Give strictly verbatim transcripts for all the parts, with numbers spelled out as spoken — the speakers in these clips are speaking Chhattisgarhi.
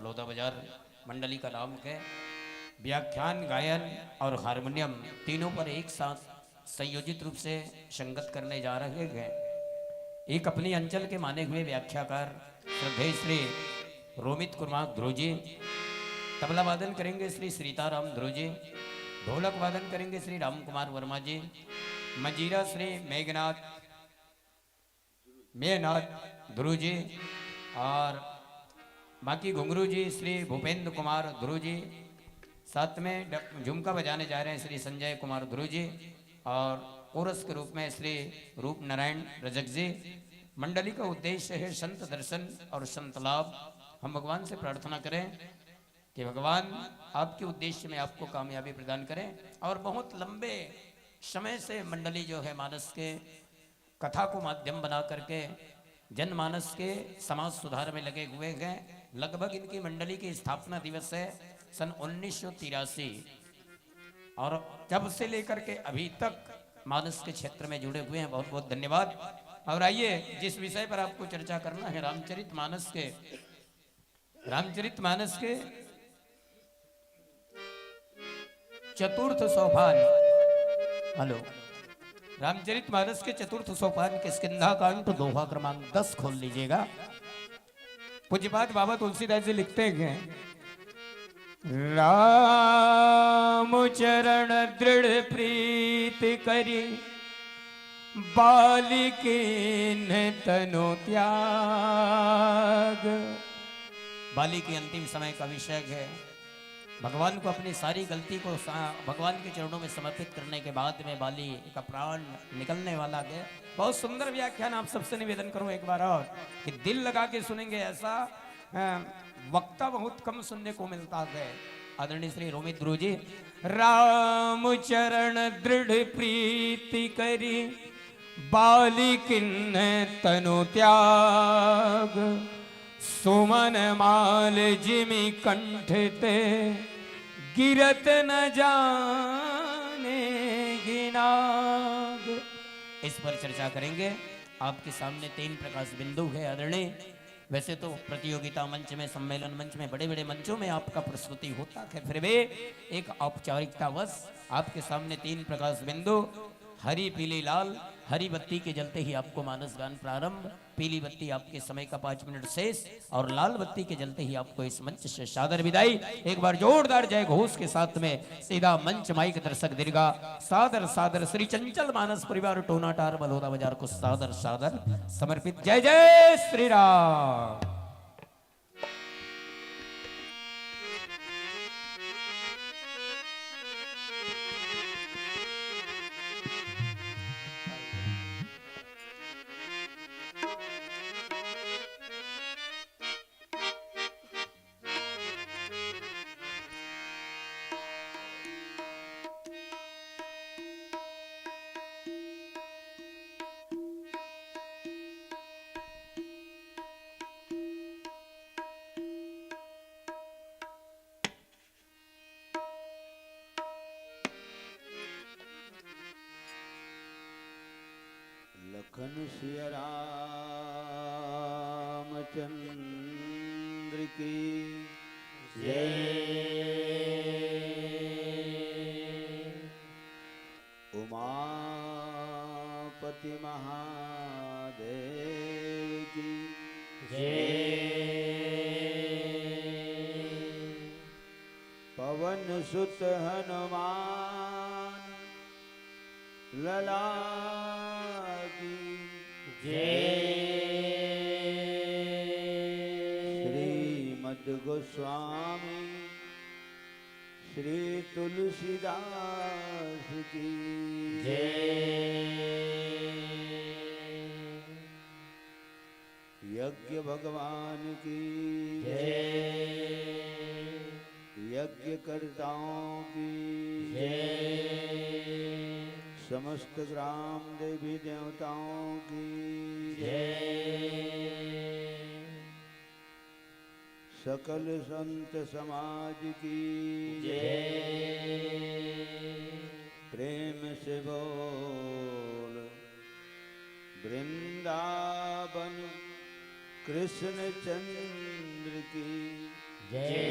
बलौदा बाजार मंडली का नाम है। व्याख्यान, गायन और हारमोनियम तीनों पर एक साथ संयोजित रूप से संगत करने जा रहे हैं। एक अपनी अंचल के माने हुए व्याख्याकार श्रद्धेय श्री रोमित कुमार ध्रुव जी, तबला वादन करेंगे श्री सीताराम ध्रुव जी, ढोलक वादन करेंगे श्री राम कुमार वर्मा जी, मंजीरा श्री मेघनाथ मेघनाथ ध्रुव जी और बाकी घुंघरू जी श्री भूपेंद्र कुमार ध्रुव जी, साथ में ड-, झुमका बजाने जा रहे हैं श्री संजय कुमार ध्रुव जी और कोरस के रूप में श्री रूप नारायण रजक जी। मंडली का उद्देश्य है संत दर्शन और संत लाभ। हम भगवान से प्रार्थना करें कि भगवान आपके उद्देश्य में आपको कामयाबी प्रदान करें और बहुत लंबे समय से मंडली जो है मानस के कथा को माध्यम बना करके जनमानस के समाज सुधार में लगे हुए हैं। लगभग इनकी मंडली की स्थापना दिवस है सन उन्नीस सौ तिरासी और जब से लेकर के अभी तक मानस के क्षेत्र में जुड़े हुए हैं। बहुत बहुत धन्यवाद। और आइए, जिस विषय पर आपको चर्चा करना है, रामचरित मानस के, रामचरित मानस के चतुर्थ सोपान, हेलो, रामचरित मानस के चतुर्थ सोपान किष्किंधा कांड दोहा क्रमांक दस खोल लीजिएगा। पूज्यपाद बाबा तुलसीदास जी लिखते हैं, राम चरण दृढ़ प्रीत करी, बाली किन्ह तनु त्याग। बाली के अंतिम समय का विषय है। भगवान को अपनी सारी गलती को सा-, भगवान के चरणों में समर्पित करने के बाद में बाली का प्राण निकलने वाला है। बहुत सुंदर व्याख्यान। आप सबसे निवेदन करूं एक बार और कि दिल लगा के सुनेंगे। ऐसा, अ, वक्ता बहुत कम सुनने को मिलता है। आदरणीय श्री रोमित ध्रुव जी, राम चरण दृढ़ प्रीति करी, बाली किन्ह तनु त्याग। सुमन माल जिमि कंठ ते, गिरत न जाने गिनाग। इस पर चर्चा करेंगे। आपके सामने तीन प्रकाश बिंदु है आदरणीय। वैसे तो प्रतियोगिता मंच में, सम्मेलन मंच में, बड़े बड़े मंचों में आपका प्रस्तुति होता है, फिर भी एक औपचारिकतावश आपके सामने तीन प्रकाश बिंदु, हरी पीली लाल। हरी बत्ती के जलते ही आपको मानस गान प्रारंभ, पीली बत्ती आपके समय का पाँच मिनट शेष और लाल बत्ती के जलते ही आपको इस मंच से सादर विदाई। एक बार जोरदार जय घोष के साथ में सीधा मंच माइक दर्शक दीर्घा। सादर सादर श्री चंचल मानस परिवार टोनाटार बलौदा बाजार को सादर सादर समर्पित। जय जय श्री राम। लखन सिया रामचंद्र की जय। उमापति महादेव की जय। पवन सुत हनुमान लला की जय। श्रीमद गोस्वामी श्री तुलसीदास की जय। यज्ञ भगवान की जय। यज्ञकर्ताओं की जय। समस्त ग्राम देवी देवताओं की जय। सकल संत समाज की जय। प्रेम से बोल वृंदावन कृष्ण चंद्र की जय।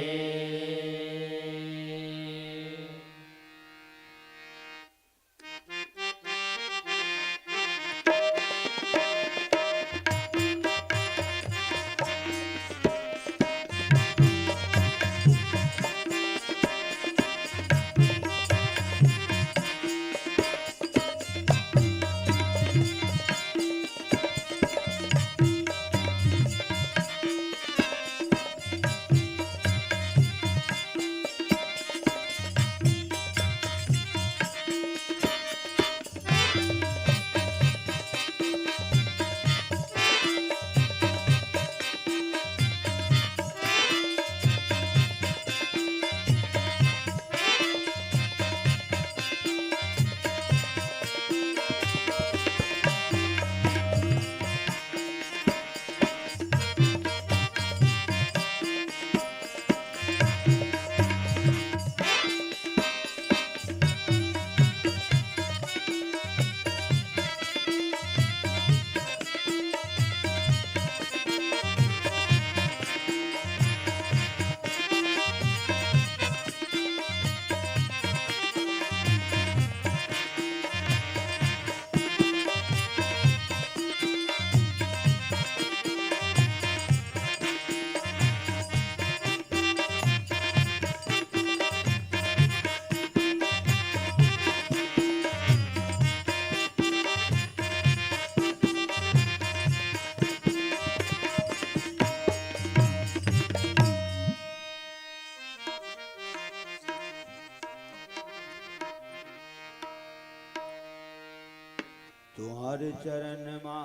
तुंहर चरण मा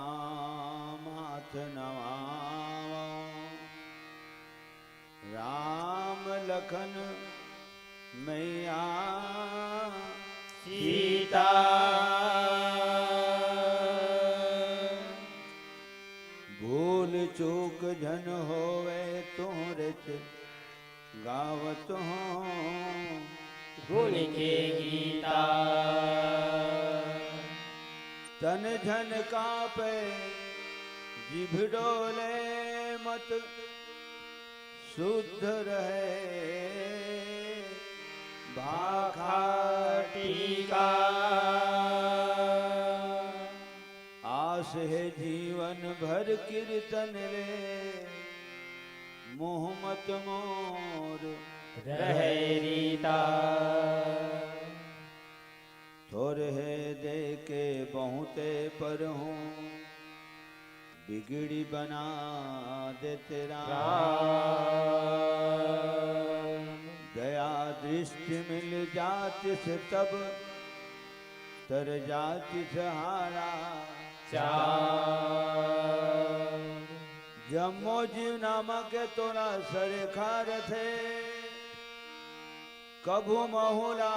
माथ नवावंव, राम लखन मइया सीता। भूल चूक झन होवय तुंहरेच गावत हों गुण के गीता। तन झन कांपे जिभ डोले मत सुध रहे भाखा टीका। आस हे जीवन भर कीर्तन ले, मुंह मत मोर रहय रीता। थोरहे दे के बहुंते परहूं, बिगड़ी बना देते राम। दया दृष्टि मिल जातिस तब, तर जातिस हारा चाम। जम्मो जीव नामा के तोला सरेखा रथे, कभू महूं ला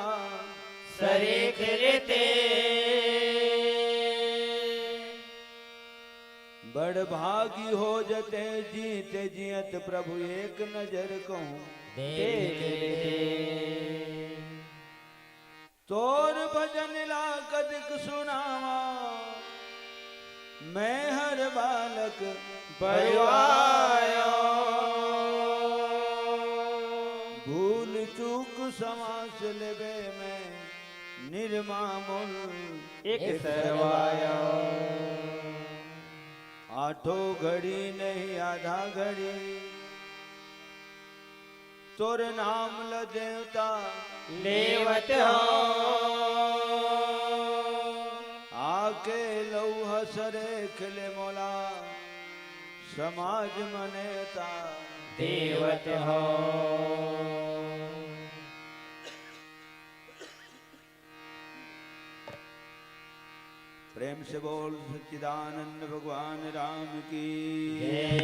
सरेख लेते। बड़ भागी हो जते जीते जियत प्रभु एक नजर कहूं देख लेते। तोर भजन ला कतिक सुनावंव, मैं हर बालक बरुआयो। भूल चूक समास लेबे में निरमा मोर एक सरवायो। आठों घड़ी नहीं आधा घड़ी तोर नाम ल देवता लेवत हों। आके लउहा सरेख ले मोला समाज म नेता देवत हों। प्रेम से बोल सच्चिदानंद भगवान राम की। जय।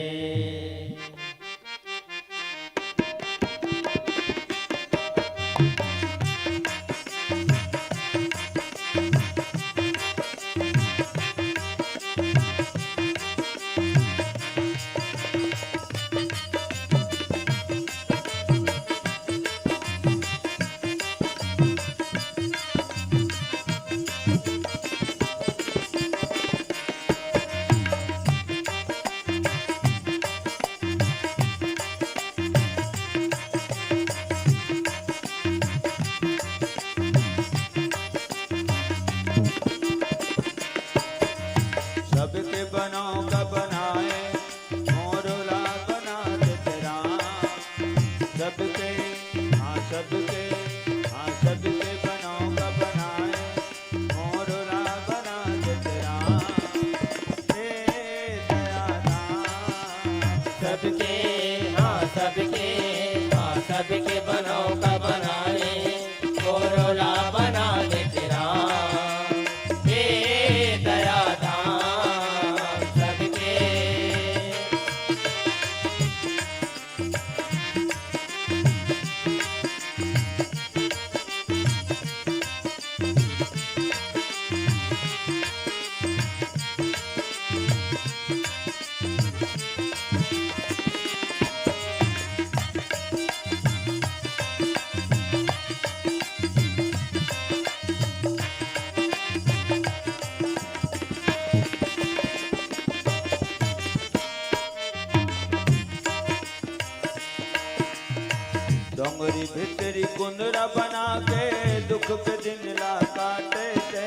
डोंगरी भीतरी कुंदरा बना के दुख के दिन ला काटे ते।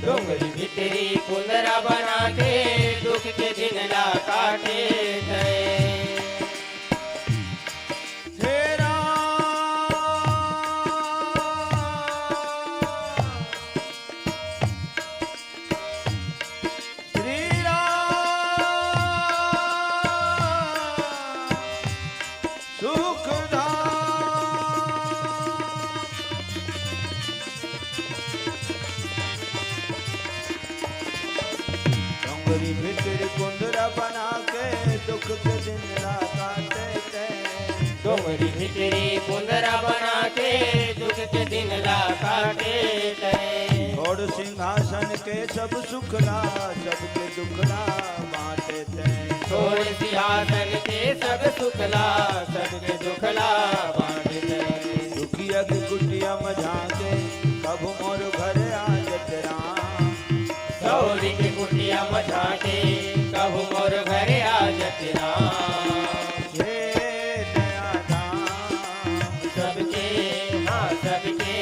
डोंगरी भीतरी कुंदरा बना के दुख के दिन ला काटे ते। हे राम, श्री राम सुखधाम। डोंगरी भीतरी कुंदरा बना के दुख के दिन ला काटे ते। डोंगरी भीतरी कुंदरा बना के दुख के दिन ला काटे ते। छोड़ सिंहासन के सब सुखला, सबके दुखला बांटे ते। छोड़ सिंहासन के सब सुखला, सबके दुखला बांटे ते। दुखिया के कुटिया म झांके, कभू मोर घर आ जत राम। सौरी के कुटिया म झांके, कभू मोर घर आ जत राम। हे दया धाम। सबके, हाँ सबके,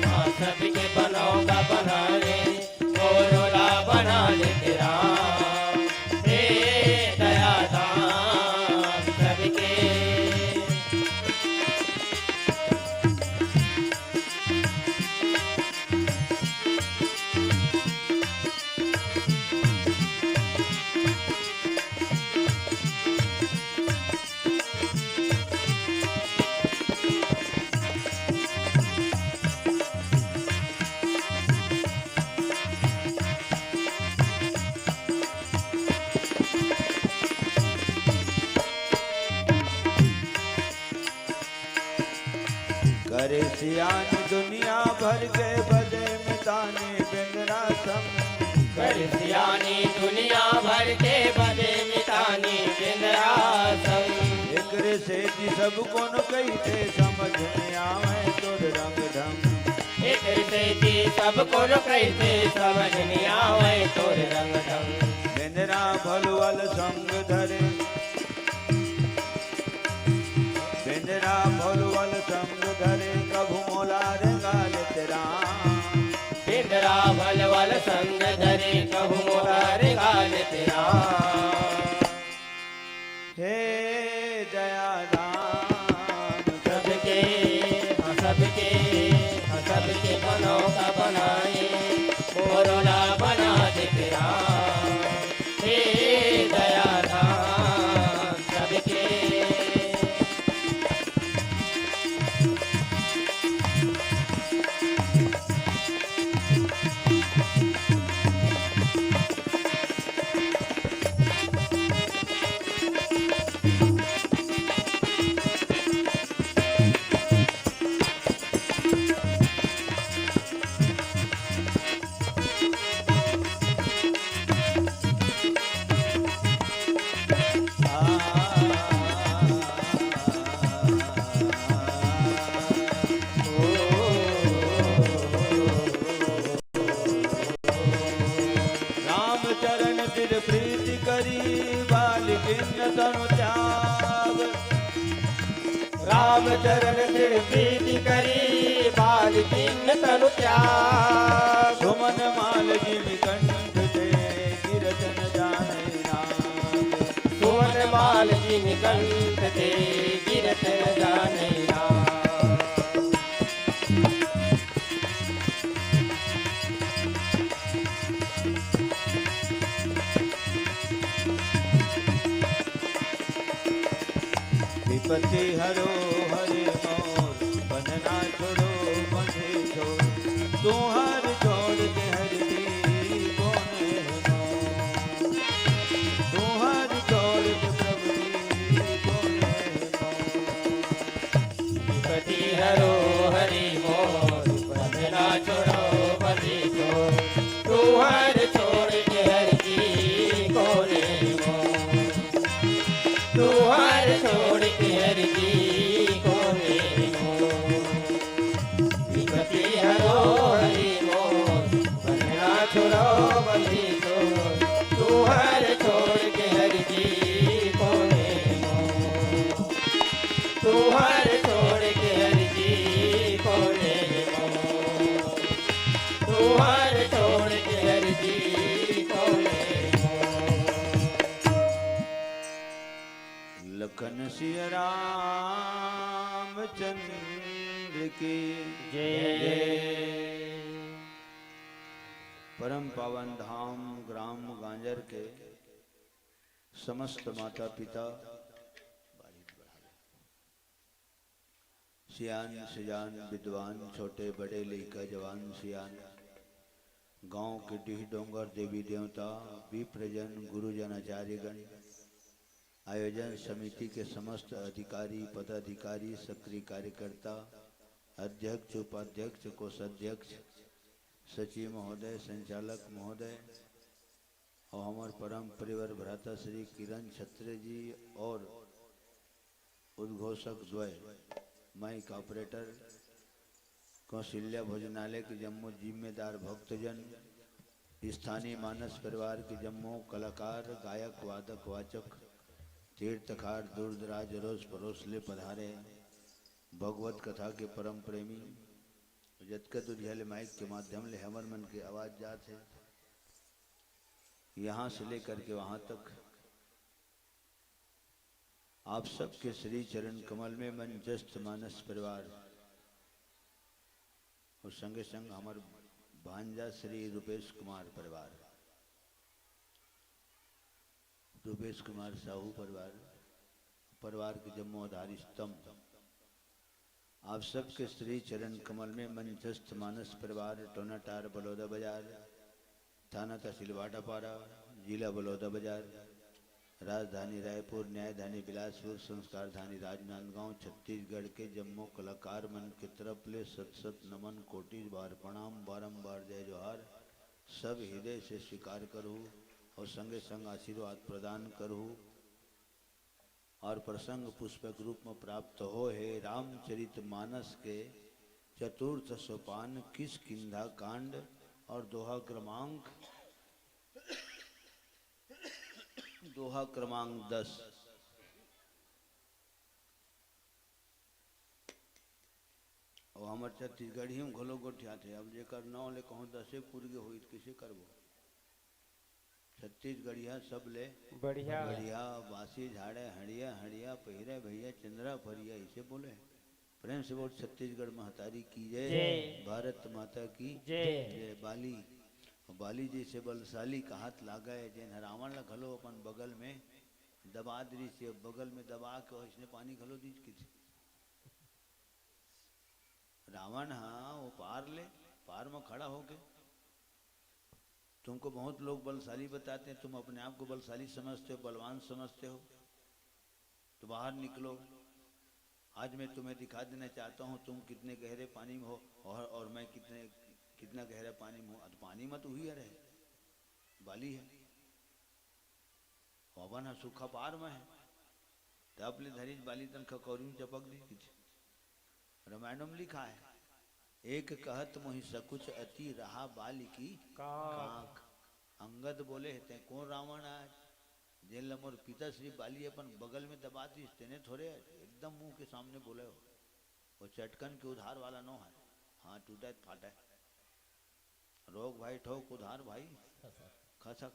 हाँ सबके बनौका बना ले, मोरोला बना ले तेरा। हे दया धाम सबके। करे सियान दुनिया भर के बदे मितानी बेंदरा संग। करे सियानी दुनिया भर के बदे मितानी बेंदरा संग। एकरे सेती सब कोनो कहिथे समझ में आवे तोर रंग ढंग। एकरे सेती सब कोनो कहिथे समझ में आवे तोर रंग ढंग। बेंदरा भलवल संग धरे, बेंदरा भलवल संग धरे कभू मोला रेंगा लेत राम। बेंदरा भलवल संग धरे कभू मोला रेंगा लेत राम। हे दया धाम सबके, हाँ सबके, हाँ सबके बनौका बनाए, मोरोला बना देत राम। हे दया धाम सबके। रामचरण दृढ़ प्रीति करी, बाल किन्न तनु त्याग। रामचरण दृढ़ प्रीति करी, बाल किन्न तनु त्याग। सुमन माल जिन कंठ ते, गिरत न जाने नाग। सुमन माल जिन कंठ ते, गिरत न जाने नाग। विपत्ति हरो हरि मोर, बंधना छोड़ो बंधे छोड़। तुम्हार छोड़ के हरि जी कौन है मोर? तुम्हार छोड़ के प्रभु जी कौन है मोर? विपत्ति हरो हरि मोर, बंधना छोड़ो बंधे छोड़। तुम्हार छोड़ के हरि जी कोने मोर। तुम्हार छोड़ के हरि जी कोने मोर। विपत्ति हरो हरि मोर, बंधना छोड़ो बंधे छोड़। तुम्हार छोड़ के हरि जी कोने मोर। तुम्हार छोड़ रामचंद्र की जय। परम पावन धाम ग्राम गांजर के समस्त माता पिता, सियान सियान विद्वान, छोटे बड़े लइका जवान सियान, गांव के डीह डोंगर देवी देवता, विप्रजन, गुरुजन, आचार्यगण, आयोजन समिति के समस्त अधिकारी, पदाधिकारी, सक्रिय कार्यकर्ता, अध्यक्ष, उपाध्यक्ष, कोषाध्यक्ष, सचिव महोदय, संचालक महोदय और हमर परम प्रिय भ्राता श्री किरण छत्रे जी और उद्घोषक द्वय, माइक ऑपरेटर, कौशल्या भोजनालय के जम्मो जिम्मेदार भक्तजन, स्थानीय मानस परिवार के जम्मो कलाकार, गायक, वादक, वाचक, तीर्थकार, दूर दराज, अरोस परोस ले पधारे, भगवत कथा के परम प्रेमी, जतका दुरिहा ले माइक के माध्यम ले हमर मन के आवाज जात हे, यहाँ से लेकर के वहां तक आप सबके श्री चरण कमल में मंचस्थ मानस परिवार और संगे संग हमर भांजा श्री रूपेश कुमार परिवार, रूपेश कुमार साहू परिवार, परिवार के जम्मो आधार स्तंभ, आप सबके श्री चरण कमल में मंचस्थ मानस परिवार, टोनाटार बलौदा बाजार, थाना तहसील भाटापारा, जिला बलौदा बाजार, राजधानी रायपुर, न्यायधानी बिलासपुर, संस्कारधानी राजनांदगांव, छत्तीसगढ़ के जम्मो कलाकार मन के तरफ ले सत सत नमन, कोटि बार प्रणाम, बारंबार जय जोहार, सब हृदय से स्वीकार करहु और संगे संग आशीर्वाद प्रदान करहु। और प्रसंग पुष्पक रूप में प्राप्त हो हे रामचरित मानस के चतुर्थ सोपान किष्किंधा कांड और दोहा क्रमांक, दोहा क्रमांक दस। और हमर छत्तीसगढ़ी में घलो गोठियाथे। अब जेकर नाव ले कहूँ दसे पुर गे होई, त कइसे करबो? छत्तीसगढ़िया सबले बढ़िया। बढ़िया, बासी झाड़े हड़िया, हड़िया पहिरे भैया चंद्रा फरिया, इसे बोले। प्रेम से बोल, छत्तीसगढ़ महतारी की जय, जय। भारत माता की जय। जय। बाली, बाली जइसे बलशाली कहात लागे, जेन ह रावण ला घलो अपन बगल में दबा दिस, बगल में दबा के ओइसने पानी घलो दिस किथे। रावण हा वो पार ले, पार में खड़ा होके, तुमको बहुत लोग बलशाली बताते हैं, तुम अपने आप को बलशाली समझते हो, बलवान समझते हो, तो बाहर निकलो। आज मैं तुम्हें दिखा देना चाहता हूँ, तुम कितने गहरे पानी में हो और, और मैं कितने, कितना गहरा पानी में हूँ। अब पानी में तो हुई है रहे, बाली है, पवन ह सूखा पार में है, तब ले धरिस बाली तन खकौरी में चपक दी किथे। रामायण में लिखा है, "एक कहत मोहि सकुच अति रहा बाली की कांख।" कांख। अंगद बोले हे, "तैं कोन रावण आय, जेन ल मोर पिता श्री बाली अपन बगल में दबा दिस, तेने थोरे आय, एकदम मुंह के सामने बोले हो।" वो चटकन के उधार वाला नो है, हाँ टूटे त फाटे। रोक भाई ठोक उधार भाई खसक।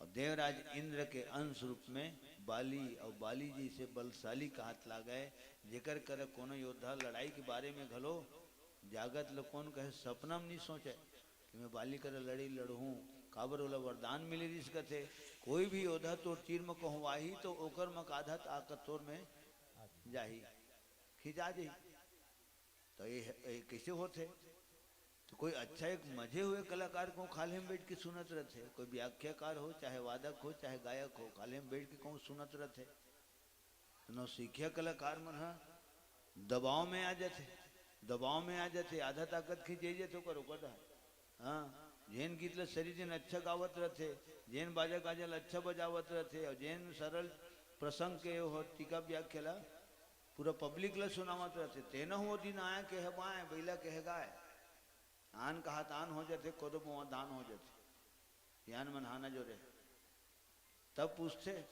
और देवराज इंद्र के अंश रूप में बाली, और बाली जइसे बलशाली कहात लागे, जेकर कर कोनो योद्धा लड़ाई के बारे में घलो जागत ल कोन कहे सपना में नहीं सोचे कि मैं बाली कर लड़ी लड़हूं, काबर ओला वरदान मिले रिस कथे, कोई भी योद्धा तोर तीर में कहूं आही तो ओकर मकाधा ताकत तोर में जाही, खिंचा जाही। तो ये, ये कैसे होथे? तो कोई अच्छा एक मजे हुए कलाकार को खाल्हे में बैठ के सुनत रहथे, कोई व्याख्याकार हो, चाहे वादक हो, चाहे गायक हो, खाल्हे में बैठ के कहूँ सुनत रहथे। तो नौसिखिया कलाकार मन ह दबाव में आ जाथे, दबाव में आ जाथे, आधा ताकत खिंच जाथे ओकर, ओकर। हाँ, जेन गीत ल सरी दिन अच्छा गावत रहथे, जेन बाजा गाजा ल अच्छा बजावत रहथे, और जेन सरल प्रसंग के हो टीका व्याख्या ला पूरा पब्लिक ला सुनावत रहथे, तेन हो दिन आय कहे बाय, बैला कहे गाय। आन कहा तान हो जाथे, कोदो बोआ दान हो जाथे। यान मन हाना जोरे। तब पूछथे,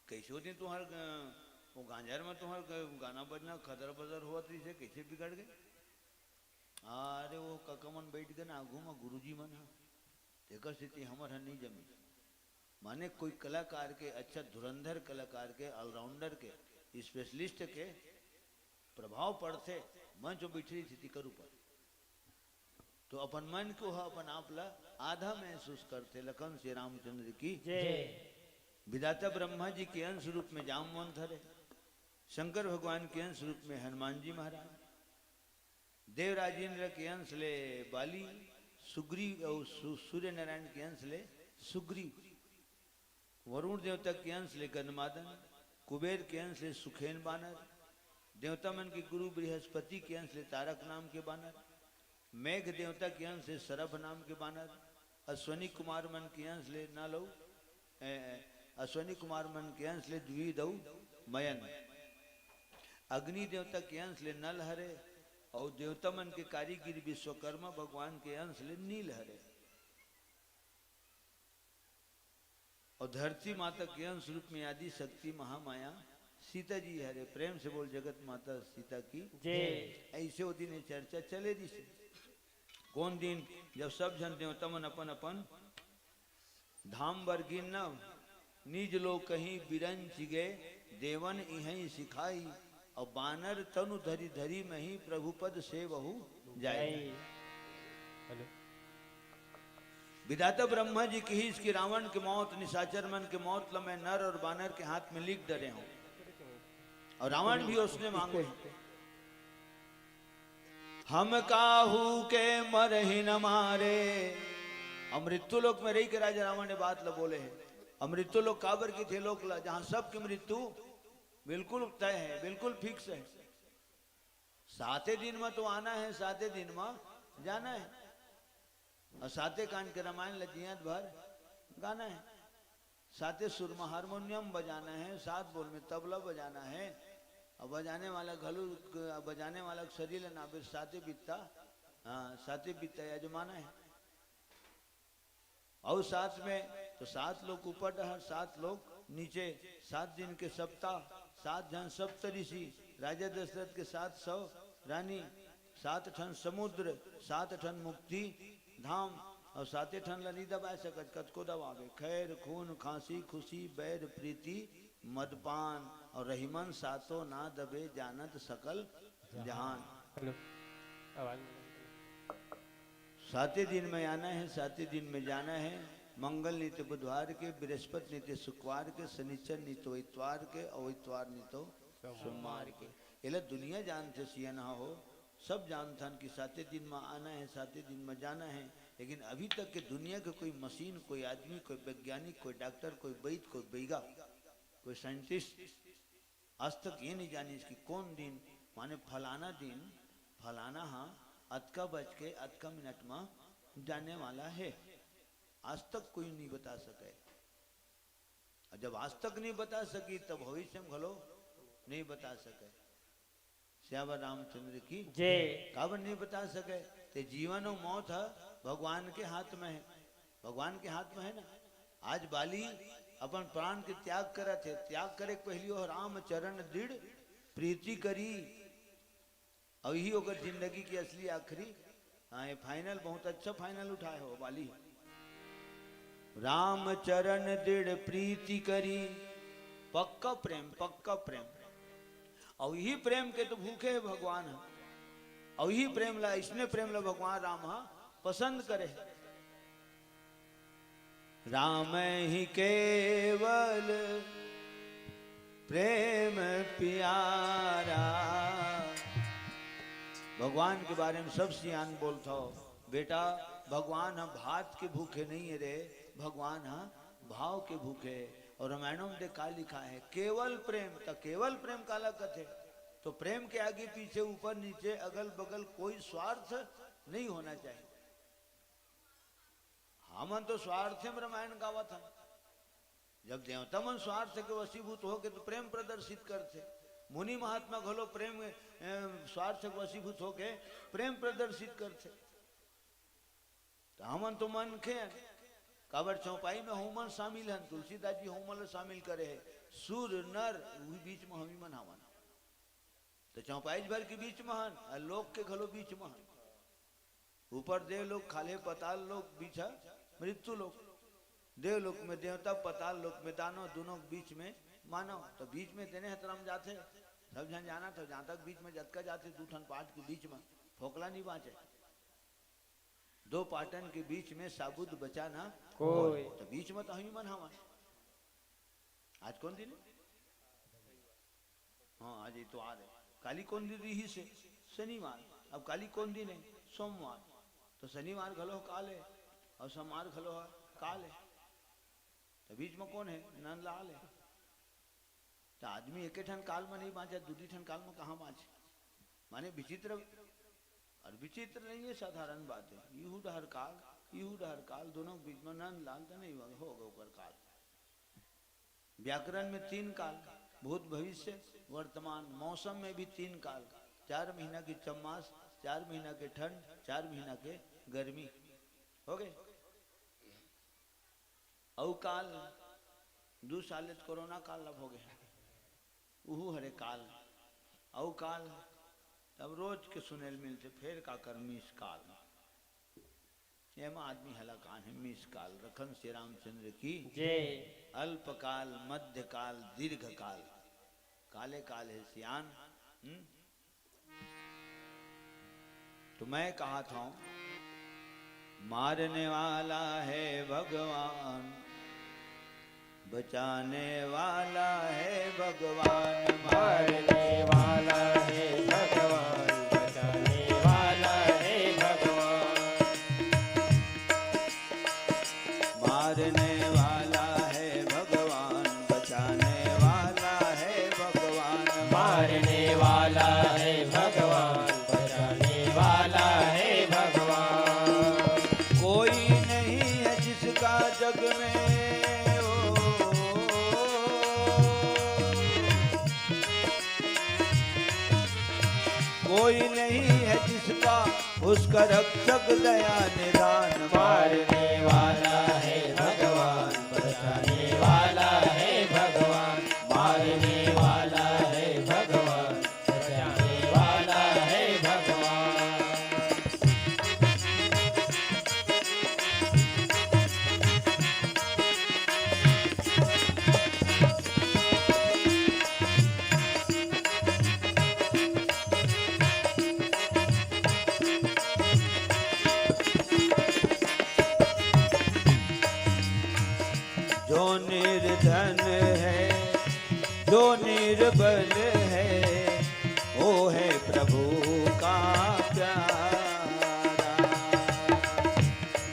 "कैसे दिन तुम्हार ग-, वो गांजर में तुम्हार ग-, गाना बजना खदर बदर होवत रहिसे, कैसे बिगड़ गए?" अरे वो कका मन बैठ गए ना आगू में गुरुजी मन ह, तेकर सेती हमर ह नहीं जमी। माने कोई कलाकार के, अच्छा धुरंधर कलाकार के, ऑलराउंडर के, स्पेशलिस्ट के प्रभाव पड़थे मंच में बैठे रहिथे तेकर ऊपर। तो अपन मन के ओह अपन आप ला आधा महसूस करथे। लखन श्री रामचंद्र की। जय। विधाता ब्रह्मा जी के अंश रूप में जामवंत हरे, शंकर भगवान के अंश रूप में हनुमान जी महाराज, देवराज इंद्र के अंश ले बाली, सुग्रीव और सु-, सूर्य नारायण के अंश ले सुग्रीव, वरुण देवता के अंश ले गंधमादन, कुबेर के अंश ले सुखेन बानर, देवता मन के गुरु बृहस्पति के अंश ले तारक नाम के बानर, मेघ देवता के अंश ले सरभ नाम के बानर, अश्वनी कुमार मन के अंश ले नल अउ, ए, अश्वनी कुमार मन के अंश ले द्विविध अउ मयंक, अग्नि देवता के अंश ले नल हरे, अउ देवता मन के कारीगिर विश्वकर्मा भगवान के अंश ले नील हरे। और धरती माता के अंश रूप में आदि शक्ति महामाया सीता जी हरे। प्रेम से बोल जगत माता सीता की। जय। ऐसे वो दिन ये चर्चा चले रहिसे। कौन दिन? जब सब झन देवता मन अपन अपन धाम बर गिन न, निज लोकहि बिरंचि गए, देवन इहंइ सिखाई, और बानर तनु धरि धरि मही, प्रभु पद सेवहु जाई। हेलो। विधाता ब्रह्मा जी कहिस कि रावण के मौत, निशाचर मन के मौत ल मैं नर और बानर के हाथ में लिख डरे हूं। और रावण भी उसने मांगे, हम काहू के मरहि न मारे। और मृत्यु लोक में रहि के राजा रावण ये बात ल बोले हे। और मृत्यु लोक काबर कथे लोक ल, जहां सबके मृत्यु बिल्कुल तय है, बिल्कुल फिक्स है। साते दिन में तो आना है, साते दिन में जाना है। और साते कांड के रामायण ल जियत भर गाना है। साते सुर में हारमोनियम बजाना है, सात बोल में तबला बजाना है। और बजाने वाला घलू, बजाने वाला शरीर ल नाबे साते बित्ता, हाँ, साते बित्ता यजमाना है। और साथ में तो सात लोक ऊपर डहर, सात लोक नीचे, सात दिन के सप्ताह, सात झन सप्तऋषि, राजा दशरथ के सात सौ रानी, सात ठन समुद्र, सात ठन मुक्ति धाम, और साते ठन ला नहीं दबाए सकत, कतको दबावे, खैर, खून, खांसी, खुशी, बैर, प्रीति, मदपान, और रहिमन सातो ना दबे, जानत सकल जहान। हेलो। आवाज। साते दिन में आना है, साते दिन में जाना है। मंगल नहीं तो बुधवार के, बृहस्पति नहीं तो शुक्रवार के, शनिचर नहीं तो इतवार के, और इतवार नहीं तो सोमवार के। एला दुनिया जानथे सियनहा हो, सब जानथन कि साते दिन में आना है, साते दिन में जाना है। लेकिन अभी तक के दुनिया के कोई मशीन, कोई आदमी, कोई वैज्ञानिक, कोई डॉक्टर, कोई वैद, कोई बैगा, कोई साइंटिस्ट आज तक ये नहीं जानिस कि कौन दिन, माने फलाना दिन, फलाना हा अतका बज के अतका मिनट में जाने वाला है। आज तक कोई नहीं बता सके। और जब आज तक नहीं बता सकी, तब भविष्य में घलो नहीं बता सके। सियावर रामचंद्र की। जय। काबर नहीं बता सके? ते जीवन और मौत है भगवान के हाथ में है। भगवान के हाथ में है ना। आज बाली अपन प्राण के त्याग करत है, त्याग करे के पहली वो राम चरण दृढ़ प्रीति करी। और यही ओकर जिंदगी की असली आखिरी, हाँ, ये फाइनल, बहुत अच्छा फाइनल उठाए हो बाली। राम चरण दृढ़ प्रीति करी, पक्का प्रेम, पक्का प्रेम। और यही प्रेम के तो भूखे है भगवान ह। और यही प्रेम ला, इसने प्रेम ला भगवान राम हा पसंद करे। राम ही केवल प्रेम प्यारा। भगवान के बारे में सब सियान बोलथो, बेटा, भगवान ह भात के भूखे नहीं है रे, भगवान ह भाव के भूखे। और रामायणों में देख का लिखा है, केवल प्रेम। तो केवल प्रेम काला कथे? तो प्रेम के आगे पीछे, ऊपर नीचे, अगल बगल कोई स्वार्थ नहीं होना चाहिए। हमन तो स्वार्थ में रामायण गावत हन। जब देवता मन स्वार्थ के वशीभूत होके तो प्रेम प्रदर्शित करथे, मुनि महात्मा घलो प्रेम, ए, स्वार्थ के वशीभूत होके प्रेम प्रदर्शित करथे। तो हमन तो मनखे हन, काबर चौपाई में हमन शामिल हन, तुलसीदास जी हमन ला शामिल करे है, सुर नर वही बीच में हमी मन हवन। तो चौपाई भर के बीच में हन, और लोक के घलो बीच में हन। ऊपर देव लोक, खाले पताल लोक, बीच ह मृत्यु लोक। देवलोक में देवता, पताल लोक में दानव, दोनों के बीच में मानव। तो बीच में तेने हतरम जाथे, सब झन जानत हो, जहाँ तक बीच में जतका जाथे, दू ठन पाट के बीच में फोकला नहीं बाँचे। दो पाटन के बीच में साबुद बचा ना कोई। तो बीच में तो हम ही मन हवन। आज कौन दिन है? हाँ, आज इतवार है। काली कौन दिन रही से? शनिवार। अब काली कौन दिन है? सोमवार। तो शनिवार घलो काल है और सोमवार घलो काल है। तो बीच में कौन है? नंदलाल है। तो आदमी एके ठन काल में नहीं बाँचा, दूसरी ठन काल में कहाँ बाँचे? माने विचित्र, और विचित्र नहीं है, साधारण बात है। इहू डहर काल, इहू डहर काल, दोनों के बीच में नंदलाल तो नहीं होगा, होगा ओकर काल। व्याकरण में तीन काल, भूत, भविष्य, वर्तमान। मौसम में भी तीन काल, चार महीना की चम्मास, चार महीना के ठंड, चार महीना के गर्मी। हो गए। अउ काल, दू साल ले कोरोना काल अब हो गए, उहू हरे काल। अउ काल, तब रोज के सुनेल मिलते, फेर का कर मिस काल। एमा आदमी हलाकान हे, मिस काल। रखन श्री रामचंद्र की जय। अल्पकाल, मध्यकाल, दीर्घकाल। काले काल है सियान। हम्म? तो मैं कहा था, मारने वाला है भगवान, बचाने वाला है भगवान। मारने वाला है भगवान, बचाने वाला है भगवान। मारने वाला है भगवान, बचाने वाला है भगवान। मारने वाला है भगवान, बचाने वाला है भगवान। कोई नहीं है जिसका जग में, ओ, कोई नहीं है जिसका उसका रक्षक दया निदान। मारने वाला है भगवान, बचाने वाला है भगवान। मारने वाला है भगवान, बचाने वाला है भगवान। जो निर्धन है, जो निर्बल है, वो है प्रभु का प्यारा।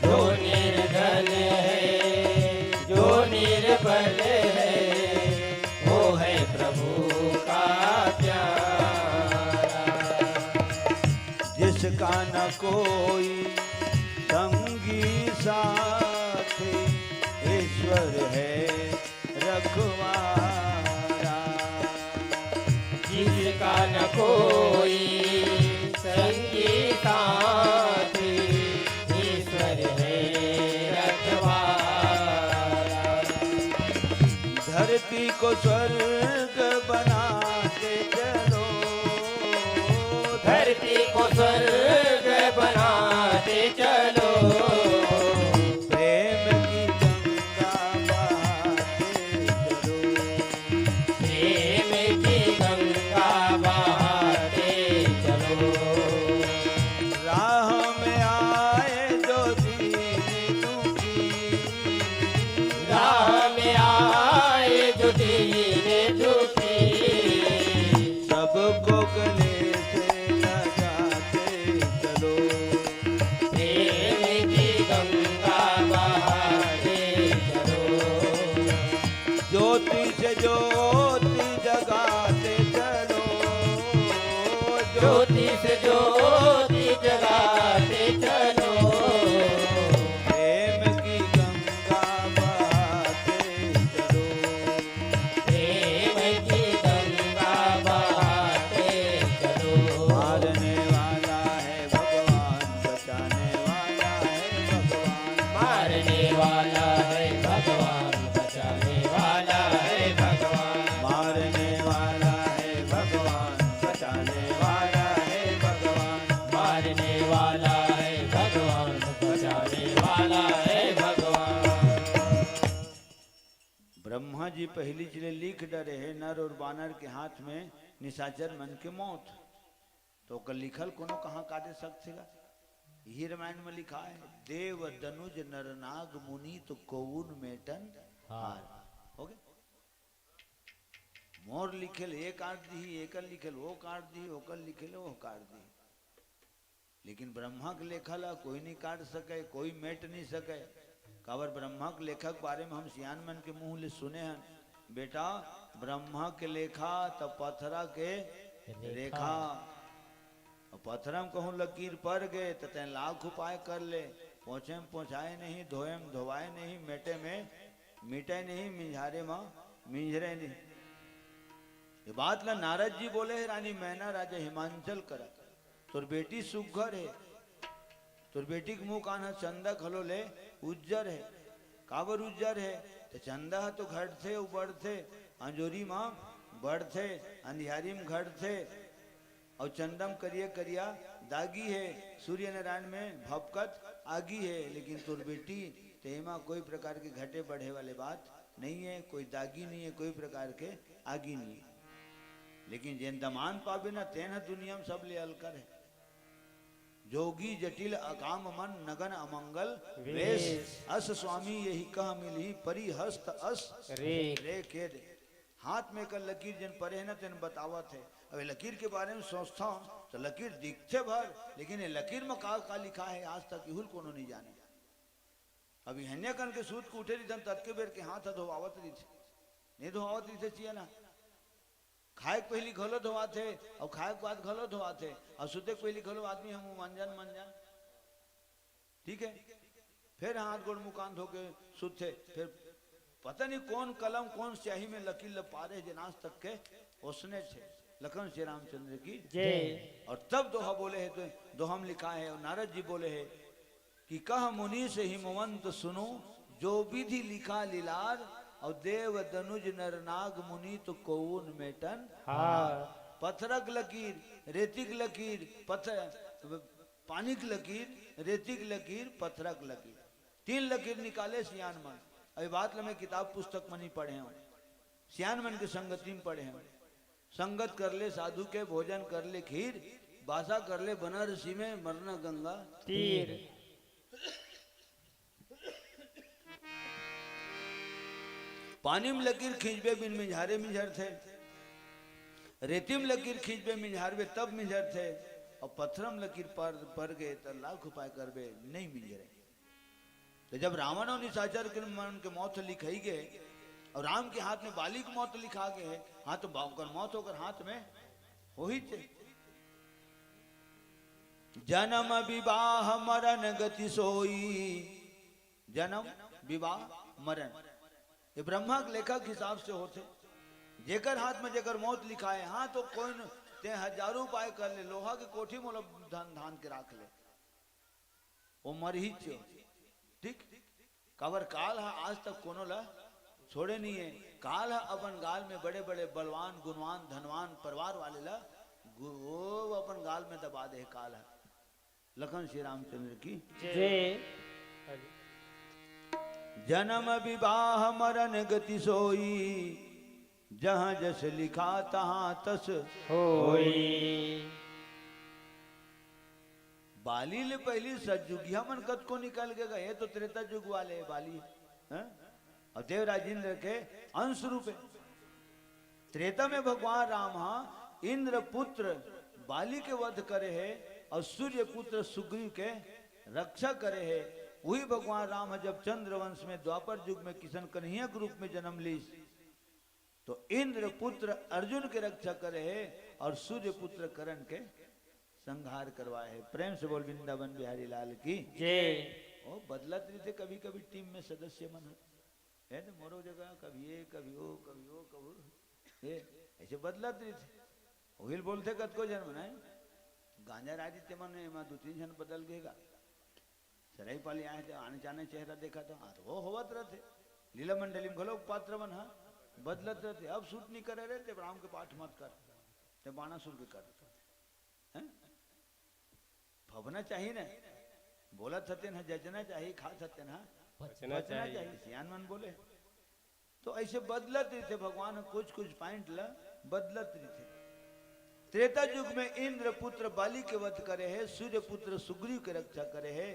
जो निर्धन है, जो निर्बल है, वो है प्रभु का प्यारा। जिसका न कोई संगी साथी, ईश्वर है रखवारा। जिसका न कोई संगी साथी, ईश्वर है रखवारा। धरती को स्वर्ग बनाते चलो, धरती को स्वर्ग बनाते चलो। प्रेम की गंगा बहाते चलो, प्रेम की गंगा बहाते चलो। राह में आए जो दीन दुखी, राह में आए जो दीन दुखी, सबको गले से लगाते चलो। प्रेम की गंगा बहाते चलो। ज्योति से ज्योति जगाते चलो। ज्योति से ज्योति जगाते चलो। प्रेम की गंगा बहाते चलो। प्रेम की गंगा बहाते चलो। मारने वाला है भगवान, बचाने वाला है भगवान। मारने वाला है भगवान, बचाने वाला है भगवान। मारने वाला है भगवान, बचाने वाला है भगवान। जी पहिली ले लिख डरे हे, नर और बानर के हाथ में निशाचर मन के मौत। तो ओकर लिखल कोनो कहाँ काटे सकथे गा? यही रामायण में लिखा है, "देव दनुज नर नाग मुनि तो कोउन मेटन हार।" हो गया? मोर लिखेल ये काट दी, एकर लिखेल वो काट दी, ओकर लिखेल वो काट दी। लेकिन ब्रह्मा के लेखा ला कोई नहीं काट सके, कोई मेट नहीं सके। काबर ब्रह्मा के लेखा के बारे में हम सियान मन के मुंह ले सुने हन, "बेटा, ब्रह्मा के लेखा त पथरा के रेखा। रेखा। अउ पथरा में कहूँ लकीर पड़ गए त तैं लाख उपाय कर ले, पोछे में पोछाए नहीं, धोए में धोवाए नहीं, मेटे में मिटे नहीं, मिंझारे में मिंझरे नहीं।" ये बात ला नारद जी बोले हे, "रानी मैना राजा हिमांचल करा, तोर बेटी सुघर हे, तोर बेटी के मुंह कान ह चंदा घलो ले उज्जर हे।" काबर उज्जर हे? त चंदा ह तो घटथे, उबड़थे, अंजोरी म बढ़थे, अंधियारी म घटथे, अउ चंदा म करिया करिया दागी हे, सूर्य नारायण में भपकत आगी हे, लेकिन तोर बेटी, तेमा कोई प्रकार के घटे बढ़े वाले बात नहीं है, कोई दागी नहीं है, कोई प्रकार के आगी नहीं है। लेकिन जेन दमान पाबे ना, तेन ह दुनिया में सबले अलकर है। जोगी जटिल अकाम मन, नगन अमंगल वेश। वेश। अस स्वामी यही कह मिलही, परी हस्त अस रेख। रेख। हाथ में कर लकीर जेन परे है ना, तेन बतावत है। अब ये लकीर के बारे में सोचता हूँ तो लकीर दिखथे भर, लेकिन ये लकीर में का, का लिखा है, आज तक इहुल कोनो नहीं जाने। अब इहन्या कन के सूत के उठे रहिथन, ततके बेर के हाथ ह धोवावत रहिथे, नहीं धोवावत रहिथे, चिया ना। खाए के पहिली घलो धोवाथे अउ खाए के बाद घलो धोवाथे अउ सुते के पहिली घलो आदमी हम मंजन मंजन, ठीक है, फिर हाथ गोड़ मुंह कान धो के सुतथे। फिर पता नहीं कौन कलम, कौन स्याही में लकीर ल पारे, जेन आज तक के ओसने थे। लखन श्री रामचंद्र की जय। और तब दोहा बोले है, तो दोहा में लिखा है, और नारद जी बोले है कि "कह मुनीस हिमवंत सुनु, जो विधि लिखा लिलार, और देव दनुज नर नाग मुनि तो कोउन मेटन हार।" पथरक लकीर, रेतिक लकीर, पथ-, पानिक लकीर, रेतिक लकीर, पथरक लकीर, तीन लकीर निकाले सियान मन। अभी बात ल मैं किताब पुस्तक म नहीं पढ़े हूँ, सियान मन के संगति में पढ़े हूँ। संगत कर ले साधु के, भोजन कर ले खीर, बासा कर ले बनारसी में, मरना गंगा तीर। पानी में लकीर खींचबे बिन मिंझारे मिंझरथे, रेती में लकीर खींचबे मिंझारबे तब मिंझरथे, और पत्थर में लकीर पर, पर गए त लाख उपाय करबे नहीं मिंझरे। तो जब रावण और निशाचर के मन के मौत लिखाई गए और राम के हाथ में बाली की मौत लिखा गए, हाँ, तो बा-, ओकर मौत ओकर हाथ में होही थे। जन्म विवाह मरण गति सोई। जन्म, विवाह, मरण, ये ब्रह्मा के लेखा के हिसाब से होथे। जेकर हाथ में जेकर मौत लिखा है, हाँ, तो कोई न, ते हजारों उपाय कर ले, लोहा के कोठी मोला धान, धान के राख ले, वो मरही च। ठीक? काबर काल ह आज तक कोनो ला छोड़े नहीं है। काल ह अपन गाल में बड़े-बड़े बलवान, गुणवान, धनवान परिवार वाले ला गु-, वो अपन गाल में दबा दे है काल ह। लखन श्री रामचंद्र की जय। जन्म विवाह मरण गति सोई, जहाँ जस लिखा तहाँ तस होई। बाली ले पहली सतजुगिया मन कतको निकल के गए, ये तो त्रेता युग वाले बाली, हैं? और देवराज इंद्र के अंश रूप है। त्रेता में भगवान राम हा इंद्र पुत्र बाली के वध करे है और सूर्य पुत्र सुग्रीव के रक्षा करे है। वही भगवान राम हा जब चंद्रवंश में द्वापर युग में किशन कन्हैया के रूप में जन्म लीस, तो इंद्र पुत्र अर्जुन के रक्षा करे है और सूर्य पुत्र करण के संहार करवाए है। प्रेम से बोल वृंदावन बिहारी लाल की जय। ओ बदलत रहिथे कभी कभी टीम में सदस्य मन ह। है तो मोरो जगह कभी ये, कभी वो, कभी वो, कभी वो। ये ऐसे बदलत रहिथे। ओहिल बोलथे कतको झन मन ह। गांजा राजी ते मन एमा दू तीन झन बदल गे गा। सराई पाली आए थे, आने जाने चेहरा देखा था, हाँ, तो वो होवत रहते। लीला मंडली में घलो पात्र मन ह बदलत रहते। अब सूट नहीं करे रे, ते राम के पाठ मत कर, ते बाणासुर के कर। हैं? भवना चाहिए ना, बोलत हते ना, जजना चाहिए, खात हते ना, बचना बचना चाहिए। चाहिए। सियान मन बोले, तो ऐसे बदलत रहिथे, भगवान कुछ कुछ पॉइंट ला बदलत रहिथे। त्रेता युग में इंद्र पुत्र बाली के वध करे हे, सूर्य पुत्र सुग्रीव के रक्षा करे हे।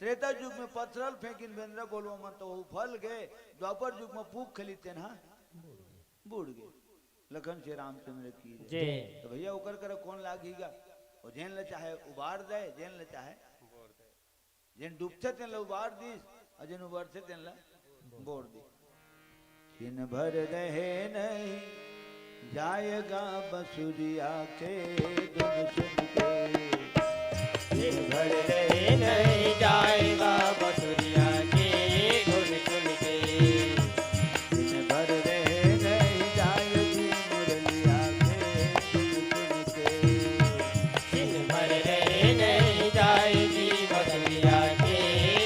त्रेता युग में पथरल फेंकिन बेंदरा बोलवा मन तो वो फल गए, द्वापर युग में पूख खली तेन हा बूड़ गए। लखन श्री रामचंद्र की जय। जय। तो भैया ओकर करा कौन लागही गा? वो जेन ला चाहे उबार दे, जेन ला चाहे, जेन डूबथे तेन ला उबार दिस, और जेन उबरथे तेन ला बोर दिस। छिन भर रहे नहीं जाएगा बसुरिया के धुन सुन के। छिन भर रहे नहीं जाएगा बसुरिया के धुन सुन के। छिन भर रहे नहीं जाएगी मुरलिया के धुन सुन के। छिन भर रहे नहीं जाएगी बसुरिया के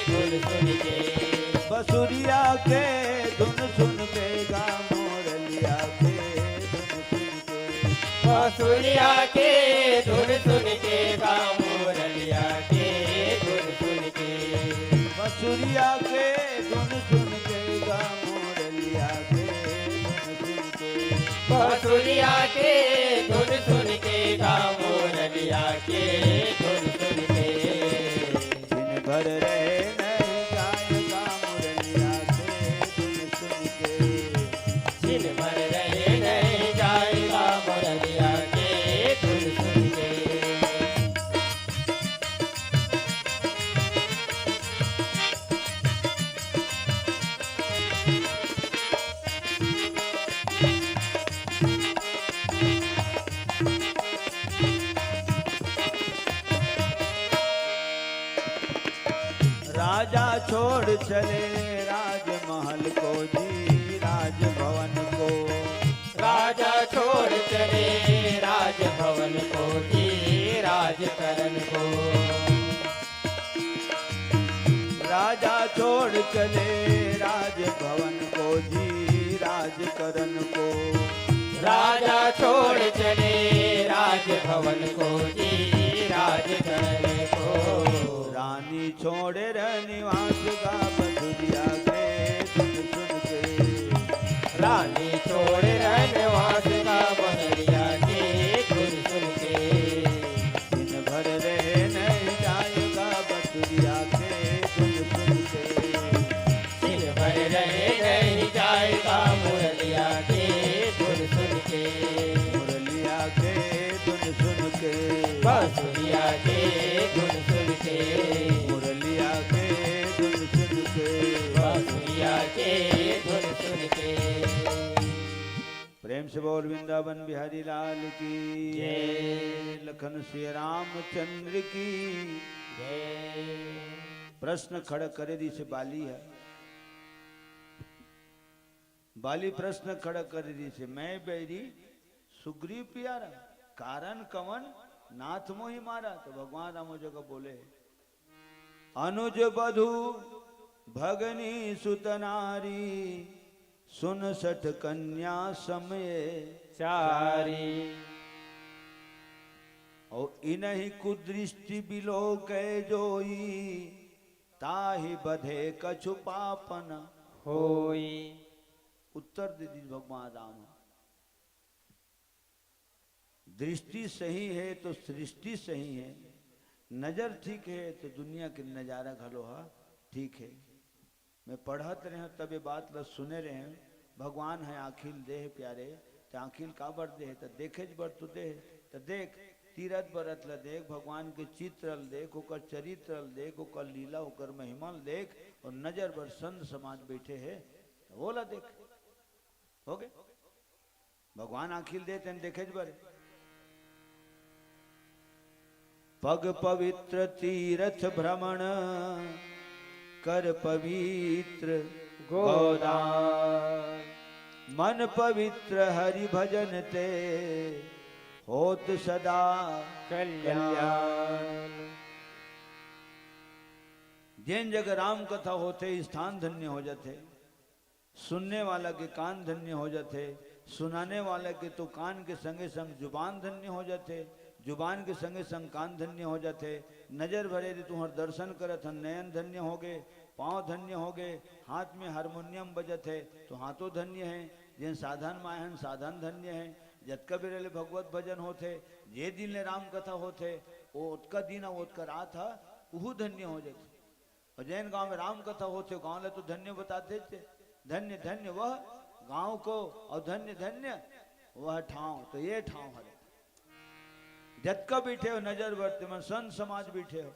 धुन सुन के। बसुरिया के धुन सुन के गा मुरलिया के धुन सुन के। बसुरिया के धुन सुन के गा मुरलिया के धुन सुन के। बसुरिया के धुन सुन के गा मुरलिया के धुन सुन के। बसुरिया के धुन सुन के गा मुरलिया के धुन सुन के। छिन भर रहे नहीं जाएगा मुरलिया के धुन सुन के। छिन भर रहे नहीं जाएगा मुरलिया के धुन सुन के। राजा छोड़ चले राजमहल को जी, राजभवन को। राजा छोड़ चले राजभवन को जी, राजकरण को। राजा छोड़ चले राजभवन को जी, राजकरण को। राजा छोड़ चले राजभवन को जी, राजकरण को। रानी छोड़ रनिवास गा बसुरिया के धुन सुन के। रानी छोड़ रनिवास गा बसुरिया के धुन सुन के। छिन भर रहे नहीं जाएगा बसुरिया के धुन सुन के। छिन भर रहे नहीं जाएगा मुरलिया के धुन सुन के। मुरलिया के धुन सुन के। बसुरिया के धुन सुन के। मुरलिया के धुन सुन के। बसुरिया के धुन सुन के। प्रेम से बोल वृंदावन बिहारी लाल की जय। लखन श्री रामचंद्र की जय। प्रश्न खड़ा करे रिहिसे बाली ह। बाली प्रश्न खड़ा करे रिहिसे, मैं बैरी सुग्रीव प्यारा, कारण कवन नाथ मोहि मारा। तो भगवान राम ओ जगह बोले, अनुज बधु भगनी सुत नारी, सुन सठ कन्या समय चारी। और इनही कुदृष्टि बिलो कै जोई, ताहि बधे कछु पाप न होई। उत्तर दे दिस भगवान राम। दृष्टि सही हे तो सृष्टि सही हे, नजर ठीक हे तो दुनिया के नजारा घलो ह ठीक हे। मैं पढ़त रहेंव तब ये बात ला सुने रहेंव, भगवान ह आँखी ल दे हे प्यारे, त आँखी ल काबर दे हे? त देखेच बर तो दे हे। त देख, तीरथ बरत ला देख, भगवान के चित्र ल देख, ओकर चरित्र ल देख, ओकर लीला, ओकर महिमा ल देख, और नजर भर संत समाज बैठे हे, त ओला देख। होगे? भगवान आँखी ल दे तेन देखेच बर। पग पवित्र तीरथ भ्रमण, कर पवित्र गोदान। मन पवित्र हरि भजन ते, होत सदा कल्याण। कल्याण। जेन जगह राम कथा होथे, स्थान धन्य हो जाथे। सुनने वाला के कान धन्य हो जाथे, सुनाने वाला के तो कान के संगे संग जुबान धन्य हो जाथे, जुबान के संगे संग कान धन्य हो जाथे। नजर भरे दे तुहर दर्शन करत हन, नयन धन्य हो गे, पांव धन्य हो गए, हाथ में हारमोनियम बजत है तो हाथों धन्य है। जेन साधन माय हन साधन धन्य है। जतका बेरा ले भगवत भजन होथे, जे दिन ले राम कथा होथे, वो ओतका दिन अउ ओतका रात ह उहू धन्य हो जाथे। और जैन गांव में राम कथा होथे, गांव ले तो धन्य बताथे थे। धन्य धन्य वह गांव को और धन्य धन्य वह ठांव। तो ये ठांव हरे, जतका बैठे हो नजर बरते मन संत समाज बैठे हो,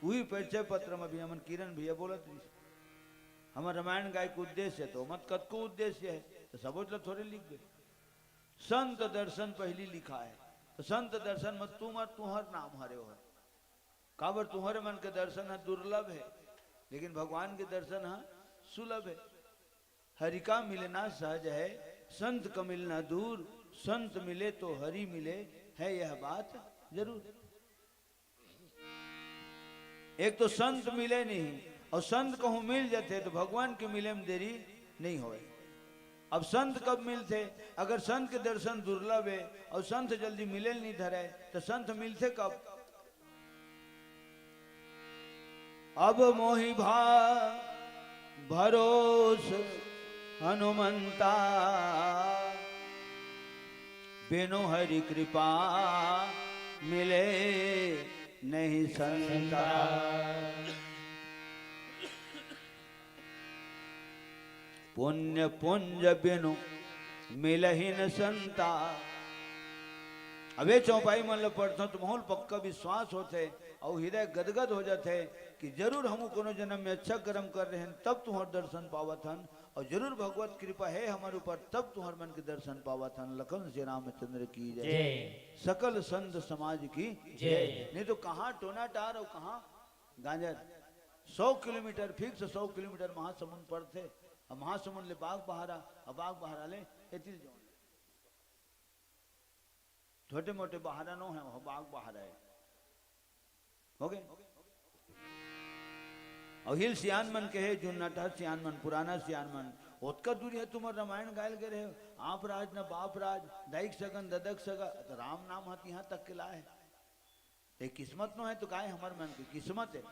वही परिचय पत्र में भी हमन किरण भैया बोलत रहिस, हमर रामायण गाय के उद्देश्य तो मत कतको उद्देश्य है, तो सबोच ल थोड़े लिख दे। संत दर्शन पहली लिखा है, तो संत दर्शन मत तुम और तुहर नाम हरे हो। काबर तुहर मन के दर्शन ह दुर्लभ है, लेकिन भगवान के दर्शन ह सुलभ है। हरि का मिलना सहज है, संत का मिलना दूर। संत मिले तो हरि मिले, है यह बात जरूर। एक तो संत मिले नहीं, और संत कहूँ मिल जाते तो भगवान के मिले में देरी नहीं होए। अब संत कब मिलते? अगर संत के दर्शन दुर्लभ है और संत जल्दी मिले नहीं धरे, तो संत मिलते कब? अब मोहि भा भरोस हनुमंता, बिनु हरि कृपा मिले नहीं संता। पुण्य पुंज बिनु मिलहिन संता। अबे चौपाई मन ल पढ़थन तो महूल पक्का विश्वास होथे, अउ हृदय गदगद हो जाथे कि जरूर हमू कोनो जन्म में अच्छा कर्म कर रहे हैं, तब तुहर दर्शन पावत हन, और जरूर भगवत कृपा है हमर ऊपर, तब तुहर मन के दर्शन पावत हन। लखन श्री रामचंद्र की जय। जय। सकल संत समाज की जय। नहीं तो कहाँ टोना टार और कहाँ गांजर। सौ किलोमीटर फिक्स, सौ किलोमीटर महासमुंद पड़थे, और महासमुंद ले बाग बहारा, और बाग बहारा ले एतिल जौन छोटे मोटे बहारा नो है, वो बाग बहारा है। हो गए? और हिल सियान मन कहे, जुन्नाटा सियान मन, पुराना सियान मन, ओतका दूरी है तुमर रामायण गायल गे रहे हो। आप राज न बाप राज, दाइक सगन, ददक सगा, तो राम नाम ह तिहां तक के लाए। ते किस्मत नो है तो काय हमर मन के किस्मत है।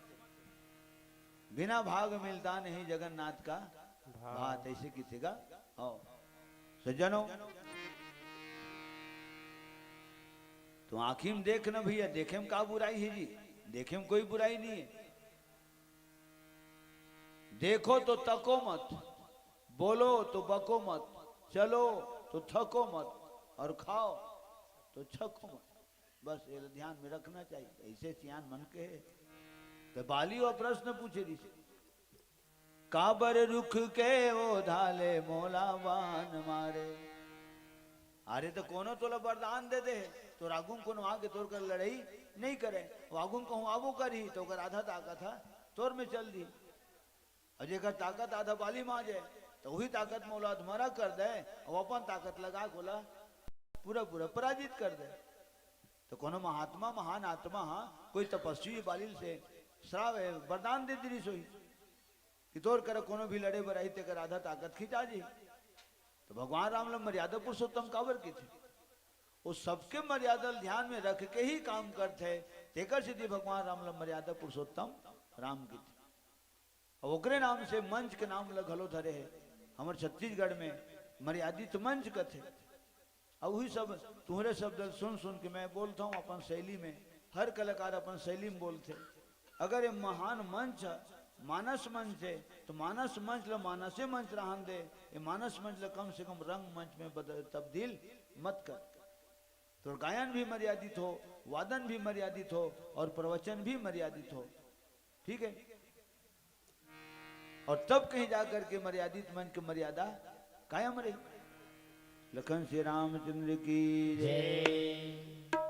बिना भाग मिलता नहीं जगन्नाथ का भात। भात, ऐसे किथे का? आओ। सज्जनों, तो आँखी में देख न भैया, देखे में का बुराई है जी? देखे में कोई बुराई नहीं है। देखो तो तको मत, बोलो तो बको मत, चलो तो थको मत, और खाओ तो छको मत। बस ये ध्यान में रखना चाहिए, ऐसे सियान मन के है। तो बाली वो प्रश्न पूछे रिहिस, काबर रुख के ओधा ले मोला बान मारे। अरे तो कोनो तोला वरदान दे दे, तोर आगू म कोनो आके तोर कर लड़ाई नहीं करे, वो आगू म कहूँ आबो करही तो ओकर आधा ताकत ह तोर में चल दी। और जेकर ताकत आधा बाली में आ जाए, तो वही ताकत में ओला अधमरा कर दे, और अपन ताकत लगा के ओला पूरा पूरा पराजित कर दे। तो कोनो महात्मा, महान आत्मा हा, कोई तपस्वी बाली से श्राप, वरदान दे दिस होही कि तोर कर कोनो भी लड़े बर आही, तेकर आधा ताकत खिंचा जी। तो भगवान राम ल मर्यादा पुरुषोत्तम काबर किथे? वो सबके मर्यादा ल ध्यान में रख के ही काम करथे, तेकर सेती भगवान राम ल मर्यादा पुरुषोत्तम राम किथे। अब ओकरे नाम से मंच के नाम ल घलो धरे हे। हमर छत्तीसगढ़ में मर्यादित मंच कथे। अब वही सब तुहरे शब्द ल सुन सुन के मैं बोलता हूँ अपन शैली में। हर कलाकार अपन शैली में बोलथे। अगर ये महान मंच ह, मानस मंच है, तो मानस मंच ल मानसे मंच रहन दे। ये मानस मंच ल कम से कम रंग मंच में बदल, तब्दील मत कर। तो गायन भी मर्यादित हो, वादन भी मर्यादित हो और प्रवचन भी मर्यादित हो। ठीक है? और तब कहीं जाकर के मर्यादित मंच की मर्यादा कायम रही। लखन श्री रामचंद्र की जय।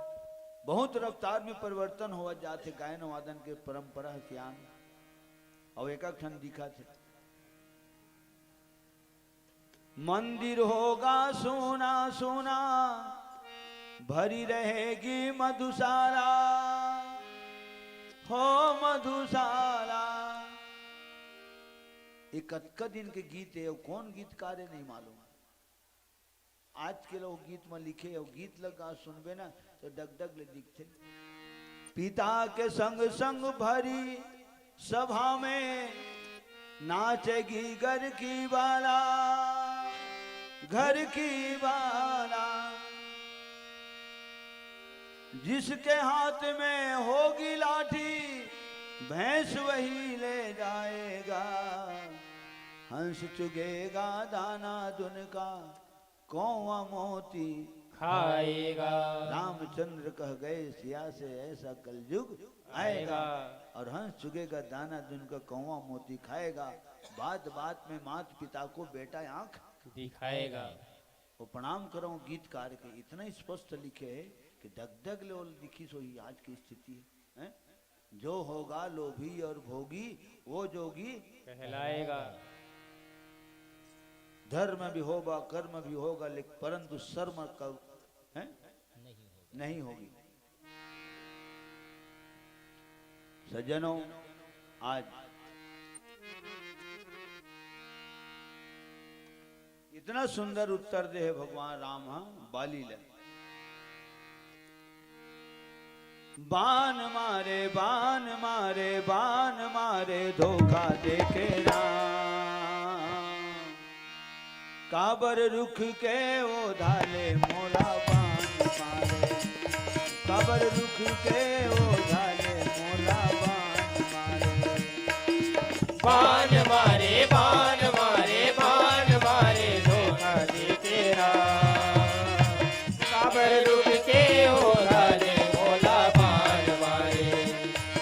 बहुत रफ्तार में परिवर्तन होवत जाथे गायन वादन के परंपरा ह सियान। और एक क्षण दिखा थे, मंदिर होगा सोना सोना, भरी रहेगी मधुशाला, हो मधुशाला। ये कतका दिन के गीत है, वो कौन गीतकार है नहीं मालूम। आज के लोग गीत में लिखे, वो गीत लगा सुनबे ना तो डगडग ले दिखथे। पिता के संग संग भरी सभा में, नाचेगी घर की बाला, घर की बाला। जिसके हाथ में होगी लाठी, भैंस वही ले जाएगा। हंस चुगेगा दाना दुन का, कौवा मोती खाएगा। रामचंद्र कह गए, सिया से ऐसा कलयुग आएगा। आएगा। और हंस चुगेगा दाना दुन का, कौवा मोती खाएगा। बात बात में मात पिता को बेटा आंख दिखाएगा। वो प्रणाम करो गीतकार के, इतना स्पष्ट लिखे है कि डग डग ले ओल दिखी सो ही आज की स्थिति है, हैं? जो होगा लोभी और भोगी, वो जोगी कहलाएगा। धर्म भी होगा, कर्म भी होगा, लेकिन परंतु शर्म का, हैं? नहीं होगी। सज्जनों, आज इतना सुंदर उत्तर दे है भगवान राम, हाँ, बाली ले। बान मारे, बान मारे, बान मारे, धोखा दे के राम। काबर रुख के ओधा ले मोला बान मारे, काबर रुख के ओधा ले मोला बान मारे। बान मारे, बान मारे, बान मारे, धोखा दे के राम। काबर रुख के ओधा ले मोला बान मारे,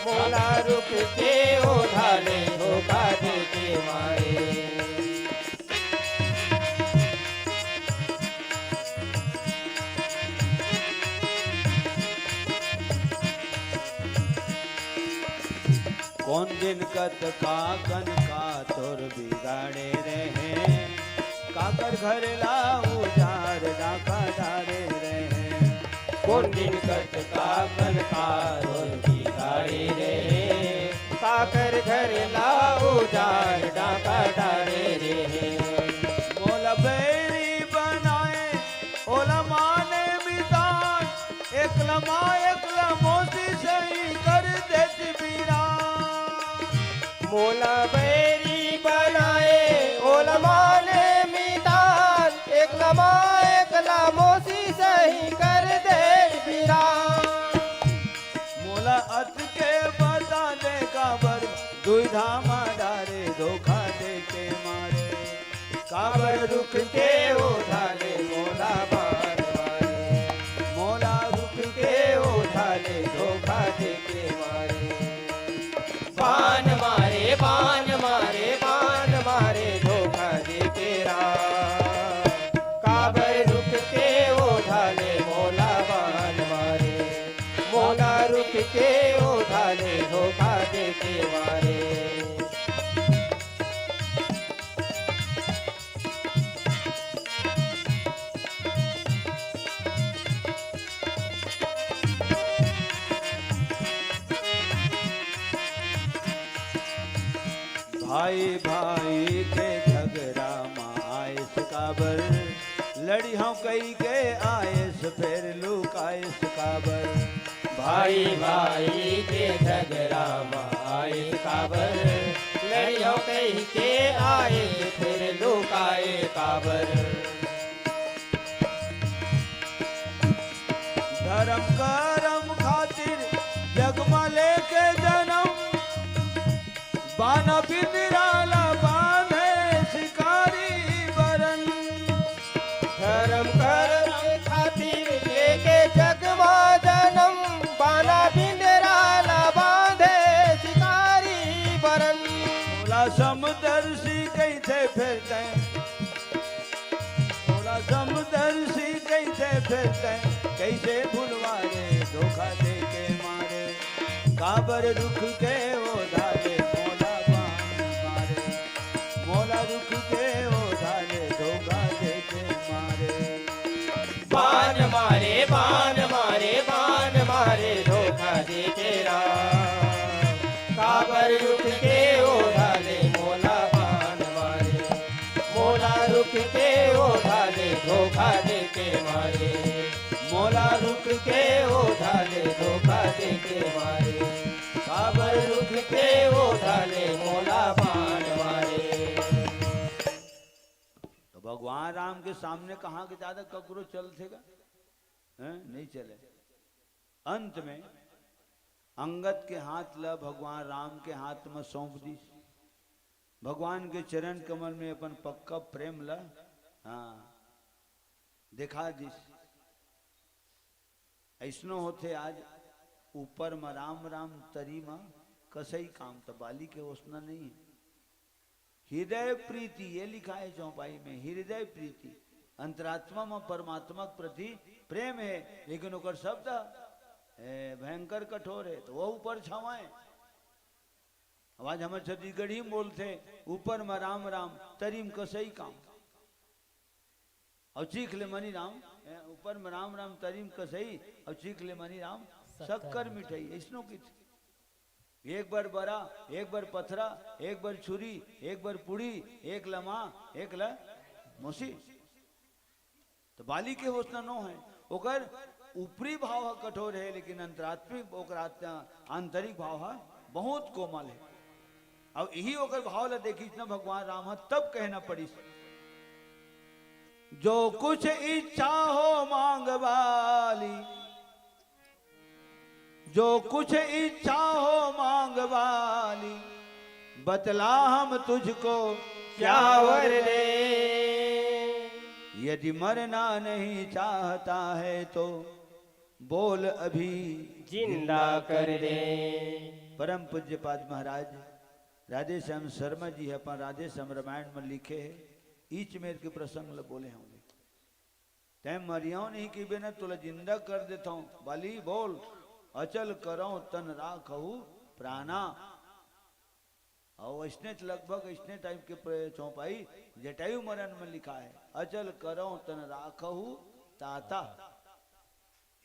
मोला रुख के ओधा ले धोखा दे के मारे। कोन दिन कतका कन का तोर बिगाड़े रहे, काकर घर ला उजार डाका डारे रहे। कोन दिन कतका कन का तोर बिगाड़े रहे, काकर घर ला उजार डाका डारे रहे। मोला बैरी बनाए, ओला माने मितान, एकला माँ एकला मौसी सही कर देत बीरान। मोला बैरी बनाए, ओला माने मितान, एकला माँ एकला मौसी सही कर देत बीरान। मोला अतके बता दे काबर दुविधा मा डारे, धोखा दे के मारे। काबर रुख के ओधा ले मोला बान मारे, मोला रुख के ओधा ले धोखा दे के मारे। बान मारे, बान मारे, बान मारे, धोखा दे के राम। काबर रुख के ओधा ले मोला बान मारे, मोला रुख के ओधा ले धोखा दे के मारे। भाई भाई के झगड़ा मा आइस काबर, लड़ी हूँ कही के आइस, फिर लुकाइस काबर। भाई भाई के झगड़ा मा आइस काबर, लड़ी हूँ कही के आइस, फिर लुकाए काबर। धर्म करम खातिर जग मा लेके जनम, बाना बिंदरा ला बांधे शिकारी बरन। धर्म करम खातिर लेके जग मा जनम, बाना बिंदरा ला बांधे शिकारी बरन। मोला समदर्शी कहिथे फेर तैं, मोला समदर्शी कहिथे फेर तैं, कइसे भुलवा रे धोखा दे के मारे। काबर रुख के ओधा ले मोला बान मारे, मोला रुख के ओधा ले धोखा दे के मारे। बान मारे, बान मारे, बान मारे, धोखा दे के राम। काबर रुख के ओधा ले मोला बान मारे, मोला रुख के ओधा ले धोखा दे के मारे, मोला रुख के ओधा ले धोखा दे के मारे। काबर रुख के ओधा ले मोला बान मारे, भगवान राम के सामने कहाँ के ज्यादा ककरो चलथे गा? हैं? नहीं चले। अंत में अंगद के हाथ ला भगवान राम के हाथ में सौंप दिस। भगवान के चरण कमल में अपन पक्का प्रेम ला, हाँ, दिखा दिस। अइसनो होथे आज, ऊपर म राम राम, तरी म कसई काम, त बाली के ओसना नहीं है। हृदय प्रीति, ये लिखा है चौपाई में, हृदय प्रीति, अंतरात्मा म परमात्मा के प्रति प्रेम है, लेकिन ओकर शब्द, ए, भयंकर कठोर है, तो वो ऊपर छावाए। अब आज हमर छत्तीसगढ़ी में बोलथे, ऊपर म राम राम, तरी म कसई काम। अउ चीख ले मनी राम, ए, ऊपर म राम राम, तरी म कसई, अउ चीख ले मनी राम, शक्कर शक्कर मिठाई, अइसनो किथे। एक बर बरा, एक बर पथरा, एक बर छुरी, एक बर पुड़ी, एक लमा, एक ल मोसी। तो बाली के ओसना नो है, ओकर ऊपरी भाव ह कठोर है, लेकिन अंतरात्मिक, ओकर आत्मा, आंतरिक भाव ह बहुत कोमल है। अब यही ओकर भाव ला देखिस न भगवान राम ह, तब कहना पड़िस, "जो कुछ इच्छा हो मांग बाली, जो कुछ इच्छा हो मांग बाली, बतला हम तुझको क्या वर दे। यदि मरना नहीं चाहता है तो बोल अभी जिंदा कर दे।" परम पूज्यपाद महाराज राधेश्याम शर्मा जी ह अपन राधेश्याम रामायण म लिखे हे, ईच मेर के प्रसंग ल बोले होंगे। तैं मरियव नहीं कहिबे न, तोला जिंदा कर देथव। बाली बोल, "अचल करव तन राखहु प्राणा।" अउ अइसने लगभग अइसने टाइप के प्र-, चौपाई जटायु मरण में लिखा है, "अचल करव तन राखहु ताता।"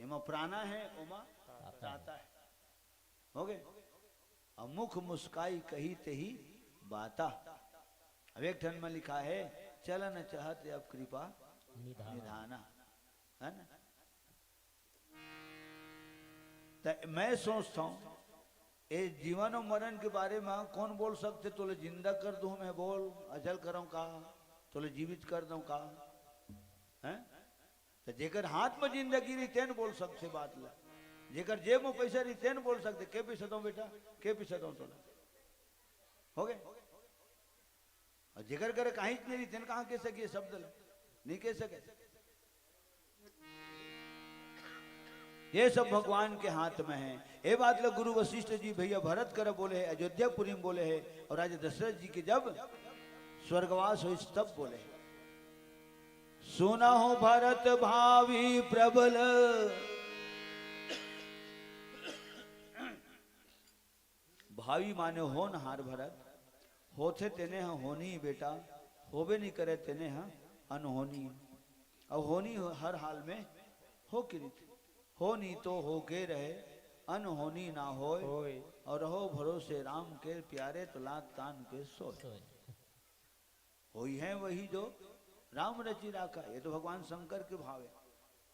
एमा प्राणा है, ओमा ताता है। हो गए? अउ मुख मुस्काई कही तेही बाता। अब एक ठन में लिखा है, "चलन चहत अब कृपा निधाना।" निधाना, है ना? त मैं सोचता हूँ, ए जीवन और मरण के बारे में कौन बोल सकथे? तोले जिंदा कर दूं मैं, बोल, अचल करव का, तोले जीवित कर दव का, हैं? त जेकर हाथ में जिंदगी रही, तेन बोल सकथे बात ला। जेकर जेब में पैसा रही, तेन बोल सकथे, "के पैसा दव बेटा, के पैसा दव तोला?" हो गए? अउ जेकर करा काहीच नहीं रही, तेन कहाँ कह सके शब्द ला? नहीं कह सके। ये सब भगवान के हाथ में है। ए बात ला गुरु वशिष्ठ जी भैया भरत करा बोले है, अयोध्यापुरी में बोले है, अउ राजा दशरथ जी के जब स्वर्गवास होइस तब बोले है, "सुनहु भरत भावी प्रबल।" भावी माने होनहार भरत, होथे तेने ह होनी बेटा, होबे नहीं करे तेने ह अनहोनी। अउ होनी हर हाल में हो किरित, होनी तो होके रहे, अनहोनी ना होय। होय। अउ रहो भरोसे राम के प्यारे, तो लात तान के सोय। सोय। होई है वही जो राम रचि राखा, ये तो भगवान शंकर के भाव है।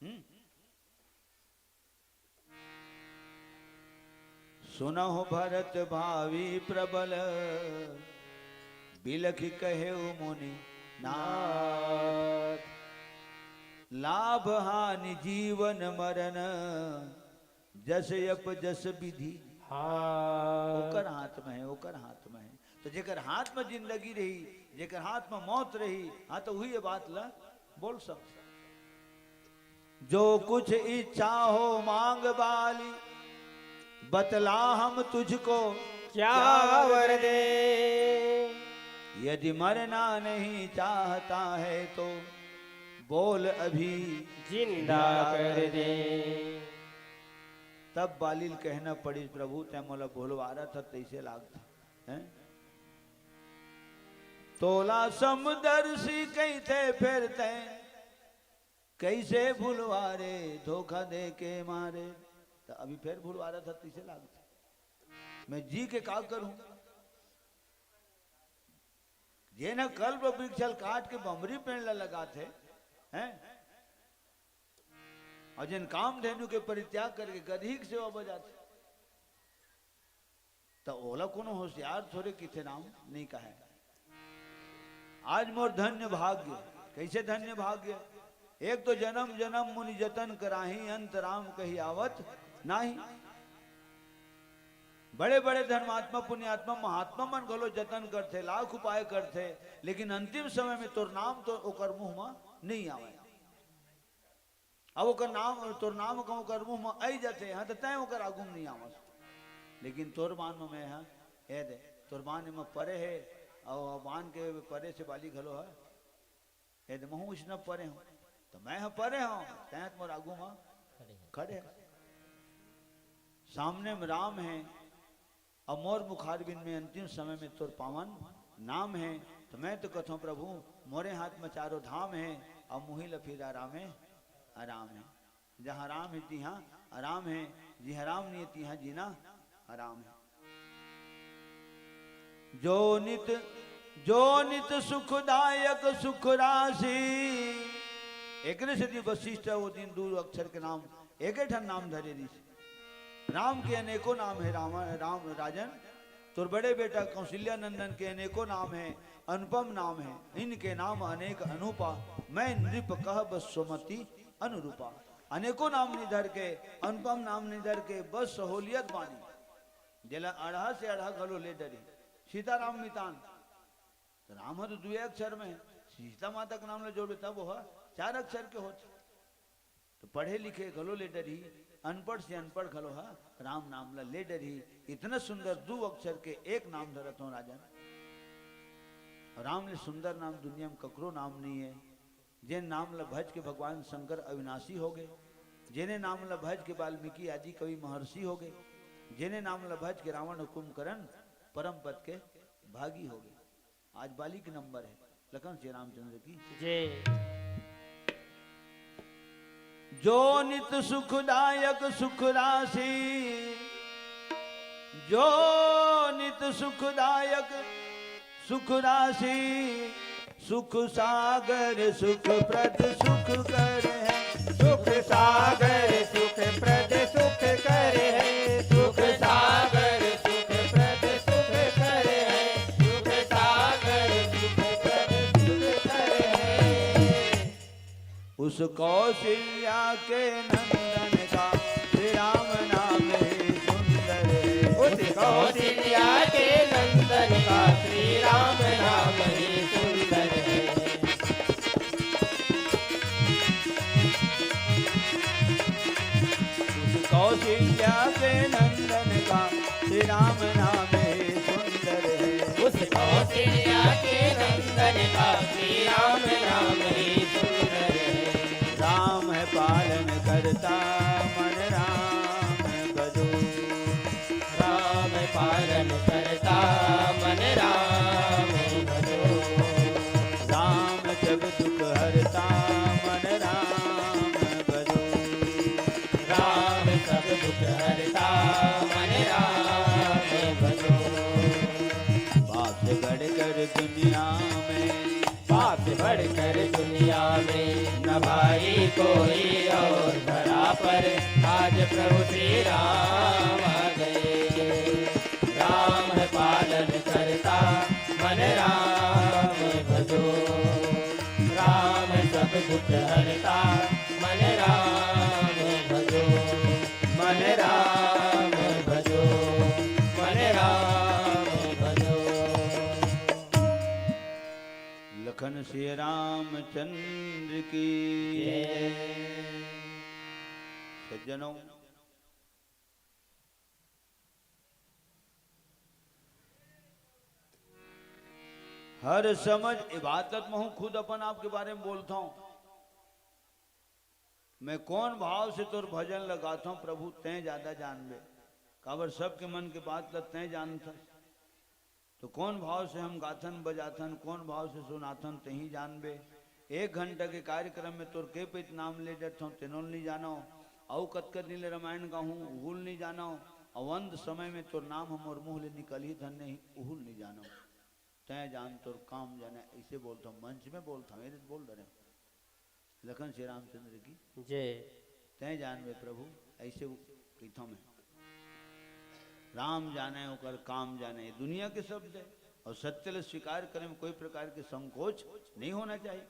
हम्म। सुनहु भरत भावी प्रबल, बिलखि कहेउ मुनि नाथ। लाभ हानि जीवन मरण, जस यप जस विधि। हाँ। ओकर हाथ में है, ओकर हाथ में है। तो जेकर हाथ में जिंदगी रही, जेकर हाथ में मौत रही, हाँ, तो वही ये बात ला बोल सकथे। "जो कुछ इच्छा हो मांग बाली, बतला हम तुझको क्या वर दे। यदि मरना नहीं चाहता है तो बोल अभी जिंदा कर दे।" तब बाली ल कहना पड़िस, "प्रभु, तैं मोला भुलवा रहा था, तैसे लागथे, हैं? तोला समदर्शी कहिथे, फेर तैं कैसे भुलवा रे, धोखा दे के मारे।" तो अभी फेर भुलवा रहा था, तैसे लागथे। मैं जी के का करूं? जेन ह कल्प वृक्ष ल काट के बमरी पेड़ ला लगाथे, हैं? अउ जेन कामधेनु के परित्याग करके गदही के सेवा बजाथे, त ओला कोनो होशियार थोरे किथे राम नहीं कहे। आज मोर धन्य भाग्य, कैसे धन्य भाग्य। एक तो जन्म जन्म मुनि जतन कराही, अंत राम कही आवत नाही। बड़े बड़े धर्मात्मा पुण्यात्मा महात्मा मन घलो जतन करथे, लाख उपाय करथे, लेकिन अंतिम समय में तोर नाम तो ओकर मुंह म नहीं आवे। अब ओकर नाम, तोर नाम कहूं ओकर मुंह म आई जाथे, हां, त तैं ओकर आगू म नहीं आवस। लेकिन तोर बान म मैं ह, ए दे, तोर बान एमा परे हे, अउ बान के परे से बाली घलो ह। ए दे, महूं इसना परे हूं, त मैं ह परे हूं, तैं ह मोर आगू म खड़े हस। सामने में राम हे, अब मोर मुखारबिंद में अंतिम समय में तोर पावन नाम हे, त मैं तो कथों प्रभु, मोरे हाथ में चारों धाम हे, अब मुही ल फिर आरामे आराम हे। जहां राम हे तिहां आराम हे, जिहां राम नहीं हे तिहां जीना आराम हे। जो नित, जो नित सुखदायक सुख राशि। एकरे सेती वशिष्ठ ओ दिन दू अक्षर के नाम, एके ठन नाम धरे रिहिस। राम के अनेकों नाम हे, राम, राम राजन, तोर बड़े बेटा कौशल्या नंदन के अनेकों नाम हे, अनुपम नाम हे, इनके नाम अनेक अनूपा, मैं नृप कहब सुमति अनुरूपा। अनेकों नाम नहीं धर के, अनुपम नाम नहीं धर के, बस सहूलियत बानी। जेला अड़हा से अड़हा घलो ले डरी। सीताराम मितान। त राम ह तो दुए अक्षर में हे, सीता माता के नाम ल जोड़बे तब ओह चार अक्षर के होथे। तो पढ़े लिखे घलो ले डरही, अनपढ़ से अनपढ़ घलो ह राम नाम ल ले डरही। इतना सुंदर दू अक्षर के एक नाम धरत हों राजन। राम ले सुंदर नाम दुनिया में ककरो नाम नहीं हे। जेन नाम ल भज के भगवान शंकर अविनाशी होगे, जेने नाम ल भज के वाल्मीकि आदि कवि महर्षि होगे, जेने नाम ल भज के रावण अउ कुंभकर्ण परम पद के भागी होगे। आज बाली के नंबर हे। लखन श्री रामचंद्र की जय। जो नित सुखदायक सुख राशि, जो नित सुखदायक सुख राशि, सुख सागर सुख प्रद सुख कर है। सुख सागर सुख प्रद सुख कर है। सुख सागर सुख प्रद सुख कर है। सुख सागर सुख प्रद सुख कर है। उस कौशल्या के नंदन का श्री राम नाम ही सुंदर है। उस कौशल्या के नंदन का श्री राम नाम ही सुंदर है। उस कौशल्या के नंदन का श्री राम नाम ही सुंदर है। उस कौशल्या के नंदन का श्री राम नाम ही सुंदर है। राम है पालन करता, मन राम भजो। राम पालन करता, मन राम भजो। राम सब दुख हरता, मन राम भजो। राम सब दुख हरता, मन राम भजो। पाप से बढ़कर दुनिया में, पाप से बढ़कर दुनिया में, न भाई कोई और धरा पर, आज प्रभु श्री राम आ गए। राम है पालन करता, मन राम भजो। राम सब दुख हरता, मन राम भजो। मन राम भजो, मन राम भजो। लखन श्री रामचंद्र की जय। सज्जनों, हर समय ए बात ल महूं खुद अपन आप के बारे में बोलथंव। मैं कोन भाव से तोर भजन ल गाथंव प्रभु, तैं जादा जानबे। काबर सबके मन के बात ल तैं जानथस। तो कोन भाव से हम गाथन बजाथन, कोन भाव से सुनाथन, तेही जानबे। एक घंटा के कार्यक्रम में तोर के पइत नाम ले डरथंव, तेनो ल नइ जानंव। अउ कतका दिन ले रामायण गाहूं, उहू ल नइ जानंव। अउ अंत समय में तोर नाम ह मोर मुंह ले निकलही धन नहीं, उहू ल नइ जानंव। तैं जान तोर काम जाने, अइसे बोलथंव, मंच में बोलथंव, एदे बोल डरेंव। लखन श्री रामचंद्र की जय। तैं जानबे प्रभु, अइसे कहिथंव मैं। राम जाने ओकर काम जाने, ये दुनिया के शब्द हे। अउ सत्य ल स्वीकार करे में कोई प्रकार के संकोच नहीं होना चाहिए।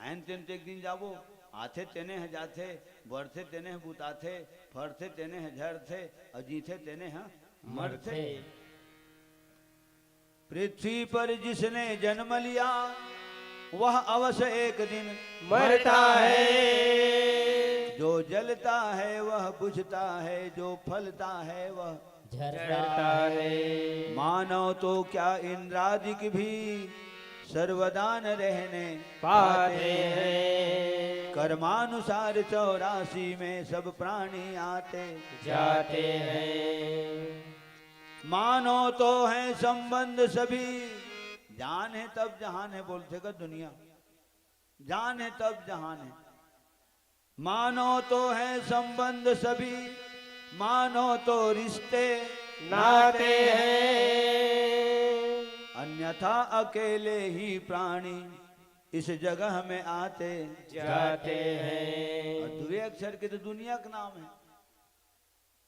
आयन तेन तो एक दिन जाबो। आथे तेने ह जाथे, बढ़थे तेने ह बुताथे, फरथे तेने ह झरथे, अउ जीथे तेने ह मरथे। पृथ्वी पर जिसने जन्म लिया, वह अवश्य एक दिन मरता है। जो जलता है, वह बुझता है, जो फलता है, वह झरता है। मानव तो क्या, इंद्रादिक भी सर्वदा न रहने पाते हैं। कर्मानुसार चौरासी में सब प्राणी आते जाते हैं। मानव तो है संबंध सभी, जान है तब जहान है, बोलथे का दुनिया, जान है तब जहान है। मानव तो है संबंध सभी, मानव तो रिश्ते नाते हैं। अन्यथा अकेले ही प्राणी इस जगह में आते जाते हैं। अउ दुए अक्षर के तो दुनिया के नाम है।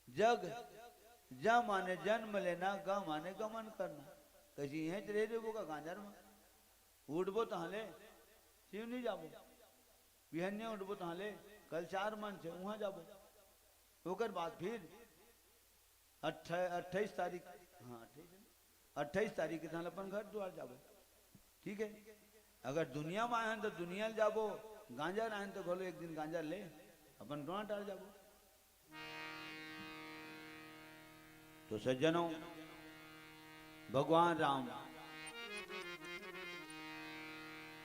जग, ज माने जन्म लेना, ग माने गमन करना। कइसे इहेंच रह देबो का गांजर म? उठबो तहाँ ले, सिवनी जाबो। बिहनिया उठबो तहाँ ले, कल चार मन से उहाँ जाबो। ओकर बाद फिर अट्ठा-, अट्ठाईस तारीख, हाँ, अट्ठाईस है ना? अट्ठाईस तारीख के तहाँ ले अपन घर दुआर जाबो। ठीक है, अगर दुनिया में आए हैं तो दुनिया ले जाबो, गांजर आए हैं तो घलो एक दिन गांजर ले अपन डोना टार जाबो। तो सज्जनों, भगवान राम,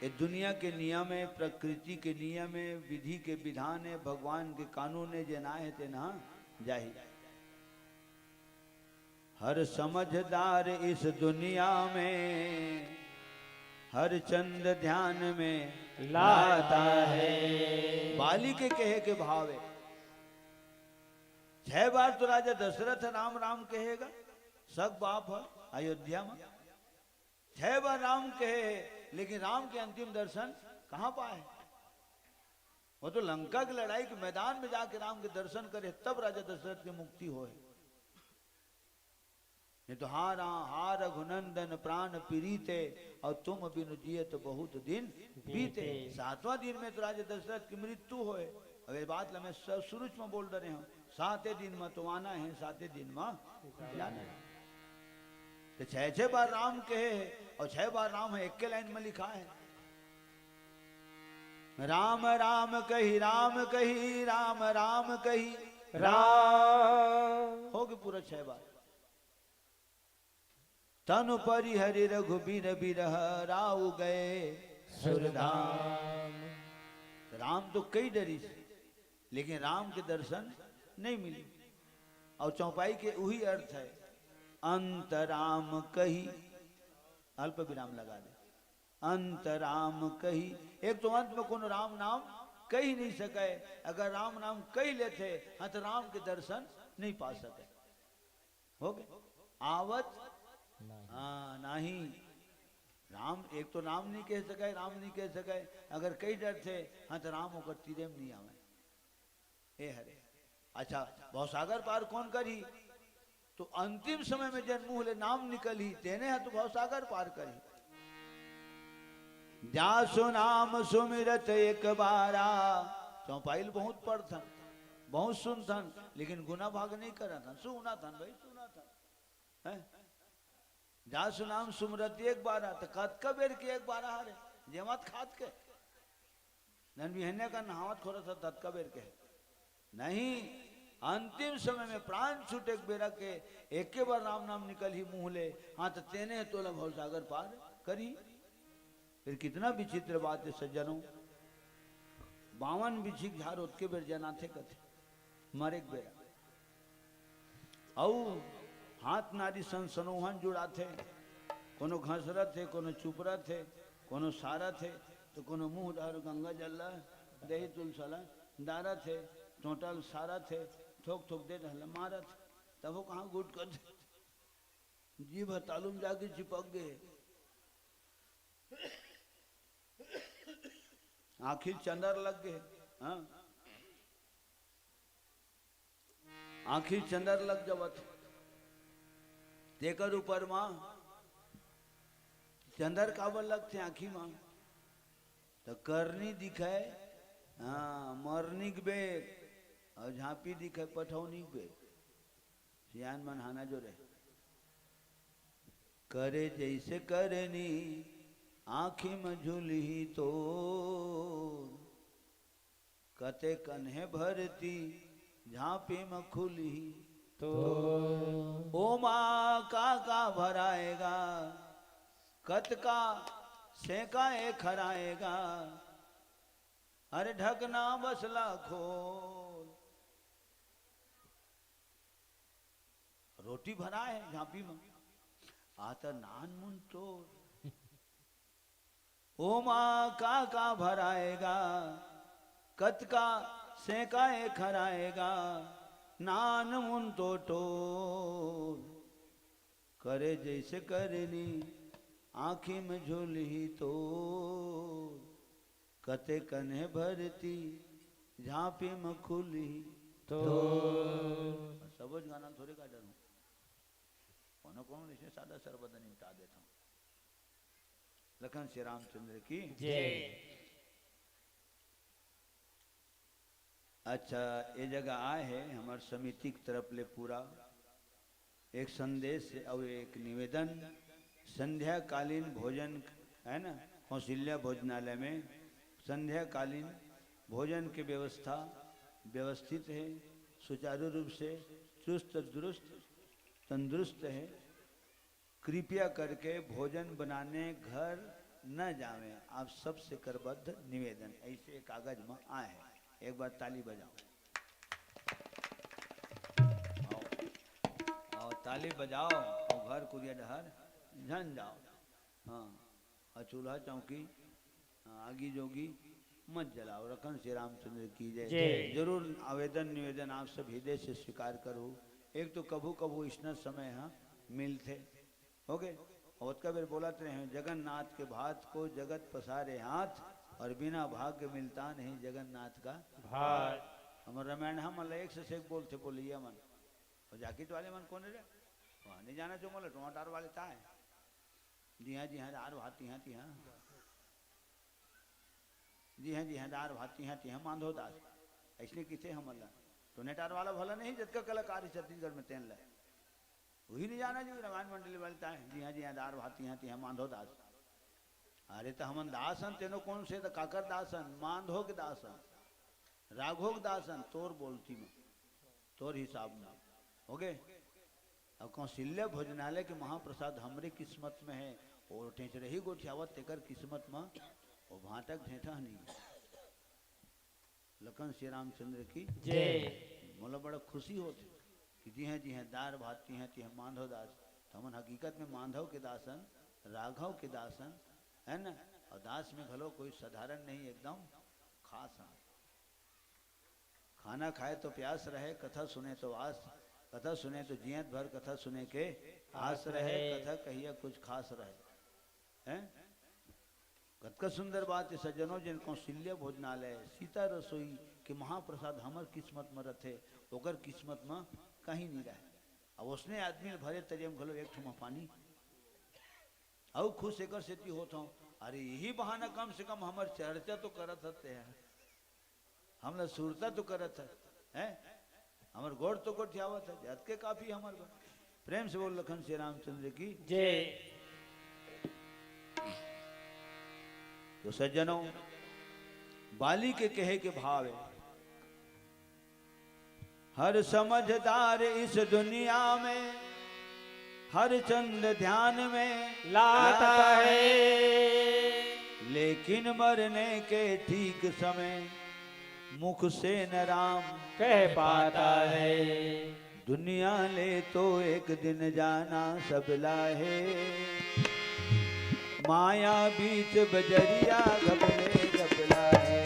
ये दुनिया के नियम है, प्रकृति के नियम है, विधि के विधान है, भगवान के कानून है, जेन आए हे तेन ह जाही। हर समझदार इस दुनिया में हर चंद ध्यान में लाता है। बाली के कहे के भाव है, छह बार तो राजा दशरथ राम राम कहेगा, सग बाप है अयोध्या में, छह बार राम कहे है, लेकिन राम के अंतिम दर्शन कहाँ पाए? वो तो लंका की लड़ाई के मैदान में जाके राम के दर्शन करे, तब राजा दशरथ के मुक्ति होए। नहीं तो हा रा-, हा रघुनंदन प्राण प्रीते, और तुम बिनु जियत बहुत दिन बीते। बीते। सातवां दिन में तो राजा दशरथ की मृत्यु होए। अब ये बात ल मैं स-, शुरू में बोल रहे हूँ, साते दिन में तो आना है, साते दिन में जाना है। तो छह छह बार राम कहे है, और छह बार राम है, एक के लाइन में लिखा है, राम राम कही, राम कही, राम राम कही, राम। हो गए पूरा छह बार। तनु परिहरि रघुबीर बिरह राउ गए सुरधाम। राम तो कई डरिस, लेकिन राम के दर्शन नहीं मिले। और चौपाई के वही अर्थ है, अंत राम कही, अल्प विराम लगा दे, अंत राम कही। एक तो अंत में कोनो राम नाम कही नहीं सके, अगर राम नाम कही लेथे, हाँ, तो राम के दर्शन नहीं पा सके। हो गए? आवत? नहीं। हाँ, नहीं। राम, एक तो राम नहीं कह सके, राम नहीं कह सके, अगर कही डरथे, हाँ, तो राम ओकर तीरे में नहीं आवे। ए हरे। अच्छा, भवसागर पार कौन करही? तो अंतिम समय में जेन मुंह ले नाम निकलही, तेने ह तो भवसागर पार करही। जासु नाम सुमिरत एक बारा। चौपाई ल बहुत पढ़थन, बहुत सुनथन, लेकिन गुना भाग नहीं करथन। सुनथन भाई, सुनथन। हैं? जासु नाम सुमिरत एक बारा, त कतका बेर के एक बारा हरे? जेमा त खात के। नन बिहनिया का नहावत खोरत ह ततका बेर के। नहीं, अंतिम समय में प्राण छूटे के बेरा के एके बार राम नाम निकलही मुंह ले, हाँ, त तेने तोला भवसागर पार करही। फिर कितना विचित्र बात है सज्जनों, बावन बिछी के झार ओतके बेर जनाथे कथे, मरे के बेरा। अउ हाथ नारी सन सनोहन जुड़ाथे, कोनो घसरत हे, कोनो चुपरत हे, कोनो सारत हे, तो कोनो मुंह डार गंगा जल ला, दही तुलसा ला डारत हे, टोंटा ल सारत हे, थोक थोक दे डहला मारत हे, तब वो कहाँ गुट कर दे। जीभ ह तालू में जाके चिपक गे, आँखी चंदर लग गे। हाँ, आँखी चंदर लग जावत, तेकर ऊपर मा चंदर काबर लगथे आँखी मा? त करनी दिखय, हाँ, मरनी के बेर, अउ झांपी दिखय पठौनी के बेर। सियान मन हाना जोरे। करे जइसे करनी, आँखी म झुलही तोर। कते कन्हे भरती, झांपी म खुलही तोर। ओमा का का भराएगा, कतका सेंका ए खराएगा। अरे ढकना बसला खोल। रोटी भराए हे झांपी म, आ त नान मुन तोर। ओमा का का भराएगा, कतका सेंका ए खराएगा, नान मुन तो टोर। करे जइसे करनी, आँखी म झुलही तोर। कते कन्हे भरती, झांपी म खुलही तोर। सबो झन गाना थोरे गा डरहूं, कोनो कोनो अइसने सादा सरबदा निमटा देथंव। लखन श्री रामचंद्र की जय। अच्छा, ए जगह आए हे हमर समिति के तरफ ले पूरा एक संदेश अउ एक निवेदन। संध्याकालीन भोजन, है ना, कौशल्या भोजनालय में संध्याकालीन भोजन के व्यवस्था व्यवस्थित है, सुचारू रूप से चुस्त दुरुस्त तंदुरुस्त है। कृपया करके भोजन बनाने घर न जावें, आप सबसे करबद्ध निवेदन। ऐसे कागज में आए हैं, एक बार ताली बजाओ। आओ, आओ, ताली बजाओ और घर कुरिया डहर झन जाओ। हाँ, और चूल्हा चौकी, हाँ, आगी जोगी मत जलाओ। लखन श्री रामचंद्र की जय। जय। जरूर आवेदन निवेदन आप सब हृदय से स्वीकार करो। एक तो कभू कभू इसना समय हाँ मिलथे, ओके? ओतका बेर बोलत रहे हैं, "जगन्नाथ के भात को जगत पसारे हाथ, और बिना भाग्य मिलता नहीं जगन्नाथ का भात।" हमर रामायण हम एक से एक बोलथे बोलैया मन। और जाकिट वाले मन कोन रे? वहाँ नहीं जाना जो मोला टमाटर वाले ताए। जिहाँ जिहाँ दार भात तिहाँ तिहाँ। जिहाँ जिहाँ दार भात तिहाँ तिहाँ मांधो दास। अइसने किथे हमन ला। टोनेटार वाला भला नहीं, जतका कलाकार हे छत्तीसगढ़ में तेन ला। वही नहीं जाना जो रामायण मंडली वाले ताए। जिहाँ जिहाँ दार भात तिहाँ तिहाँ मांधो दास। अरे त हमन दास हन, तेनो कोन से त काकर दास हन? मांधो के दास हन, राघो के दास हन, तोर बोलती में, तोर हिसाब में। हो गए? अब कौशल्या भोजनालय के महाप्रसाद हमरे किस्मत में है, वो टेचरही गोठियावत तेकर किस्मत में, वो भांटा के ढेंठा नहीं। लखन श्री रामचंद्र की जय। मोला बड़ा खुशी होत हे कि जिहाँ जिहाँ दार भात तिहाँ तिहाँ मांधो दास, तो हमन हकीकत में मांधव के दास हन, राघव के दास हन, है ना? और दास में घलो कोई साधारण नहीं, एकदम खास हन। खाना खाए तो प्यास रहे, कथा सुने तो आस, कथा सुने तो जियत भर कथा सुने के आस रहे, कथा कहिया कुछ खास रहे। हैं? कतका सुंदर बात हे सज्जनों, जेन कौशल्या भोजनालय, सीता रसोई के महाप्रसाद हमर किस्मत म रथे, ओकर किस्मत म कहीं नहीं रहे। अब उसने आदमी ल भरे तरिया म घलो एक ठो म पानी, अउ खुश एकर सेती होत हौं। अरे यही बहाना कम से कम हमर चर्चा तो करत हते हैं। हमला सुरता तो करत हे, हैं? हमर गोड़ तो गोठियावत हे, जतके काफी हमर बर। प्रेम से बोल लखन श्री रामचंद्र की जय। तो सज्जनों, बाली के कहे के भाव हे, हर समझदार इस दुनिया में हर चंद ध्यान में लाता है, लेकिन मरने के ठीक समय मुख से न राम कह पाता है। दुनिया ले तो एक दिन जाना सबला है, माया बीच बजरिया घपले घपला है।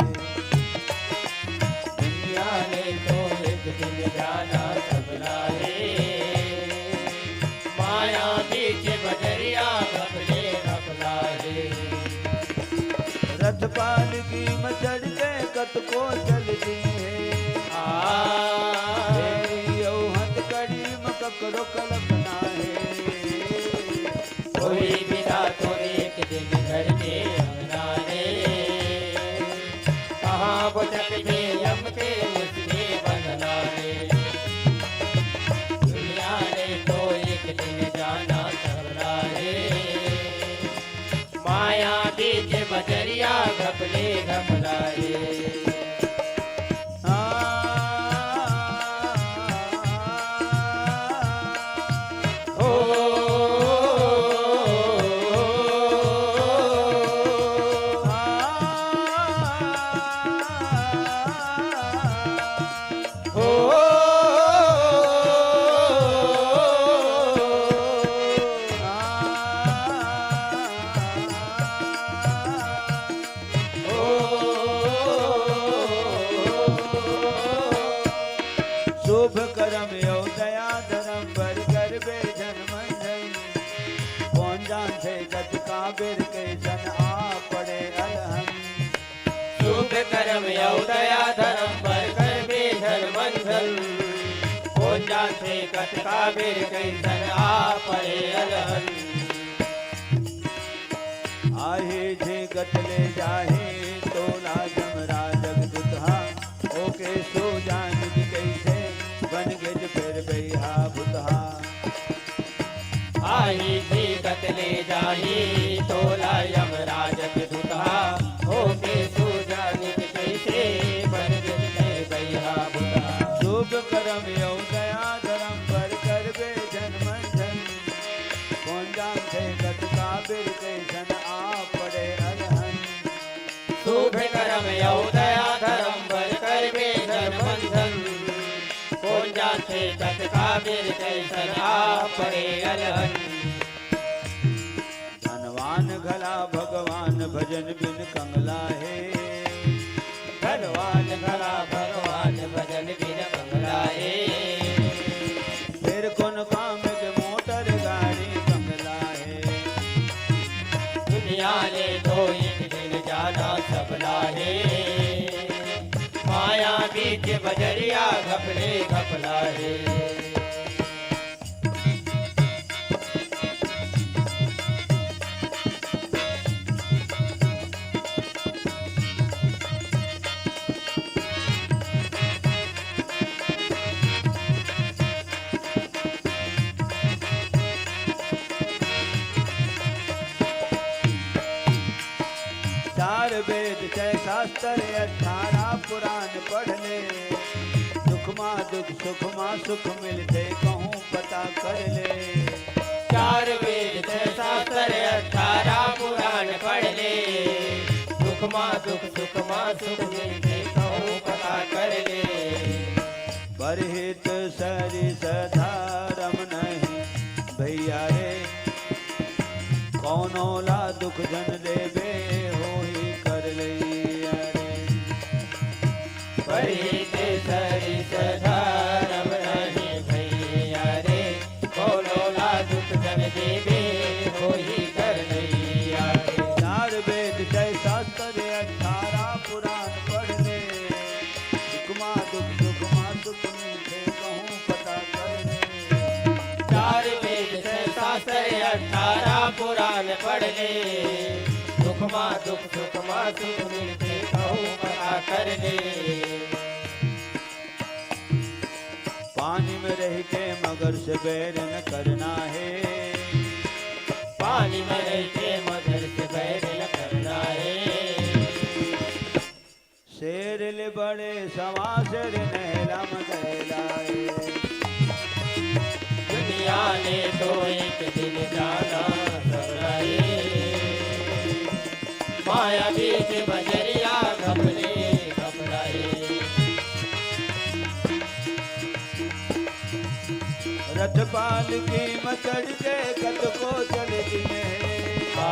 दुनिया ले तो एक दिन जाना सबला है, माया बीच बजरिया घपले घपला है। रथ पालकी म चढ़ के कतको चल दी है। आ। फेरी अउ हथकड़ी म ककरो कल्पना है। कोई बिना तो एक दिन घर के अंगना है। करम अउ दया धरम बर करबे झन मंझन। कोन जानथे कतका बेर कइसन आ पड़े अलहन। शुभ करम अउ दया धरम बर करबे झन मंझन। कोन जानथे कतका बेर कइसन आ पड़े अलहन। आही झिंगत ले जाही तोला जमराज दूतहा। ओके सो जानित कइसे बन गेज फेर बइहा भूतहा। आही झिंगत ले जाही तोला यमराज दूतहा। ओके सो जानित कइसे बन गेज फेर बइहा भूतहा। शुभ करम अउ दया धरम बर करबे झन मंझन। कोन जानथे कतका बेर कइसन आ पड़े अलहन। शुभ करम अउ दया धरम बर करबे झन मंझन। कोन जानथे कतका बेर कइसन आ पड़े अलहन। धनवान घला भगवान भजन बिन कंगला हे। धनवान घला भगवान भजन बिन कंगला हे। फेर कोन काम के मोटर गाड़ी कंगला हे। दुनिया ले तो एक दिन जाना सबला हे। माया बीच बजरिया घपले घपला हे। चार वेद छह शास्त्र अठारह पुराण पढ़ ले। दुख मा दुख सुख मा सुख मिलथे कहूँ पता कर ले। चार वेद छह शास्त्र अठारह पुराण पढ़ ले। दुख मा दुख सुख मा सुख मिलथे कहूँ पता कर ले। परहित सरिस धरम नहीं भैया रे। कोनो ला दुख झन देबे होही कर लइया रे। परहित सरिस धरम नहीं भैया रे। कोनो ला दुख झन देबे होही कर लइया रे। चार वेद छह शास्त्र अठारह पुराण पढ़ ले। दुख मा दुख सुख मा सुख मिलथे कहूँ पता कर ले। चार वेद छह शास्त्र अठारह पुराण पढ़ ले। दुख मा दुख सुख मा सुख मिलथे कहूँ पता कर ले। पानी में रह के मगर से बैर न करना हे। पानी में रह के मगर से बैर न करना हे। शेर ले बड़े सवा शेर नहला मगैला हे। दुनिया ने तो एक दिन जाना सबला हे। माया बीच बजरिया घपले घपला हे। रथ पालकी म चढ़ के कतको चल दिए हे। आ,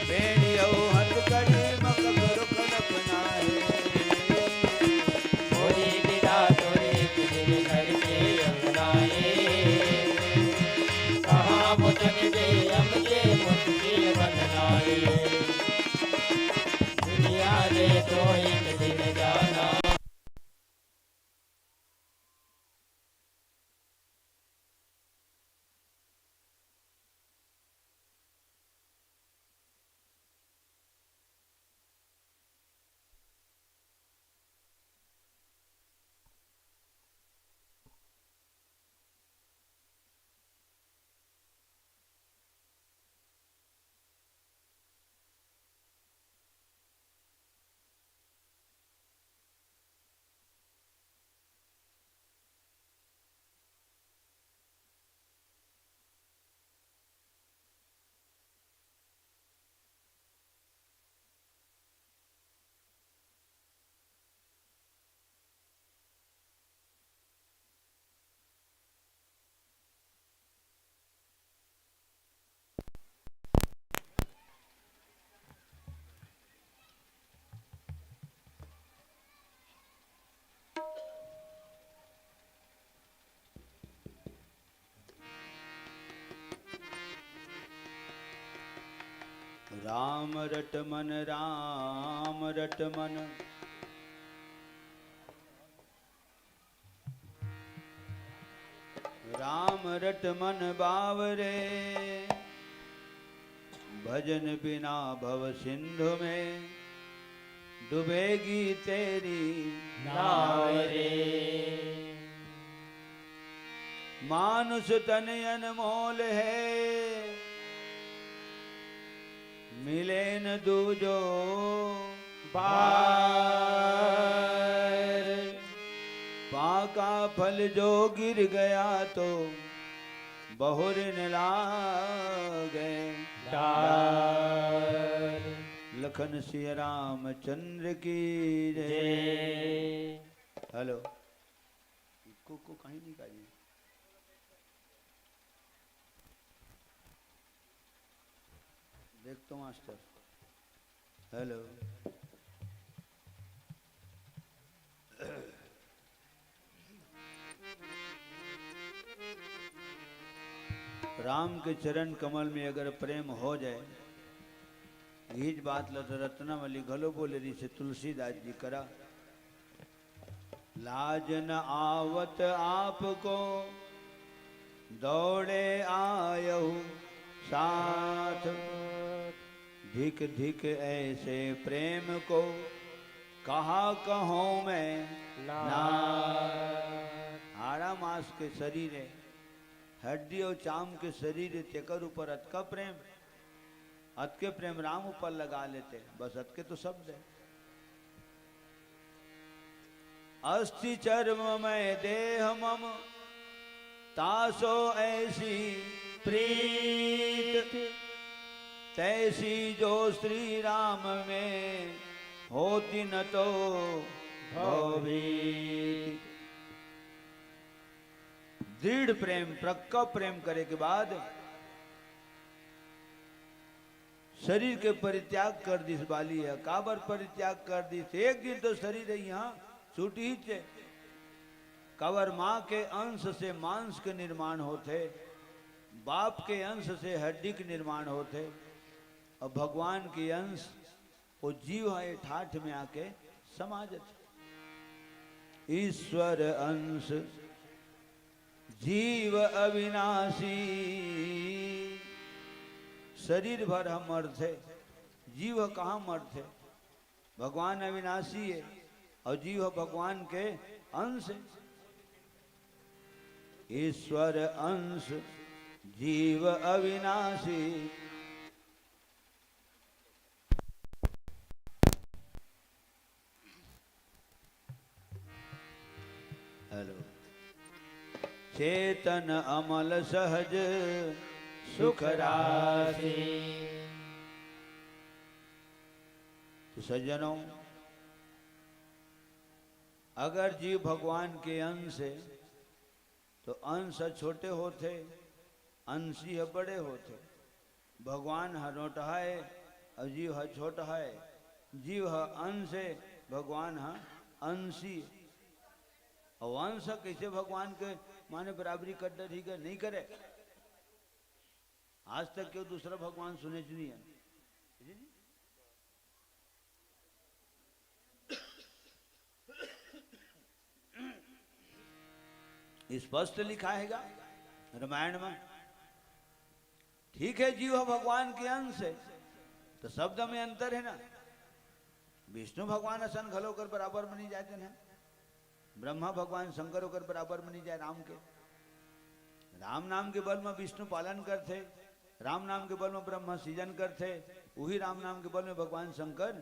बेड़ी अउ हथकड़ी म ककरो कल्पना हे। होही विदा तोरे एक दिन घर के अंगना हे। कहाँ मुचक दे अब ये मुश्किल बंधना हे। दुनिया ने तो एक दिन जाना। राम रट मन, राम रट मन, राम रट मन बावरे। भजन बिना भव सिंधु में डूबेगी तेरी नाव रे। मानुष तन अनमोल है, मिले न दूजो बार। पाका फल जो गिर गया तो बहुरिन लागे डार। लखन सिया रामचंद्र की जय। जय। हेलो, इको को कहीं नहीं करिए। देख तो मास्टर। हेलो। राम के चरण कमल में अगर प्रेम हो जाए, इहीच बात ल तो रत्नावली घलो बोले रहिसे तुलसीदास जी करा। लाज न आवत आपको, दौड़े आयहु साथ। धिक धिक ऐसे प्रेम को, कहा कहूँ मैं नाथ। नाथ। हाड़ा मांस के शरीर है, हड्डी और चाम के शरीर है, तेकर ऊपर अतका प्रेम, अतके प्रेम राम ऊपर लगा लेते, बस अतके तो शब्द है। अस्थि चर्म मैं देह मम, तासो ऐसी प्रीत, तैसी जो श्री राम में होती न तो भवभीत। दृढ़ प्रेम, पक्का प्रेम करे के बाद शरीर के परित्याग कर दिस बाली ह। काबर परित्याग कर दिस? एक दिन तो शरीर ह इहाँ छूटही चे। काबर माँ के अंश से मांस के निर्माण होथे, बाप के अंश से हड्डी के निर्माण होथे, अउ भगवान के अंश वो जीव ह ए ठाठ में आके समा जथे। ईश्वर अंश जीव अविनाशी। शरीर भर ह मरथे, जीव ह कहाँ मरथे? भगवान अविनाशी हे अउ जीव ह भगवान के अंश हे। ईश्वर अंश जीव अविनाशी। हेलो। चेतन अमल सहज सुख राशि। तो सज्जनों, अगर जीव भगवान के अंश हे, तो अंश ह छोटे होथे, अंशी ह बड़े होथे। भगवान ह नोटहा हे अउ जीव ह छोटहा हे। जीव ह अंश हे, भगवान ह अंशी हे। अउ अंश ह कइसे भगवान के माने बराबरी कर डरही गा? नहीं करे। आज तक केऊ दूसरा भगवान सुनेच नहीं हे। स्पष्ट लिखा हे गा रामायण में। ठीक हे, जीव ह भगवान के अंश हे, तो शब्द में अंतर हे ना। विष्णु भगवान असन घलो ओकर बराबर मनी जाय तेन ह। ब्रह्मा भगवान शंकर ओकर बराबर मनी जाय राम के। राम नाम के बल में विष्णु पालन करथे, राम नाम के बल में ब्रह्मा सृजन करथे, उही राम नाम के बल में भगवान शंकर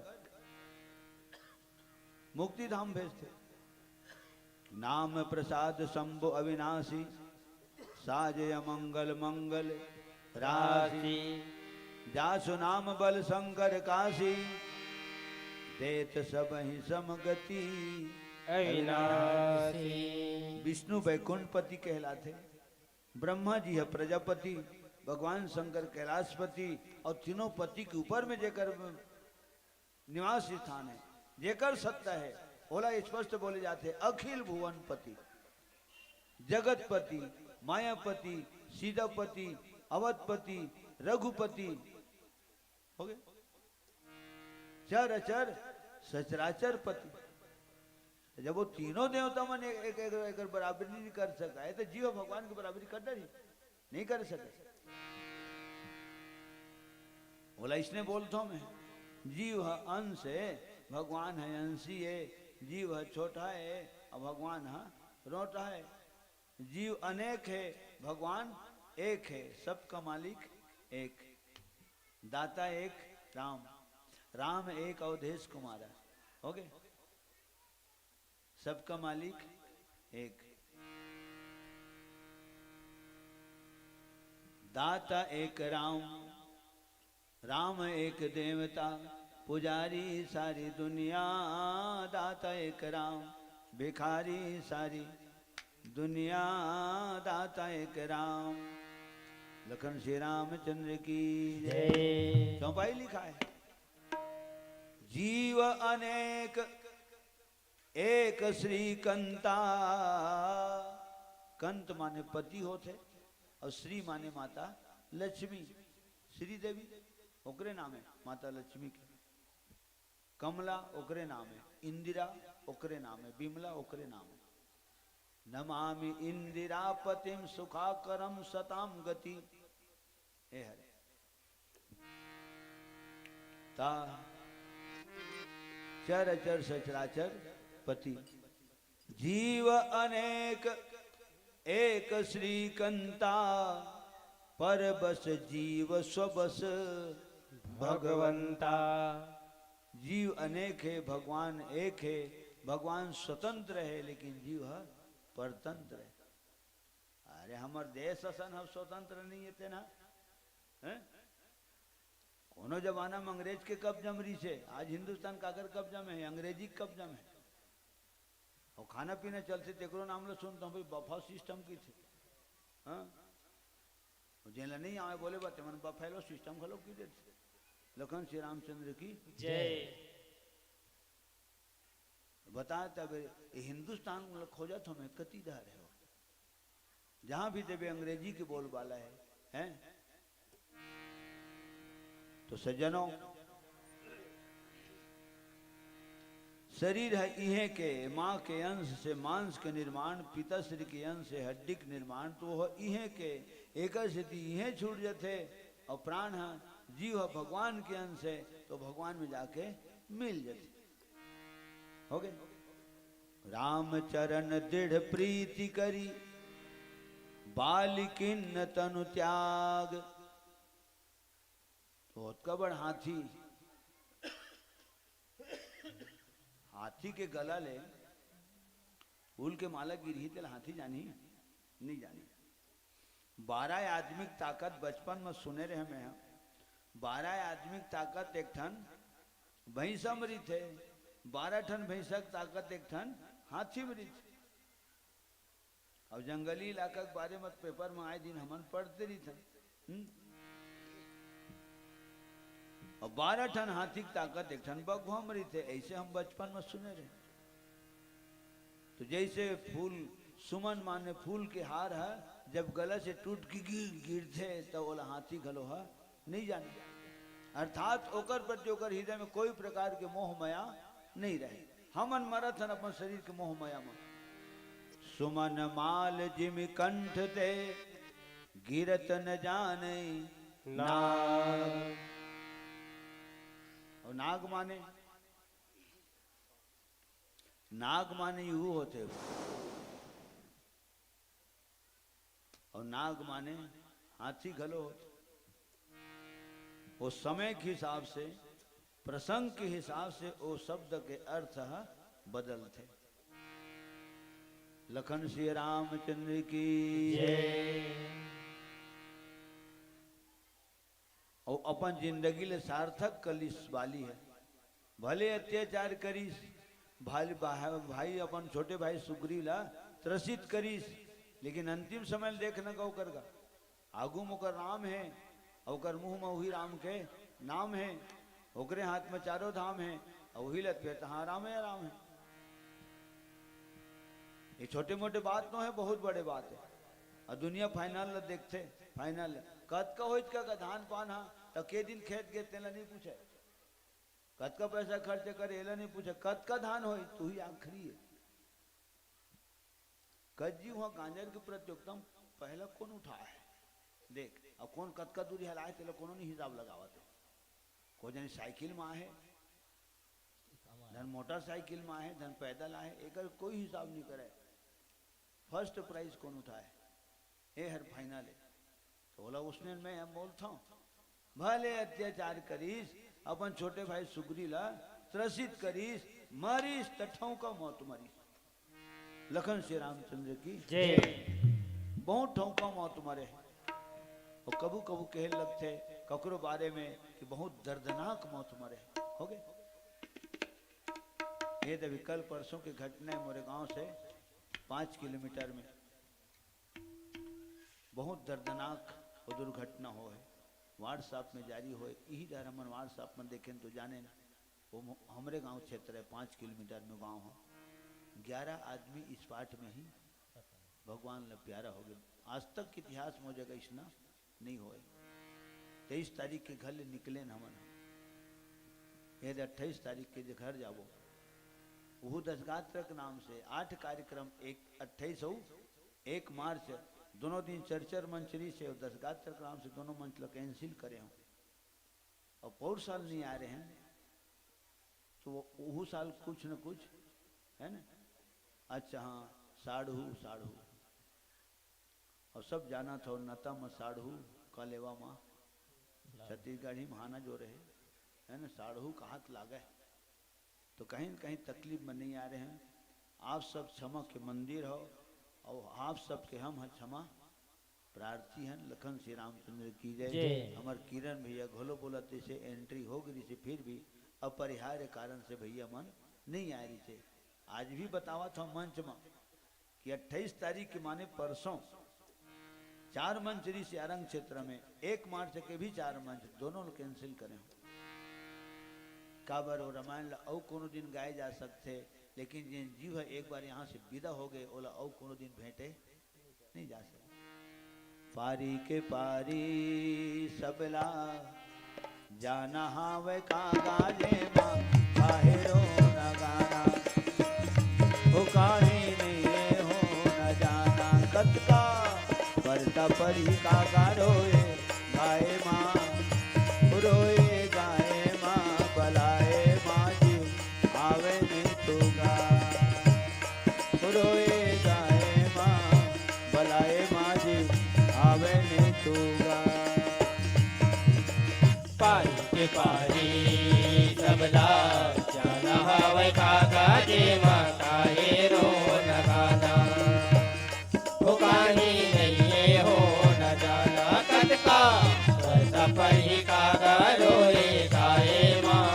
मुक्ति धाम भेजथे। नाम प्रसाद शंभु अविनाशी, साजे अमंगल मंगल राशि। जासु नाम बल शंकर काशी, देत सबहि समगति अविनाशी। विष्णु बैकुंठपति कहलाथे, ब्रह्मा जी ह प्रजापति, भगवान शंकर कैलाशपति, अउ तीनों पति के ऊपर में जेकर निवास स्थान हे, जेकर सत्ता हे, ओला स्पष्ट बोले जाथे, अखिल भुवनपति, जगतपति, मायापति, सीतापति, अवधपति, रघुपति। हो गए? चर अचर सचराचर पति। जब वो तीनों देवता मन एक, एक, एक, एकर बराबरी नहीं कर सका है, तो जीव भगवान के बराबरी कर डरही? नहीं कर सके। बोला, इसने बोलता हूं मैं, जीव ह अंश है, भगवान ह अंशी है। जीव ह छोटा है और भगवान ह रोटा है। जीव अनेक है, भगवान एक है, सबका मालिक एक। दाता एक राम, राम एक अवधेश कुमारा। हो गए? सबका मालिक एक। दाता एक राम, राम एक देवता, पुजारी सारी दुनिया। दाता एक राम, भिखारी सारी दुनिया। दाता एक राम। लखन श्री रामचंद्र की जय। चौपाई लिखा है, जीव अनेक एक श्री कंता। कंत माने पति होथे और श्री माने माता लक्ष्मी। श्री देवी ओकरे नाम है, माता लक्ष्मी के। कमला ओकरे नाम है, इंदिरा ओकरे नाम है, बिमला ओकरे नाम है। नमामि इंदिरापतिम सुखाकरम सताम गति। हे हरे। ता चर अचर सचराचर पति। जीव अनेक एक श्रीकंता, पर बस जीव स्वबस भगवंता। जीव अनेक है, भगवान एक है। भगवान स्वतंत्र है, लेकिन जीव ह परतंत्र है। अरे, हमर देश असन ह स्वतंत्र नहीं है तेना, हैं? कोनो जमाना में अंग्रेज के कब्जा में रहिसे, आज हिंदुस्तान काकर कब्जा में है? अंग्रेजी के कब्जा में है। और खाना पीना चलथे, तेकरो नाम ल सुनता हूँ भाई, बफा सिस्टम की थे। हाँ, और जेला नहीं आवे बोले बात, मन बफेलो सिस्टम घलो की देथे। लखन श्री रामचंद्र की जय। बता तब ये हिंदुस्तान ल खोजत हमें कती धार है वो। जहां भी देवे अंग्रेजी की बोलबाला है, हैं? तो सज्जनों, शरीर है इहे के, माँ के अंश से मांस के निर्माण, पिताश्री के अंश से हड्डी के निर्माण, तो वह इहे के, एकर सेती इहे छूट जथे। और प्राण ह, जीव ह भगवान के अंश है, तो भगवान में जाके मिल जथे। हो गए? राम चरण दृढ़ प्रीति करी, बालिकिन तनु त्याग। तो ओतका बड़ हाथी, हाथी के गला ले फूल के माला गिरही, तेला हाथी जानही? नहीं जानही। बारह आदमी के ताकत, बचपन में सुने रहे मैं ह, बारह आदमी के ताकत एक ठन भैंसा में रहिथे, बारह ठन भैंसा के ताकत एक ठन हाथी में रहिथे। अब जंगली इलाका के बारे में पेपर में आए दिन हमन पढ़ते रहिथन। हम्म? और बारह ठन हाथी के ताकत एक ठन बघवा में रहिथे, ऐसे हम बचपन में सुने रहे। तो जैसे फूल, सुमन माने फूल के हार है, जब गला से टूट के गिर गिरथे, तो ओला हाथी घलो है नहीं जाने। अर्थात ओकर प्रति ओकर हृदय में कोई प्रकार के मोह माया नहीं रहे। हमन मरत हन अपन शरीर के मोह माया में। सुमन माल जिम कंठ ते, गिरत न जाने नाग। और नाग माने, नाग माने यू होथे। और नाग माने हाथी घलो होथे। वो समय के हिसाब से, प्रसंग के हिसाब से वो शब्द के अर्थ ह बदलथे। लखन श्री रामचंद्र की जय। और अपन जिंदगी ले सार्थक कलिस वाली है। भले अत्याचार करिस, भाई, भाई अपन छोटे भाई सुग्रीव ला त्रसित करिस, लेकिन अंतिम समय ल देखना का ओकर का, आगू म ओकर राम है, अउ ओकर मुंह म उही राम के नाम है, ओकरे हाथ म चारों धाम है, अउ उही ल फेर तहाँ राम है, राम है। ये छोटे मोटे बात नो है, बहुत बड़े बात है। अउ दुनिया final ल देखथे, final कतका होइच का धान पान हा, त के दिन खेत गे तेला नहीं पूछे। कतका पैसा खर्च करे, एला नहीं पूछे, कतका धान होई, तू ही आखिरी है। कज्जी हुआ गांजर की प्रतियोगिता में पहला कौन उठा है? देख, अब कौन कतका दूरी हलाए, तेला कोनो नहीं हिसाब लगावत है। कोई जनी साइकिल में आहे, धन मोटरसाइकिल में आहे, धन पैदल आहे, एकर कोई हिसाब नहीं करे। फर्स्ट प्राइज कौन उठाए, ए हर फाइनल है। तो बोला, उसने मैं अब बोलता हूँ, भले अत्याचार करीस, अपन छोटे भाई सुग्री ला त्रसित करीस, मारीस त ठौका मौत मरीस। लखन श्री रामचंद्र की जय। बहुत ठौका मौत मरे हैं। और कभू कभू कहे लगथे ककरो बारे में कि बहुत दर्दनाक मौत मरे हैं। हो गए? ये तो अभी कल परसों की घटना है, मोरे गांव से पाँच किलोमीटर में बहुत दर्दनाक वो दुर्घटना हो है, WhatsApp में जारी होए। यही डर हमन WhatsApp में देखें तो जाने ना, वो म-, हमरे गांव क्षेत्र है, पाँच किलोमीटर में गांव हो, ग्यारह आदमी स्पॉट में ही भगवान ल प्यारा हो गए। आज तक के इतिहास में वो जगह इसना नहीं होए। तेईस तारीख के घर ले निकले न हमन, ये अट्ठाईस तारीख के जे घर जाबो, वो दसगात्र के नाम से आठ कार्यक्रम, एक अट्ठाईस हो, एक मार्च, दोनों दिन चर्चर मंच रही से, दसगात्र के नाम से दोनों मंच ला कैंसिल करे हो। और पौर साल नहीं आ रहे हैं, तो वो, वो साल कुछ न कुछ है ना। अच्छा हाँ, साढ़ू, साढ़ू। और सब जाना था, नता म साढ़ू, कलेवा म छत्तीसगढ़ी में हाना जो रहे, है ना, साढ़ू का हाथ लागे। तो कहीं न कहीं तकलीफ में नहीं आ रहे हैं। आप सब क्षमा के मंदिर हो, और आप सबके हम ह क्षमा प्रार्थी हैं। लखन श्री रामचंद्र की जय। जय। हमर किरण भैया घोलो बोलत से एंट्री हो गई से, फिर भी अपरिहार्य कारण से भैया मन नहीं आ रही थे। आज भी बतावा था मंच में कि अट्ठाईस तारीख के माने परसों चार मंच रही से आरंग क्षेत्र में, एक मार्च के भी चार मंच, दोनों ल कैंसिल करे हो। काबर वो रामायण ल अउ कोनो दिन गाए जा सकथे, लेकिन जिन जीव ह एक बार यहाँ से विदा हो गए, ओला अउ कोनो दिन भेंटे नहीं जा सकते। पारी के पारी सबला जाना हावय कागा जेमा, काहे रोना गाना। हो काहे नहीं हो न जाना, कतका परता परी कागा रोए गाए माँ, रोए गाए माँ, बलाए माँ जी आवे नहीं तो गा। रोए गाए माँ, बलाए माँ जी आवे नहीं तो गा। पारी के पारी सबला जाना हवय काका जेमा, काहे रोना गाना। हो कानी नइये हो न जाना कतका, परता परी कागा रोए गाए माँ।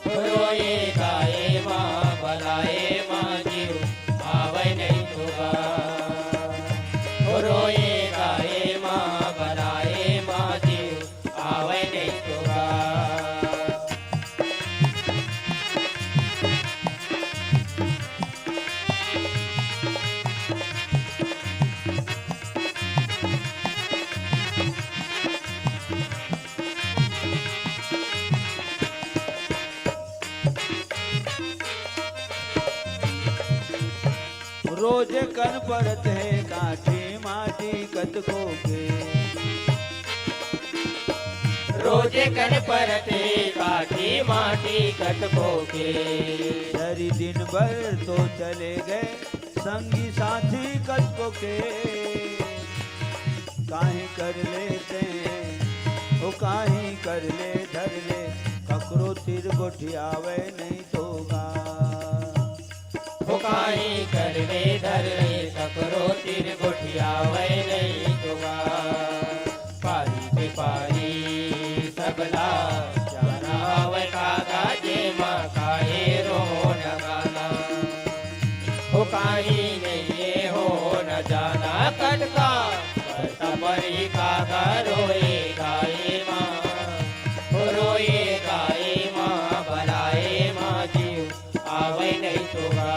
रोए गाए माँ, बलाए माँ जीव आवय नहीं तो गा। रोए गाए माँ, बलाए माँ जीव आवय नहीं तो गा। रोज कन परत हे काठी माटी कतको के। रोज कन परत हे काठी माटी कतको के। सरी दिन भर तो चले गए संगी साथी कतको के। काहे कर लेते, ओ काहे कर ले धर ले, ककरो तीर गोठियावे नहीं तो गा। हो काहे कर ले धर ले, ककरो तीर गोठियावे नहीं तो गा। पारी के पारी सबला जाना आवय काका जेमा, काहे रोना गाना। हो काहे नहीं ये हो न जाना कतका, परता परी काका रोए गाए माँ। हो रोए गाए माँ, बलाए माँ जीव आवय नहीं तो गा।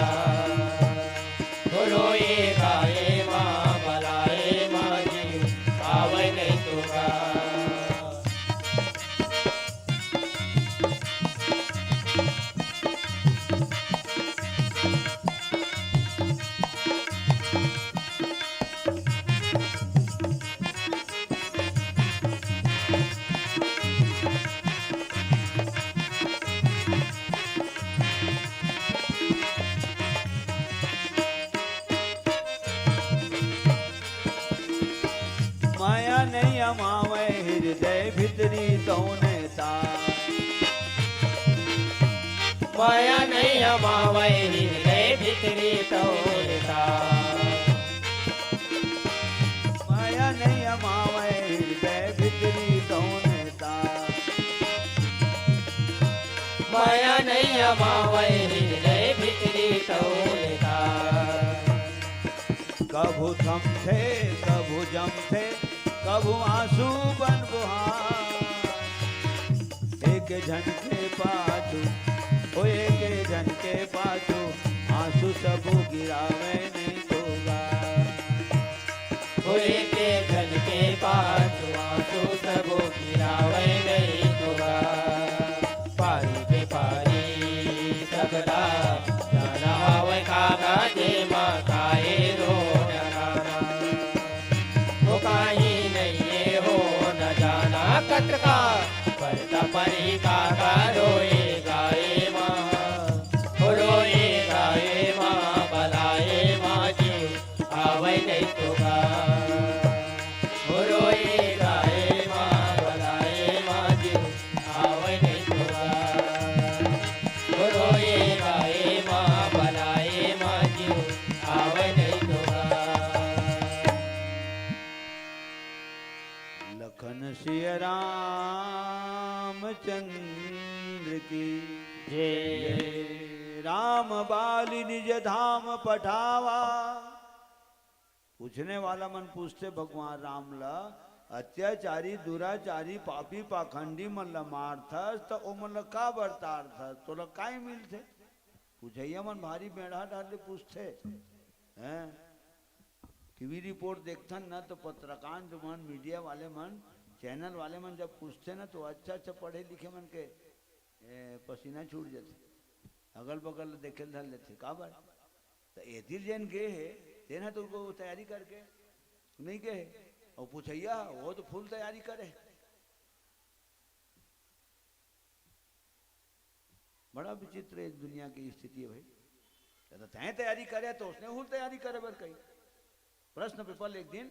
हो रोए गाए माँ, बलाए माँ नहीं अमावै हृदय भितरी तौने ता। माया नहीं अमावै हृदय भितरी तौने ता। माया नहीं अमावै हृदय भितरी तौने ता। माया नहीं अमावै हृदय भितरी तौने ता। कभू थमथे, कभू जमथे, कभू आंसू बन बुहार। एक झन के पाछू, ओ एक झन के पाछू, आंसू सबू गिरावे नहीं तो गा। ओ एक झन के पाछू, आंसू सबू गिरावे नहीं तो गा। पारी बेपारी सबला जाना हवय कागा, जेमा काहे रो डराना। ओ काहीं नइये हो न जाना कतका, परता परी कागा रोए गाए मा। ओ रोए गाए मा, बलाए मा जीव आवै नहीं तो गा। ओ रोए गाए मा, बलाए मा जीव आवै नहीं तो गा। ओ रोए गाए मा, बलाए मा जीव आवै नहीं तो गा। लखन सिया रामचंद्र की जय। राम बालि निज धाम पठावा। पूछने वाला मन पूछथे भगवान राम ला, अत्याचारी, दुराचारी, पापी, पाखंडी मन ला मारथस, त ओ मन ला का बरतारथस? तोला काय मिलथे? पूछइया मन भारी बेंड़हा ढंग ले पूछथे, हैं? टीवी रिपोर्ट देखथन न, तो पत्रकार मन, मीडिया वाले मन, चैनल वाले मन जब पूछथे न, तो अच्छा अच्छा पढ़े लिखे मन के, ए, पसीना छूट जाथे, अगल बगल देखे ल धर लेथे। काबर? त एतिर जेन गे हे, तेन ह तो तैयारी करके नहीं गे हे, अउ पूछइया वो तो फुल तैयारी करे हे। बड़ा विचित्र ये दुनिया की स्थिति है भाई। या तो तैं तैयारी करे तो उसने फुल तैयारी करे बर कही। प्रश्न पेपर ले एक दिन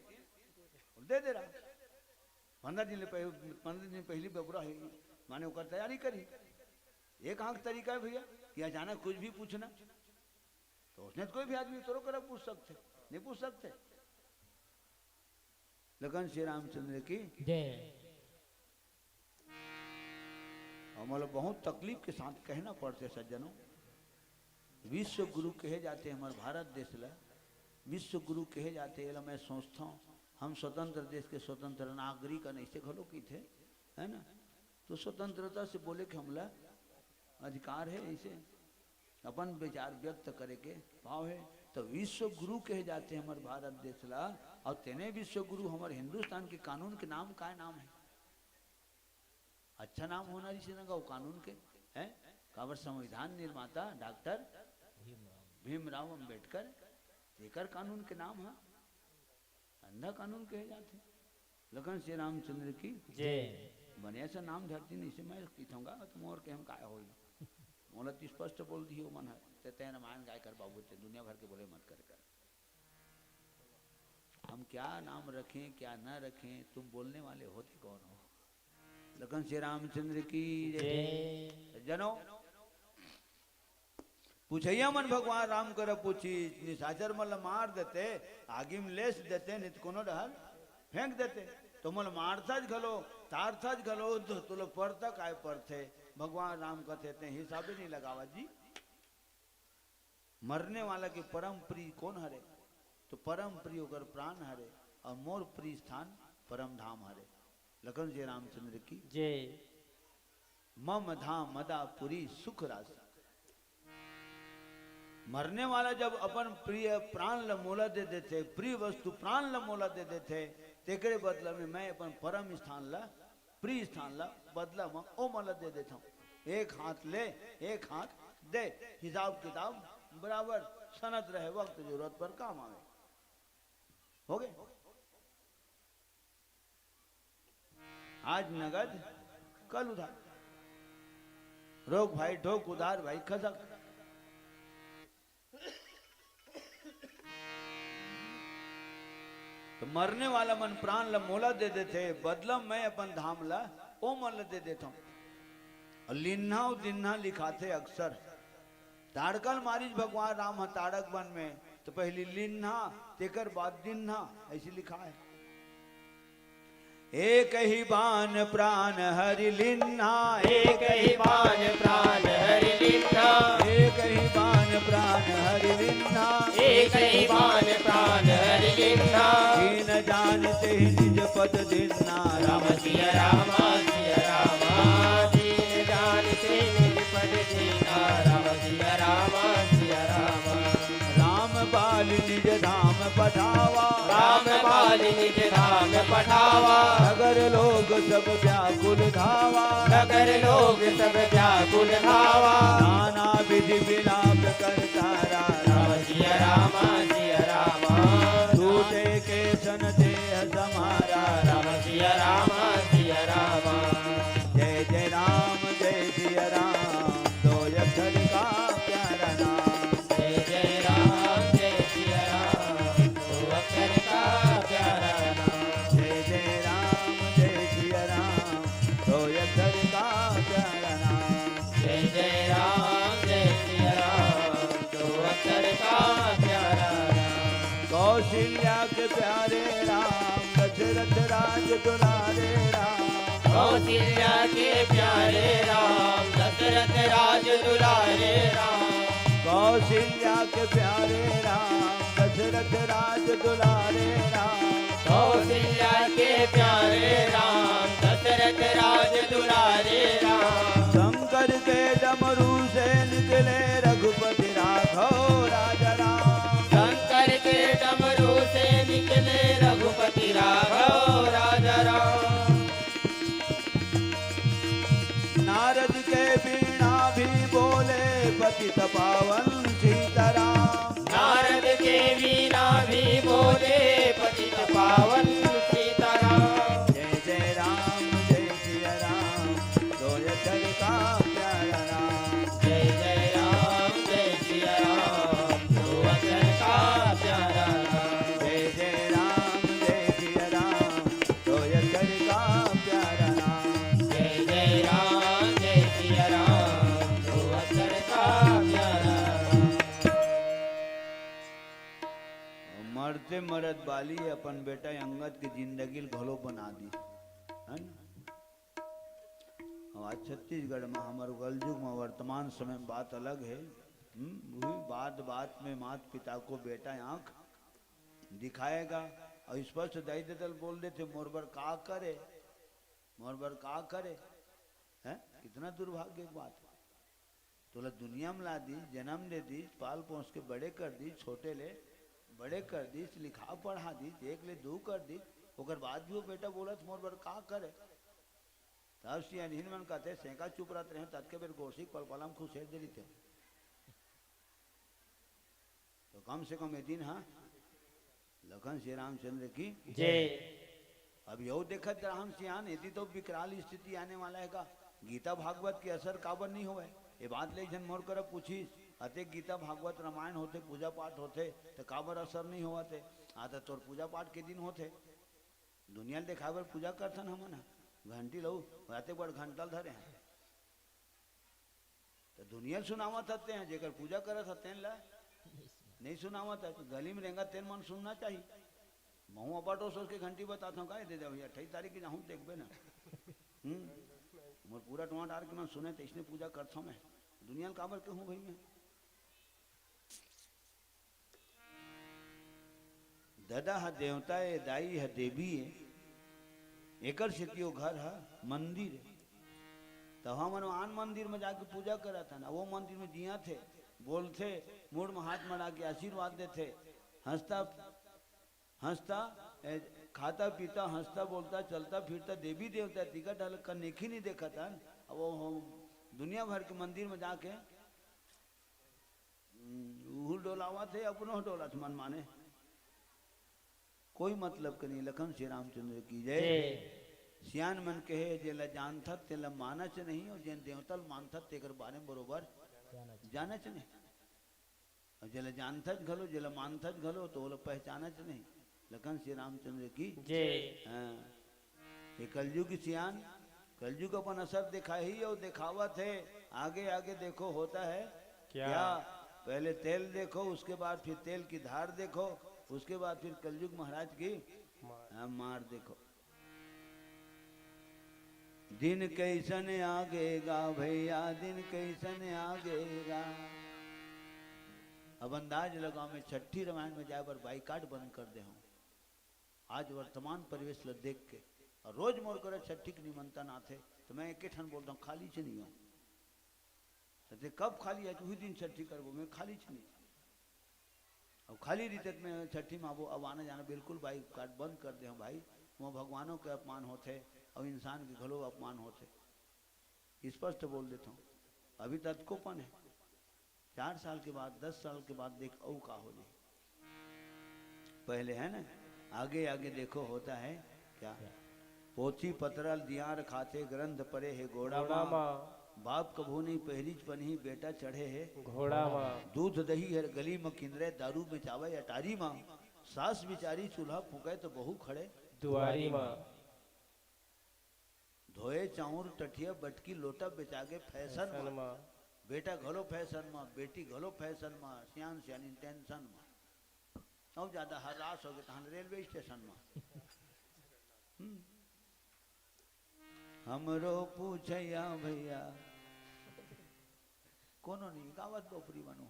दे दे रहा, पंद्रह दिन ले पहले, पंद्रह दिन पहली बबुरा है, माने ओकर तैयारी करी। एक आंख तरीका है भैया कि अचानक कुछ भी पूछना, तो उसने तो कोई भी आदमी तोरो करा पूछ सकथे, नहीं पूछ सकथे। लखन सिया रामचंद्र की जय। अउ मोला बहुत तकलीफ के साथ कहना पड़थे सज्जनों, विश्व गुरु कहे जाथे हमर भारत देश ला, विश्व गुरु कहे जाथे। एला मैं सोचथंव, हम स्वतंत्र देश के स्वतंत्र नागरिक हन, अइसे घलो कहिथे, है ना? तो स्वतंत्रता से बोले के हमला अधिकार है, अइसे अपन विचार व्यक्त करे के भाव है। तो विश्व गुरु कहे जाथे हमर भारत देश ला, अउ तेने विश्व गुरु हमर हिंदुस्तान के कानून के नाम काय नाम है? अच्छा नाम होना रहिसे ना वो कानून के, हैं? काबर संविधान निर्माता डॉक्टर भीमराव अम्बेडकर, तेकर कानून के नाम ह अंधा कानून कहे जाथे। लखन सिया रामचंद्र की जय। बने ऐसा नाम धरती नहीं से मैं कहिथंव गा, तो मोर के हम काय होई? मोला तो स्पष्ट बोल दिही ओमन ह, ते तैं रामायण गाय कर बाबू, ते दुनिया भर के बोले मत कर कर। हम क्या नाम रखें, क्या न रखें, तुम बोलने वाले होते कौन हो? लखन सिया रामचंद्र की जय। जय। जनो, पूछइया मन भगवान राम करा पूछिस, निशाचर मन ल मार देते, आगी में लेस देते, नहीं तो कोनो डहर फेंक देते। तो मन मारथस घलो, तारथस घलो, तो तोला परता काय परथे? भगवान राम कथे, ते हिसाबे नहीं लगावा जी। मरने वाला के परम प्रिय कोन हरे? तो परम प्रिय ओकर प्राण हरे, अउ मोर प्रिय स्थान परम धाम हरे। लखन सिया रामचंद्र की जय। मम धाम मदापुरी सुख राशि। मरने वाला जब अपन प्रिय प्राण ल मोला दे देथे, प्रिय वस्तु प्राण ल मोला दे देथे, तेकरे बदला में मैं अपन परम स्थान ल, प्रिय स्थान ल बदला म ओमन ल दे देथंव। एक हाथ ले, एक हाथ दे, हिसाब किताब बराबर सनत रहे, वक्त जरूरत पर काम आवे। हो गए? आज नगद, कल उधार। रोक भाई ठोक, उधार भाई खसक। तो मरने वाला मन प्राण ल मोला दे देथे, बदला मैं अपन धाम ल ओ मन ल दे देथंव। अउ लिन्हा अउ दिन्हा लिखाथे अक्सर। ताड़का ल मारिस भगवान राम ह ताड़क वन में, तो पहली लिन्हा, तेकर बाद दिन्हा, ऐसे लिखा है। एक ही बान प्रान हरि लिन्हा, एक ही बान प्रान हरि लिन्हा, एक ही बान प्रान हरि लिन्हा, एक ही बान प्रान हरि लिन्हा। दीन जान ते निज पद दिन्हा, राम सिया राम सिया राम। दीन जान ते निज पद दिन्हा, राम सिया राम सिया राम। राम बाल निज धाम पठावा, राम बाल निज धाम पठावा। नगर लोग सब व्याकुल धावा, नगर लोग सब व्याकुल धावा। नाना विधि विलाप करता राम, राम सिया राम सिया राम। छूटे केसन देह समारा, राम सिया राम सिया राम। जय जय राम जय सिया राम, दो अक्षर का प्यारा नाम। जय जय राम जय सिया राम, दो अक्षर का प्यारा नाम। जय जय राम जय सिया राम, दो अक्षर का प्यारा नाम। जय जय राम जय सिया राम, दो अक्षर का प्यारा नाम। कौशल्या के प्यारे राम, दशरथ राज दुलारे राम। कौशल्या के प्यारे राम, दशरथ राज दुलारे राम। कौशल्या के प्यारे राम, दशरथ राज दुलारे राम। कौशल्या के प्यारे राम, दशरथ राज दुलारे राम। शंकर के डमरू से निकले रघुपति राघव राजा राम। शंकर के डमरू से निकले रघुपति राघव राजा राम। नारद के वीणा भी बोले पतित पावन सीताराम। नारद के वीणा भी बोले पतित पावन सीताराम। जय जय राम जय सिया राम, दो अक्षर का प्यारा नाम। जय जय राम जय सिया राम, दो अक्षर का प्यारा नाम। जय जय राम जय सिया राम, दो अक्षर का प्यारा नाम। जय जय राम जय सिया राम, दो अक्षर का प्यारा नाम। मरते मरत बाली अपन बेटा अंगद के जिंदगी ल घलो बना दी, है ना? अब आज छत्तीसगढ़ में, हमर कलयुग में, वर्तमान समय में बात अलग है। हम्म, वही बात बात में माता पिता को बेटा आंख दिखाएगा। और स्पष्ट दाई ददा ल बोल देथे, "मोर बर का करे, मोर बर का करे।" हैं? कितना दुर्भाग्य की बात है। तोला दुनिया में ला दीस, जन्म दे दीस, पाल पोस के बड़े कर दीस, छोटे ले बड़े कर दीस, लिखा पढ़ा दीस, एक ले दू कर दीस, ओकर बाद भी वो बेटा बोलत, "मोर बर का करे?" तब सियानहिन मन कहते, "सेंका चुप रहत रहे, ततके बेर गोरसी के पलपला म खुसेर दे रहिते।" तो कम से कम ये दिन, हाँ, लखन श्री रामचंद्र की। जय। अब यो देखत रहा हम सियान, यदि तो विकराल स्थिति आने वाला है का? गीता भागवत के असर काबर नहीं होवे? ये बात ले झन मोर करा पूछिस, "अतेक गीता भागवत रामायण होथे, पूजा पाठ होथे, तो काबर असर नहीं होवत हे?" आ, तो तोर पूजा पाठ के दिन होथे, दुनिया ल देखाए बर पूजा करथन हमन ह। घंटी लऊ, राते बड़ घंटा ल धरे हैं। तो दुनिया ल सुनावत हते हैं, जेकर पूजा करत हते हैं ला नहीं सुनावत है। तो गली में रेंगा तेन मन सुनना चाहिए। महूँ अपाटो सोच के घंटी बताता हूँ, "का दे दे भैया, अट्ठाईस तारीख के जाहूँ, देखबे ना।" हम्म, मोर पूरा टोंट आर के मन सुने, तो इसने पूजा करता हूँ मैं। दुनिया ल काबर कहूँ भाई मैं? ददा ह देवता ए, दाई ह देवी ए, एकर सेती ओ घर ह मंदिर ए। त हमन आन मंदिर म जाके पूजा करत हन, वो मंदिर म जियत हे, बोलथे, मुड़ म हाथ मड़ा के आशीर्वाद देथे, हंसता, हंसता, ए, खाता पीता, हंसता बोलता, चलता फिरता देवी देवता तिकर ढलक कर नेखी नहीं देखत हन। अब वो हम दुनिया भर के मंदिर म जाके हम्म, उहू डोलावत हे, अपनो डोलत मन माने। कोई मतलब के नहीं। लखन श्री रामचंद्र की जय। जय। सियान मन कहे, "जेला जानथत, तेला मानच नहीं, और जेन देवता ल मानथत, तेकर बारे में बरोबर जानच नहीं। और जेला जानथच घलो, जेला मानथच घलो, तो ओला पहचानच नहीं।" लखन श्री रामचंद्र की। जय। हाँ। ये कलयुग सियान, कलयुग अपन असर दिखाही और दिखावत है। आगे आगे देखो होता है क्या? क्या? पहले तेल देखो, उसके बाद फिर तेल की धार देखो, उसके बाद फिर कलयुग महाराज की मार। हाँ, मार देखो। दिन कैसन आगेगा भैया, दिन कैसन आगेगा। अब अंदाज लगाओ, मैं छठी रामायण में जाए बर बाइकाट बंद कर दे हूँ। आज वर्तमान परिवेश ल देख के, और रोज मोर करा छठी के निमंत्रण आथे, तो मैं एक ठन बोलता हूँ, खाली च नहीं हूँ। तो ते कब खाली है? उही दिन छठी करबो, मैं खाली च नहीं। अब खाली रीते त मैं छठी में आबो, अब आना जाना बिल्कुल बाइकाट बंद कर दे हूँ भाई। वो भगवानों के अपमान होथे और इंसान के घलो अपमान होथे। स्पष्ट बोल देता हूँ, अभी ततकोपन है, चार साल के बाद, दस साल के बाद देख अऊ का हो जाए। पहले है ना, आगे आगे देखो होता है क्या। पोथी पतरा ल दियार खाथे, ग्रंथ परे हे गोड़ा गोड़ा मा। मा। बाप कभू नहीं पहिरीच पनही, बेटा चढ़े हे घोड़ा मा। दूध दही हर गली म किंदरे, दारू बेचावे अटारी मा। सास बिचारी चूल्हा फूके तो बहू खड़े दुआरी मा। धोए चाउर टठिया बटकी लोटा बेचागे फैशन फैशन मा। मा। बेटा घलो फैशन मा, बेटी घलो फैशन मा, सियान सियानी टेंशन मा। अब ज्यादा हरास हो गए तहन रेलवे स्टेशन मा। हम्म। हमरो पूछैया भैया, कोनो नहीं गावत बपरी बनो।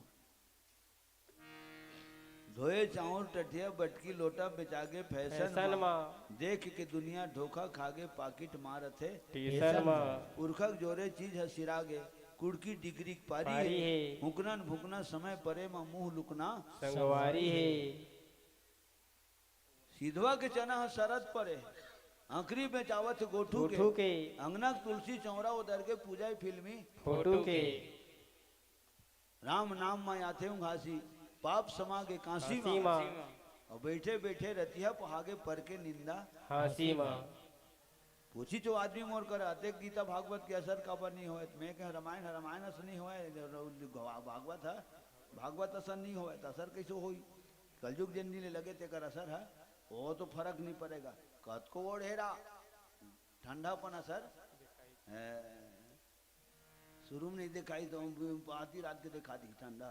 धोए चाउर टठिया बटकी लोटा बेचागे फैशन फैशन मा। मा। देख के दुनिया धोखा खागे पाकिट मारत हे टीसन मा। पुरखक जोरे चीज ह सिरागे, कुड़की डिगरी पारी पारी हे। हे। हुकनन भुकना समय परे मा मुंह लुकना संगवारी हे। सिधवा के चना ह सरद परे, अंकरी बेचावत गोठू के। गोठू के। अंगना के तुलसी चौरा उधर के पूजा फिल्मी फोटो के। राम नाम मा आथे उंघासी, पाप समा गे कांसी कांसी मा। मा। और बैठे बैठे रतिहा पहागे पर के निंदा। हाँसी मा। पूछी जो आदमी मोर कर अतेक गीता भागवत के असर काबर नहीं होय? मैं कह रामायण ह, रामायण अस नहीं होय, भागवत ह, भागवत असन नहीं होय, त असर कैसे होई? कलयुग जेन दिन ले लगे तेकर असर ह, वो तो फर्क नहीं पड़ेगा। कतको ओढ़े रहा, ठंडापन असर, ए, शुरू में नहीं दिखाई तो आधी रात के दिखा दी ठंडा।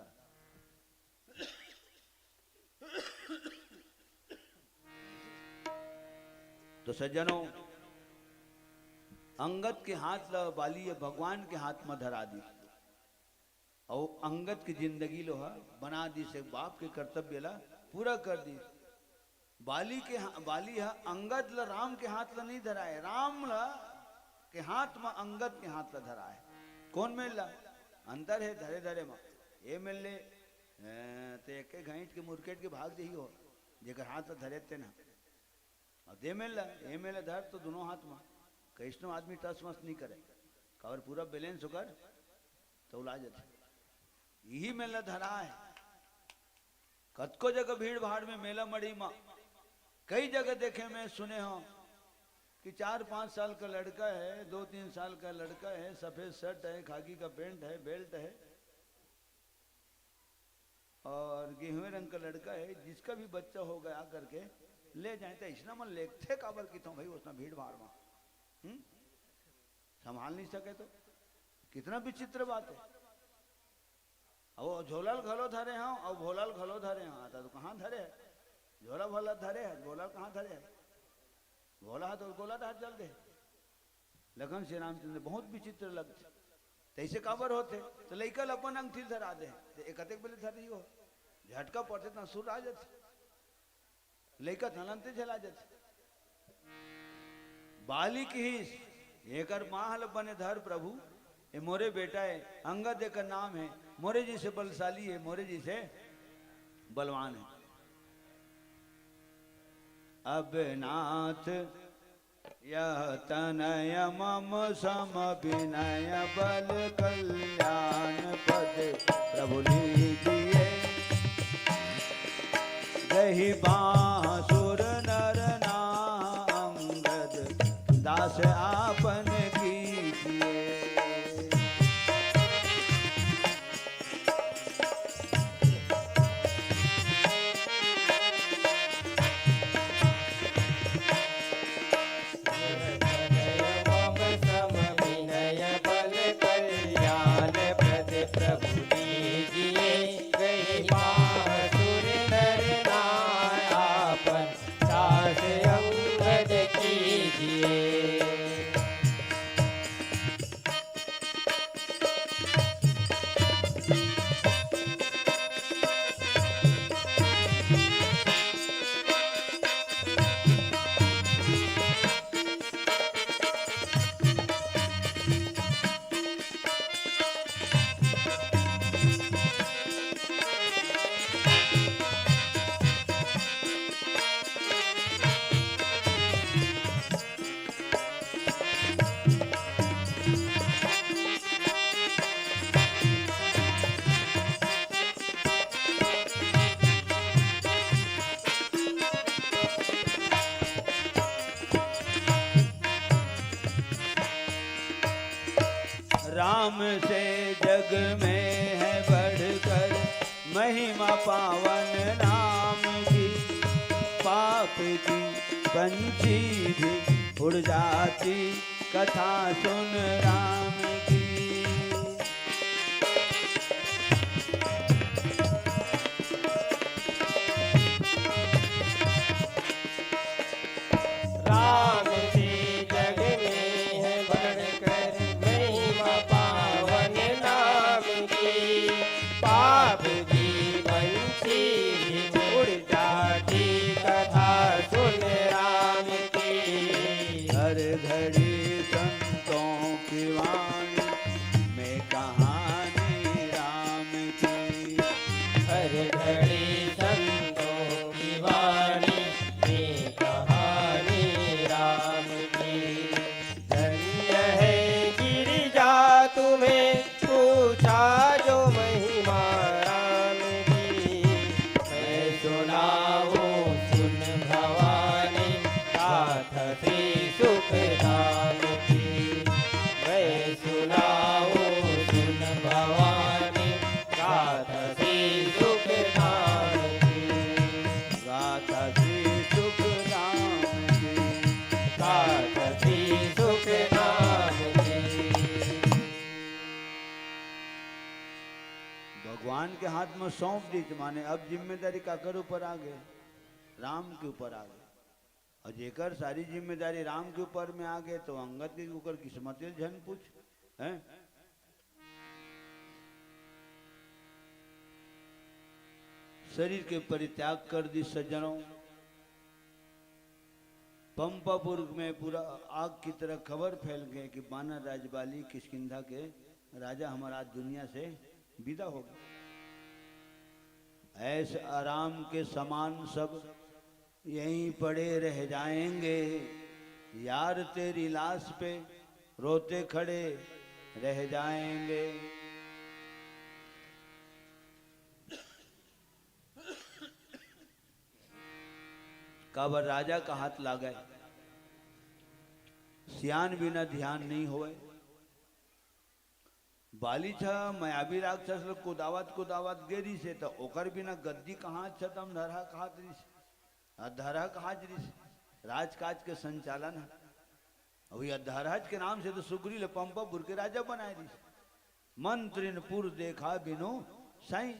तो सज्जनों, अंगद के हाथ ला बाली ह भगवान के हाथ में धरा दी, और अंगद की जिंदगी लो ह बना दी से बाप के कर्तव्य ला पूरा कर दी। बाली के हा-, बाली ह अंगद ल राम के हाथ ल नहीं धराए, राम ल के हाथ म अंगद के हाथ ल धराए। कौन मेल ला? अंतर है धरे धरे म। ये मेल ले, ए, ते एक घाइट के मुरकेट के भाग देही हो, जेकर हाथ ल धरे ते ना। अब दे मेल ला, ये मेल ला धर तो दोनों हाथ म, कैसनो आदमी टस मस नहीं करे, काबर पूरा बैलेंस होकर तो उला जाते। यही मेल ला धरा है। कतको जगह भीड़ भाड़ में मेला मड़ी मा कई जगह देखे मैं सुने हूँ कि चार पाँच साल का लड़का है, दो तीन साल का लड़का है, सफेद शर्ट है, खाकी का पैंट है, बेल्ट है और गेहुए रंग का लड़का है, जिसका भी बच्चा हो गया करके ले जाए तो ऐसना मन लेगथे काबर की तो भाई उसना भीड़ भाड़ मा, हम्म, संभाल नहीं सके तो कितना विचित्र बात है। अब वो झोला ल घलो धरे हव, अब भोला ल घलो धरे हव। आता तो कहाँ धरे है? झोला भोला धरे है, भोला ल कहाँ धरे है? भोला है तो गोला डहर चल दे। लखन श्री रामचंद्र बहुत विचित्र लगथे। तैसे काबर होथे? तो लइका ल अपन अंगठी ल धरा दे, तो एक अतेक बेले धर रही हो, झटका पड़थे तो सुर आ जाथे। लइका तलंते चला जाथे। बाली किहिस, "एकर माँ ल बने धर प्रभु, ए मोरे बेटा ए, अंगद एकर नाम हे, मोरे जैसे बलशाली हे, मोरे जैसे बलवान हे।" अब नाथ यह तनय मम सम विनय बल कल्याण पद प्रभु लीजिए। गहि बाँह सुर नर नाह अंगद दास आपन कीजिए। राम से जग में है बढ़कर महिमा पावन राम की। पाप की पंछी भी उड़ जाती कथा सुन राम की। राम से जग में है बढ़कर महिमा पावन नाम की। पाप की पंछी भी उड़ जाती कथा सुन राम की। हर घड़ी संतों की वाणी में कहानी राम की। हर घड़ी संतों की वाणी में कहानी राम की। धन्य है गिरिजा तुम्हें पूछा जो महिमा राम की। मैं सुनाऊं सुन भवानी गाथा श्री सुखधाम की। मैं सुनाऊं सुन भवानी गाथा श्री सुखधाम की। गाथा श्री सुखधाम की। गाथा श्री सुखधाम की। भगवान के हाथ में सौंप दीच, माने अब जिम्मेदारी काकर ऊपर आ गए? राम के ऊपर आ गए। और जेकर सारी जिम्मेदारी राम के ऊपर में आ गए, तो अंगद के ओकर किस्मत झन पूछ, हैं? शरीर के परित्याग कर दी सज्जनों। पंपापुर में पूरा आग की तरह खबर फैल गई कि बानर राज बाली किष्किंधा के राजा हमारा आज दुनिया से विदा हो गया। ऐश आराम के सामान सब यहीं पड़े रह जाएंगे। यार तेरी लाश पे रोते खड़े रह जाएंगे। काबर राजा का हाथ लागे, सियान बिना ध्यान नहीं होए। बाली छ मायावी राक्षस ल कुदावत कुदावत गे रिसे, त ओकर बिना गद्दी कहाँ छ, दमधरहा कहात रिसे, अधरहा कहात रिसे, राजकाज के संचालन ह। अउ ये अधरहज के नाम से तो सुग्री ल पंपापुर के राजा बनाए रिसे। मंत्रिन पुर देखा बिनु साईं,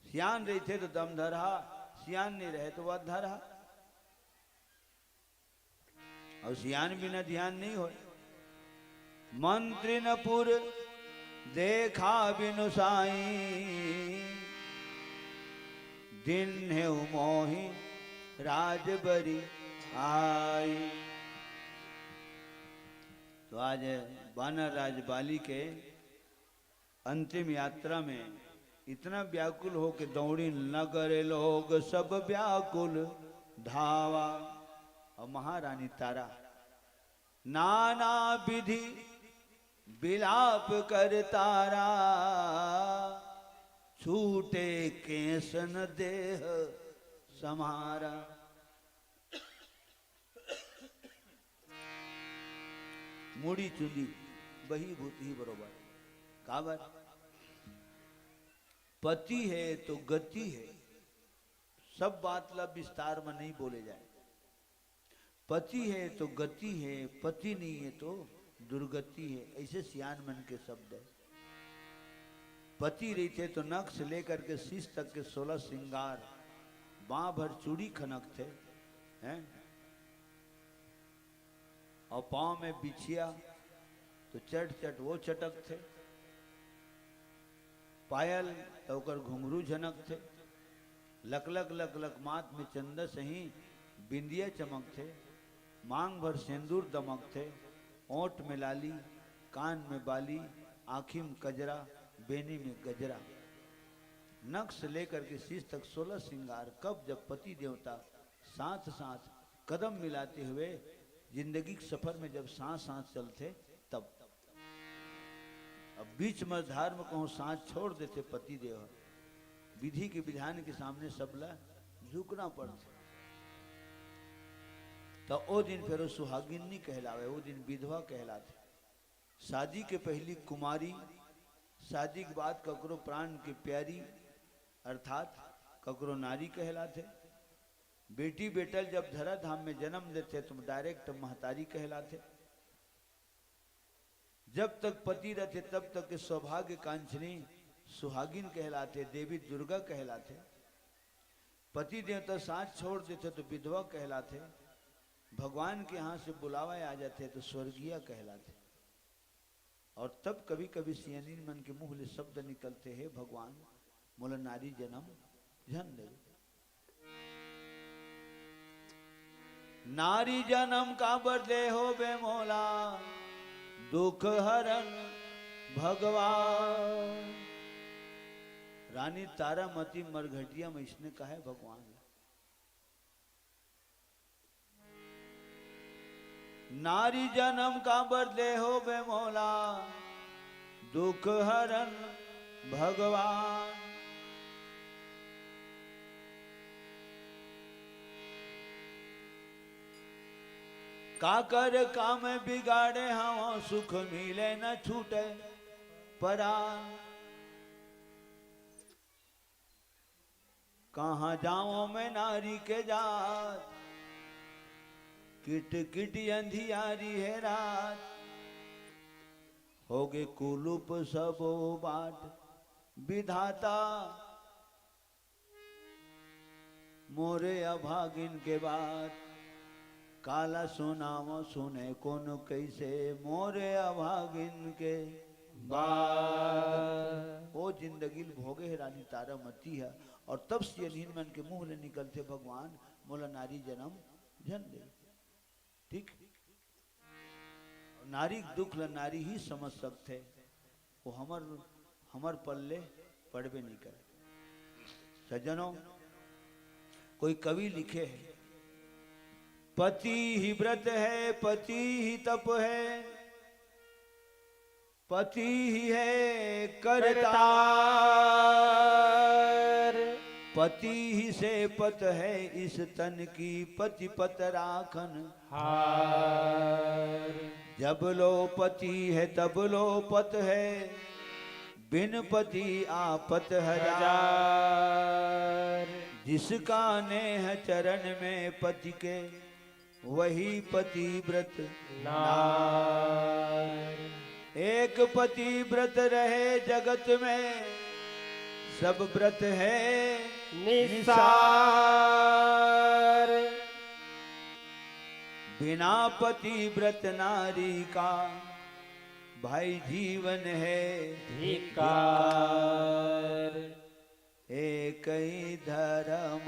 सियान रहिथे तो दमधरहा, सियान नहीं रहे तो अधरहा। अउ सियान बिना ध्यान नहीं होए। मंत्रिन पुर देखा बिनु साईं, दिन है मोहि राजबरी आई। तो आज बानर राज बाली के अंतिम यात्रा में इतना व्याकुल हो के दौड़ी, नगर लोग सब व्याकुल धावा। और महारानी तारा नाना विधि विलाप कर तारा, छूटे केसन देह समारा। मुड़ी चुंदी बही भूत ही बरोबर। काबर? पति है तो गति है। सब बात ला विस्तार में नहीं बोले जाए। पति है तो गति है, पति नहीं है तो दुर्गति है, ऐसे सियान मन के शब्द है। पति रहिथे तो नख से लेकर के शीश तक के सोलह श्रृंगार, बांह भर चूड़ी खनकथे, हैं? और पांव में बिछिया तो चट चट वो चटकथे, पायल तो ओकर घुंघरू झनकथे, लकलक लकलक माथ में चंदा सही बिंदिया चमकथे, मांग भर सेंदूर दमकथे, ओंठ में लाली, कान में बाली, आँखी में कजरा, बेनी में गजरा। नख से लेकर के शीश तक सोलह श्रृंगार। कब जब पति देवता साथ साथ कदम मिलाते हुए जिंदगी के सफर में जब साथ साथ चलथे तब। अब बीच मझधार में कहूँ साथ छोड़ देथे पति देव, विधि के विधान के सामने सबला झुकना पड़थे। तो ओ दिन फिर वो सुहागिन नहीं कहलावे, वो दिन विधवा कहलाथे। शादी के पहिली कुमारी, शादी के बाद ककरो प्राण के प्यारी, अर्थात ककरो नारी कहलाथे। बेटी बेटा ल जब धरा धाम में जन्म देथे, तो direct महतारी कहलाथे। जब तक पति रथे, तब तक के सौभाग्य कांक्षिणी सुहागिन कहलाथे, देवी दुर्गा कहलाथे। पति देवता साथ छोड़ देथे, तो विधवा कहलाथे। भगवान के यहाँ से बुलावा आ जाथे, तो स्वर्गीय कहलाथे। और तब कभी कभी सियानिन मन के मुंह ले शब्द निकलथे, "हे भगवान, मोला नारी जन्म झन देवे।" नारी जन्म काबर दे हो बे मोला, दुख हरन भगवान। रानी तारामती मरघटिया में इसने कहे भगवान, नारी जन्म काबर दे हो बे मोला, दुख हरन भगवान। काकर काम बिगाड़े हवं, सुख मिले न छूटे परान। कहाँ जावं मैं नारी के जात, किट किट अंधियारी हे रात। होगे कुलूप सबो बाट विधाता, मोरे अभागिन के बात। काला सुनावं सुने कोनो कइसे, मोरे अभागिन के बात। ओ जिंदगी ल भोगे हे रानी तारामती ह, और तब सियनहिन मन के मुंह ले निकलथे, "भगवान, मोला नारी जन्म झन दे।" ठीक? नारी के दुख ल नारी ही समझ सकथे, वो हमर, हमर पल्ले पड़बे नहीं करे। सज्जनों, कोई कवि लिखे है, "पति ही व्रत है, पति ही तप है, पति ही है करतार। पति ही से पत है इस तन की, पति पत राखन हार। जब लो पति है, तब लो पत है, बिन पति आपत हजार। जिसका नेह चरण में पति के, वही पतिव्रत नार। एक पतिव्रत रहे जगत में, सब व्रत है निस्सार। बिना पतिव्रत नारी का, भाई, जीवन है धिक्कार। एक ही धर्म,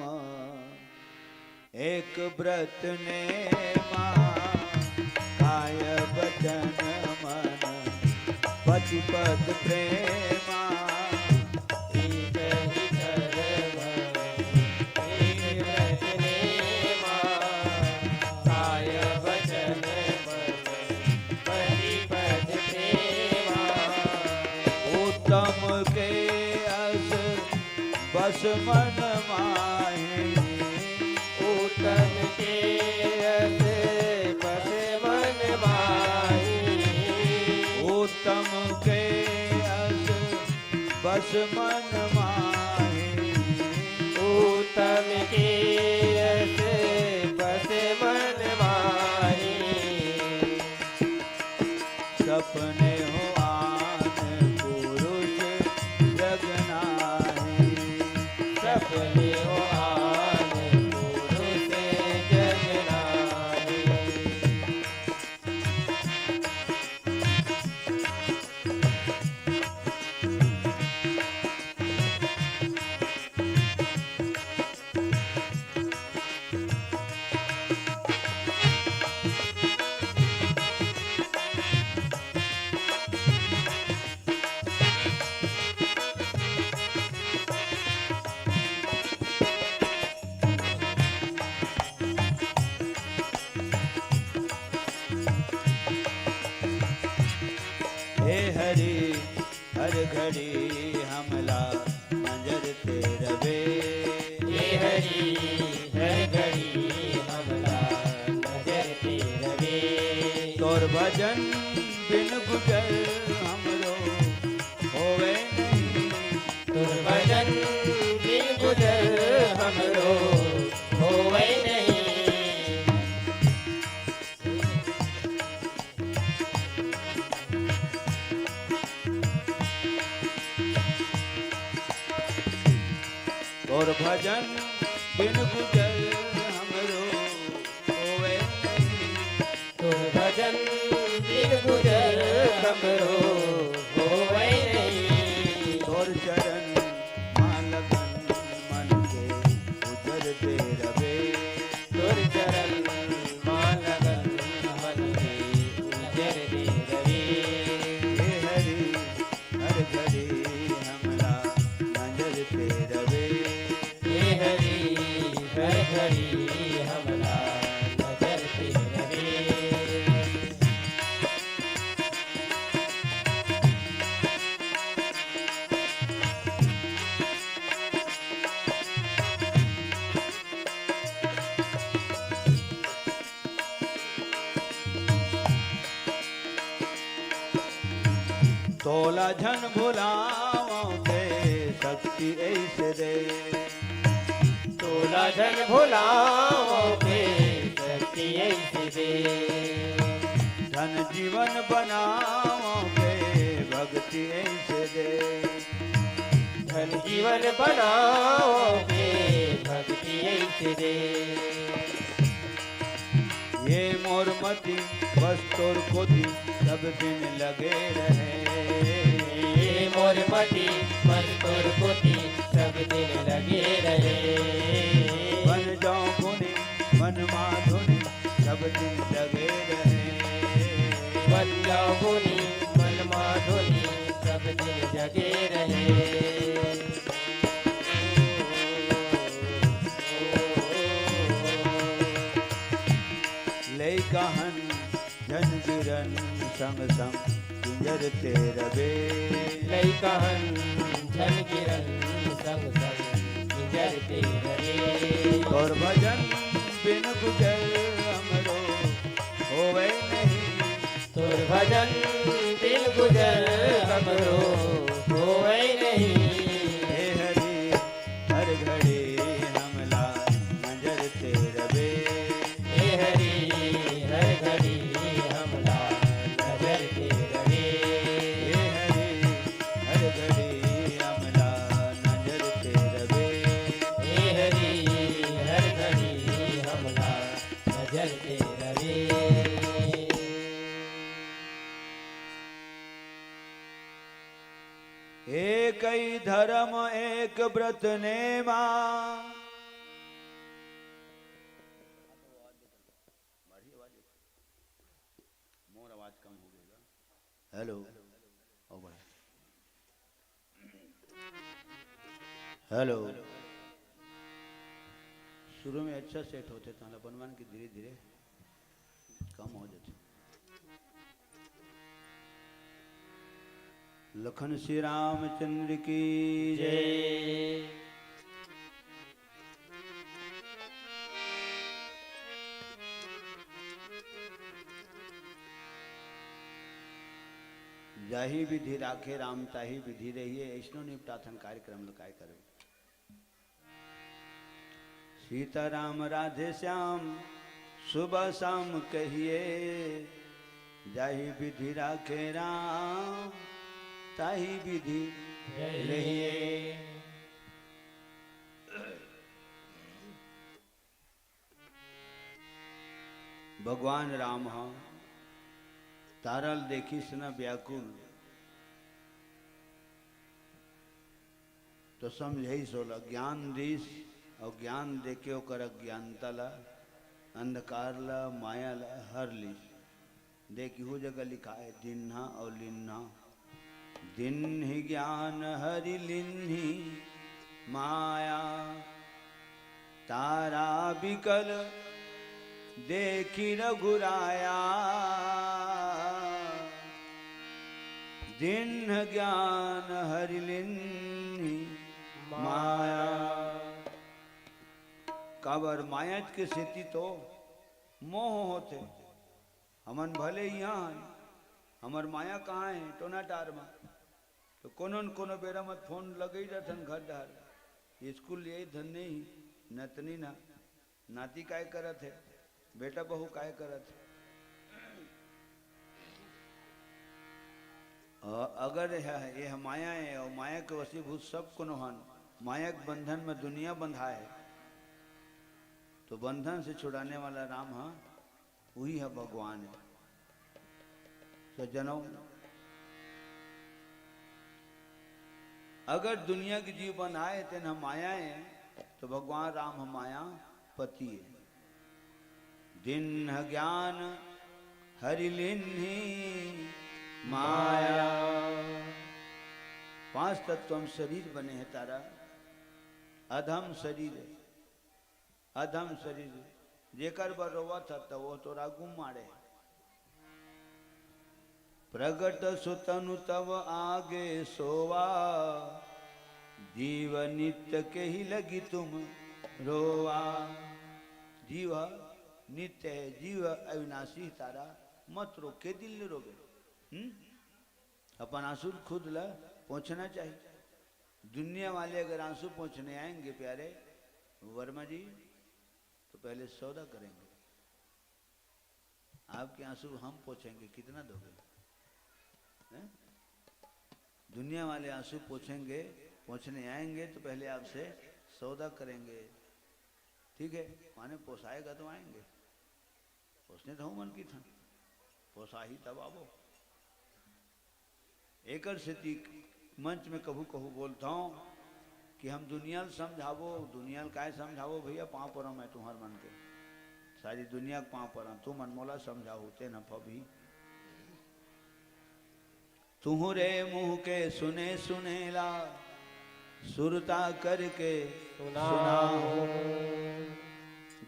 एक व्रत नेमा, काय वचन मन, पति पद प्रेमा। एक ही धर्म, एक व्रत नेमा, काय वचन मन, पति पद प्रेमा। उत्तम के अस बस मन माही। उत्तम के अस बस मन माही। उत्तम के अस बस मन माही। उत्तम के अस बस मन माही। सपने हो आन पुरुष जग नाही। सपने हो आन पुरुष जग नाही। हे हरि, हर घड़ी हमला नजर ते रवे। हे हरि, हर घड़ी हमला नजर ते रवे। तोर भजन बिन गुजर भजन बिन गुजर हमरो होवे नहीं। तोर भजन बिन गुजर हमरो होवे नहीं। तोर चरण मा लगन मन के उजर दे रवे। तोर चरण मा लगन मन के उजर दे रवे। हे हरि, हर घड़ी हमला नजर पे रवे। हे हरि, हर घड़ी हमला नजर पे रवे। तोला झन भुलावं के शक्ति ऐसे दे। तोला झन भुलावं के शक्ति ऐसे दे। धन जीवन बनावं के भक्ति ऐसे दे। धन जीवन बनावं के भक्ति ऐसे दे। ये मोर मति बस तोर कोति सब दिन लगे रहे। ये मोर मति बस तोर कोति सब दिन लगे रहे। बन जावं गुनी मन माधुरी सब दिन जगे रहे। बन जावं गुनी मन माधुरी सब दिन जगे रहे। लइका हन झन गिरन संग संग किंजरते रवे। लइका हन झन गिरन संग संग किंजरते रवे। तोर भजन बिन गुजर हमरो होवे नहीं। तोर भजन बिन गुजर हमरो होवे नहीं। हे हरि, हर घड़ी हमला नजर ते रवे। हे हरि, हर घड़ी हमला नजर ते रवे। हे हरि, हर घड़ी हमला नजर ते रवे। हे हरि, हर घड़ी हमला नजर ते रवे। एकई धर्म एक व्रत नेमा। मोर आवाज कम हो गया। हेलो, ओ भाई। हेलो। शुरू में अच्छा सेट होथे, ताला बनवान के धीरे धीरे कम हो जाथे। लखन श्री रामचंद्र की जय। जाही विधि राखे राम, ताही विधि रहिए। ऐसनो निपटाथन कार्यक्रम ल, काय करबे। सीताराम राधे श्याम सुबह शाम कहिए, जाही विधि राखे राम, ताही विधि रहिए। भगवान राम ह तारा ल देखिस न व्याकुल, तो समझाइस ओला, ज्ञान दिस, अउ ज्ञान देके ओकर अज्ञानता ला, अंधकार ला, माया ला हर लिस। देख, इहू जगह लिखा है, दिन्हा अउ लिन्हा। दिन्हि ज्ञान हरि लिन्हि माया, तारा बिकल देखि रघुराया। दिन्ह ज्ञान हरि लिन्हि माया। काबर माया के सेती तो मोह होथे। हमन भले इहाँ हन, हमर माया कहाँ हे? टोना टार म। तो कोनो न कोनो बेरा म फोन लगई रथन घर डहर, स्कूल ये धन नहीं, नतनी ना, नाती काय करत हे, बेटा बहू काय करत हे। अ-, अगर यह, यह माया हे अउ माया के वशीभूत सब कोनो हन, माया के बंधन में दुनिया बंधा हे, तो बंधन से छुड़ाने वाला राम ह, उही ह भगवान हे। सज्जनों, अगर दुनिया के जीव बंधाय हे, तेन ह माया हे, तो भगवान राम ह मायापति हे। दीन्ह ज्ञान हरि लीन्ही माया। पांच तत्व म शरीर बने हे तारा। अधम शरीर हे, अधम शरीर। जेकर बर रोवत ह, त वो तोर आगू माड़े हे। प्रगट सुतनु तव आगे सोवा, जीव नित्य केहि लगी तुम रोवा। जीव ह नित्य हे, जीव ह अविनाशी हे तारा, मत रो, के दिन ले रोबे? हम्म? अपन आंसू ल खुद ल पोंछना चाहिए। दुनिया वाले अगर आंसू पोंछने आएंगे प्यारे वर्मा जी, तो पहले सौदा करेंगे, आपके आंसू हम पोंछेंगे, कितना दोगे? हैं? दुनिया वाले आंसू पोंछेंगे, पोंछने आएंगे तो पहले आपसे सौदा करेंगे, ठीक है? माने पोसाएगा तो आएंगे, पोसने तो हमन किथन, पोसाही तब आबो। एकर सेती मंच में कभू कभू बोलथंव कि हम दुनिया ल समझाबो, दुनिया ल काय समझाबो भैया, पांव परंव मैं तुंहर मन के, सारी दुनिया के पांव परंव, तुमन मोला समझाहू, तेन ह फबही। तुंहरे मुंह के सुने सुनेला, सुरता करके सुनाहू। सुनाहू।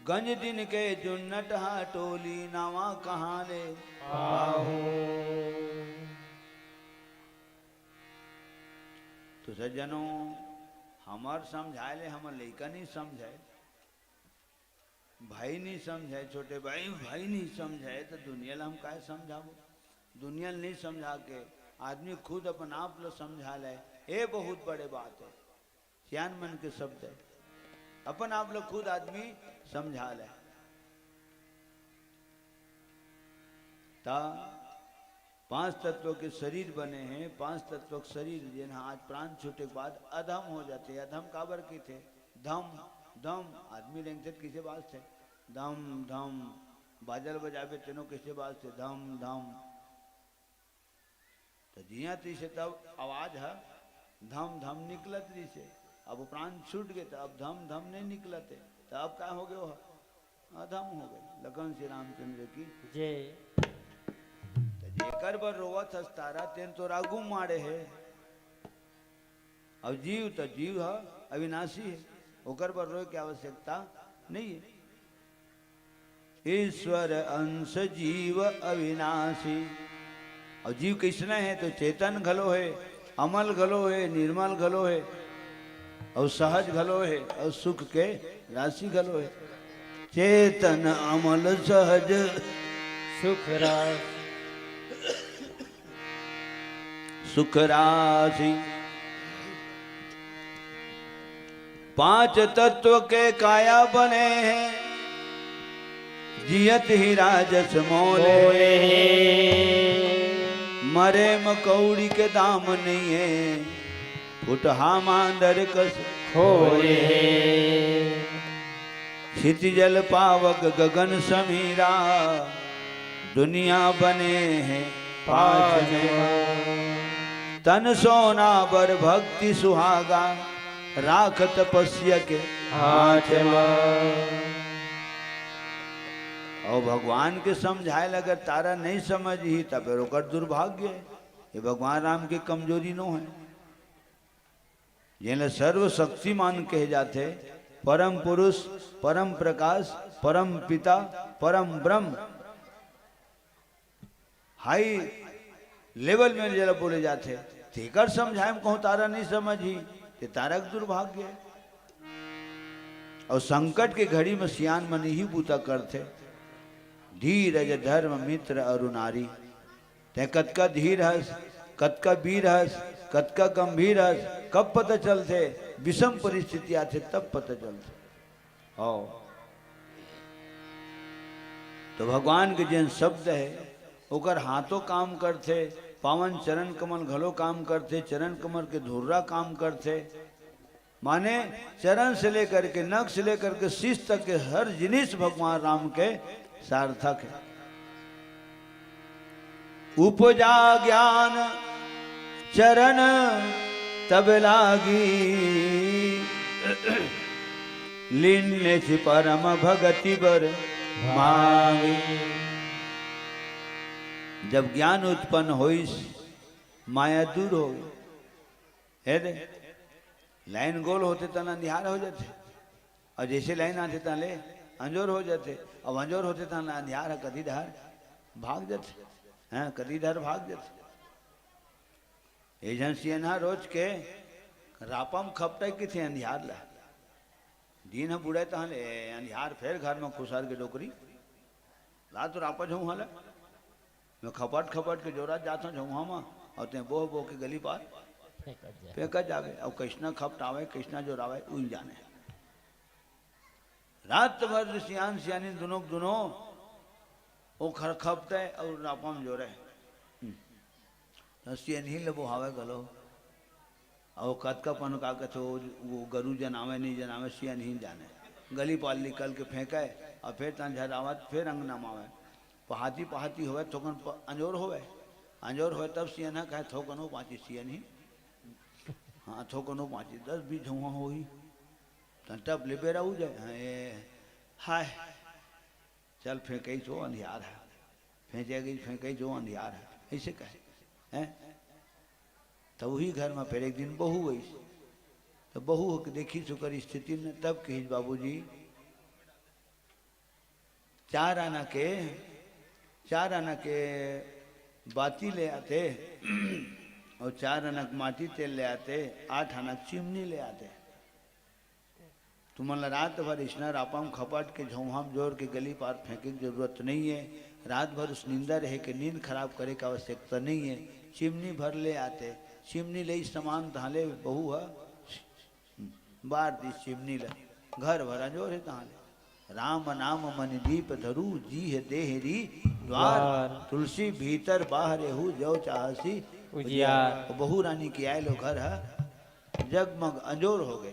गंज दिन के जुन्नट हा टोली, नावा कहां ले पाहू। तो सज्जनों, हमर समझाय ले हमर लइका नहीं समझय, भाई नहीं समझय, छोटे भाई, भाई नहीं समझय, तो दुनिया ला हम काय समझाबो? दुनिया ला नहीं समझा के आदमी खुद अपन आप ला समझा ले, ये बहुत बड़े बात हे। सियान मन के शब्द हे, अपन आप ला खुद आदमी समझा ले। त पांच तत्व के शरीर बने हे, पांच तत्व के शरीर, जेन ह आज प्राण छूटे के बाद अधम हो जाथे। अधम काबर कहिथे? धम धम, आदमी रेंगथे त कइसे बाजथे? धम धम। बाजा ल बजाबे तेनो कइसे बाजथे? धम धम। त जियत रिहिसे तब आवाज ह धम धम निकलत रिहिसे, अब प्राण छूट गे त अब धम धम नहीं निकलत हे, त अब का हो गे? ओह अधम हो गे। लखन श्री रामचंद्र की। जय। त जेकर बर रोवत हस तारा, तेन तोर आगू माड़े हे। अउ जीव त जीव ह, अविनाशी हे, ओकर बर रोए के आवश्यकता नहीं हे। ईश्वर अंश जीव अविनाशी। अउ जीव कइसना हे? तो चेतन घलो हे, अमल घलो हे, निर्मल घलो हे, अउ सहज घलो हे, अउ सुख के राशि घलो हे। चेतन अमल सहज सुख राशि। सुख राशि। पांच तत्व के काया बने हे, जियत ही राजस मोले। मोले। मरे म कौड़ी के दाम नहीं हे, फुटहा मांदर कस खोले। खोले। क्षिति जल पावक गगन समीरा, दुनिया बने हे पांच में। तन सोना बर भक्ति सुहागा, राख तपस्या के हाथ में। अउ भगवान के समझाय ल अगर तारा नहीं समझही, त फेर ओकर दुर्भाग्य हे। ये भगवान राम के कमजोरी नो हे। जेन ल सर्वशक्तिमान कहे जाथे, परम पुरुष, परम प्रकाश, परम पिता, परम ब्रह्म, हाई लेवल में जेला बोले जाथे, तेकर समझाय म कहूं तारा नहीं समझही, ते तारा के दुर्भाग्य हे। अउ संकट के घड़ी में सियान मन इही बूता करथे, धीरज धर्म मित्र अरु नारी। तैं कतका धीर हस, कतका वीर हस, कतका गंभीर हस, कब पता चलथे? विषम परिस्थिति आथे तब पता चलथे। हव। तो भगवान के जेन शब्द हे, ओकर हाथों काम करथे, पावन चरण कमल घलो काम करथे, चरण कमल के धुर्रा काम करथे। माने चरण से लेकर के, नख से लेकर के शीश तक के हर जिनिस भगवान राम के सार्थक हे। उपजा ज्ञान चरण तब लागी, लीन निज परम भगति बर मांगी। जब ज्ञान उत्पन्न होइस, माया दूर हो गई। हे दे, लाइन गोल होथे त अंधियार हो जाथे, अउ जइसे लाइन आथे त ले अंजोर हो जाथे। अब अंजोर होथे त अंधियार ह कति डहर भाग जाथे, हैं, कति डहर भाग जाथे। ए झन सियन ह रोज के रापा म खपटय कथे अंधियार ला। दिन ह बुड़य तहन ले अंधियार, फेर घर म खुसर के डोकरी ला तो रापा झउहा ला। मैं खपट खपट के जोरत जात हंव झउहा म, अउ तें बोह बोह के गली पार फेंकत जाबे। अउ कइसना खपटावय, कइसना जोरावय, उही जाने। रात भर सियान सियानिन दुनों के दुनों ओ खर खपटय अउ रापा म जोरय। हम्म। त सियनही ल बोहावय घलो। अउ कतका पन का कथे, वो, वो गरू जनावय, नइ जनावय, सियनही जाने। गली पार निकल के फेंकय, अउ फेर तहन झरावत, फेर अंगना म आवय। पहाती पहाती होवय, थोकन प-, अंजोर होवय। अंजोर होवय, तब सियन ह कहय, "थोकन ओ पांची सियनही।" हाँ, थोकन ओ पांची, दस बीस झउहा होही। तहन टप ले बेरा हो जाय। हाँ, ए, हाय। चल फेंकइस ओ अंधियार ह, फेंके गइस, फेंकइस ओ अंधियार ह, अइसे कहे, हैं? त उही घर म फेर एक दिन बहू अइस, त बहू ह देखिस ओकर स्थिति न, तब कहिस, "बाबूजी, चार आना के, चार आना के बाती ले आते, अउ चार आना के माटी तेल ले आते, आठ आना के चिमनी ले आते।" तुमन ला रात भर अइसना रापा म खपट के, झउहा म जोर के गली पार फेंके के जरूरत नइ हे। रात भर उस निंदा रहे के, नींद खराब करे के आवश्यकता नइ हे। चिमनी भर ले आते, चिमनी ले समान तहां ले बहू ह बार दिस चिमनी ला, घर भर अंजोर हे तहां ले। "राम नाम मनि दीप धरू, जीह देह री द्वार। द्वार। तुलसी भीतर बाहरे हू, जो चाहसी उजियार।" बहू रानी के आय ले घर ह जगमग अंजोर हो गे।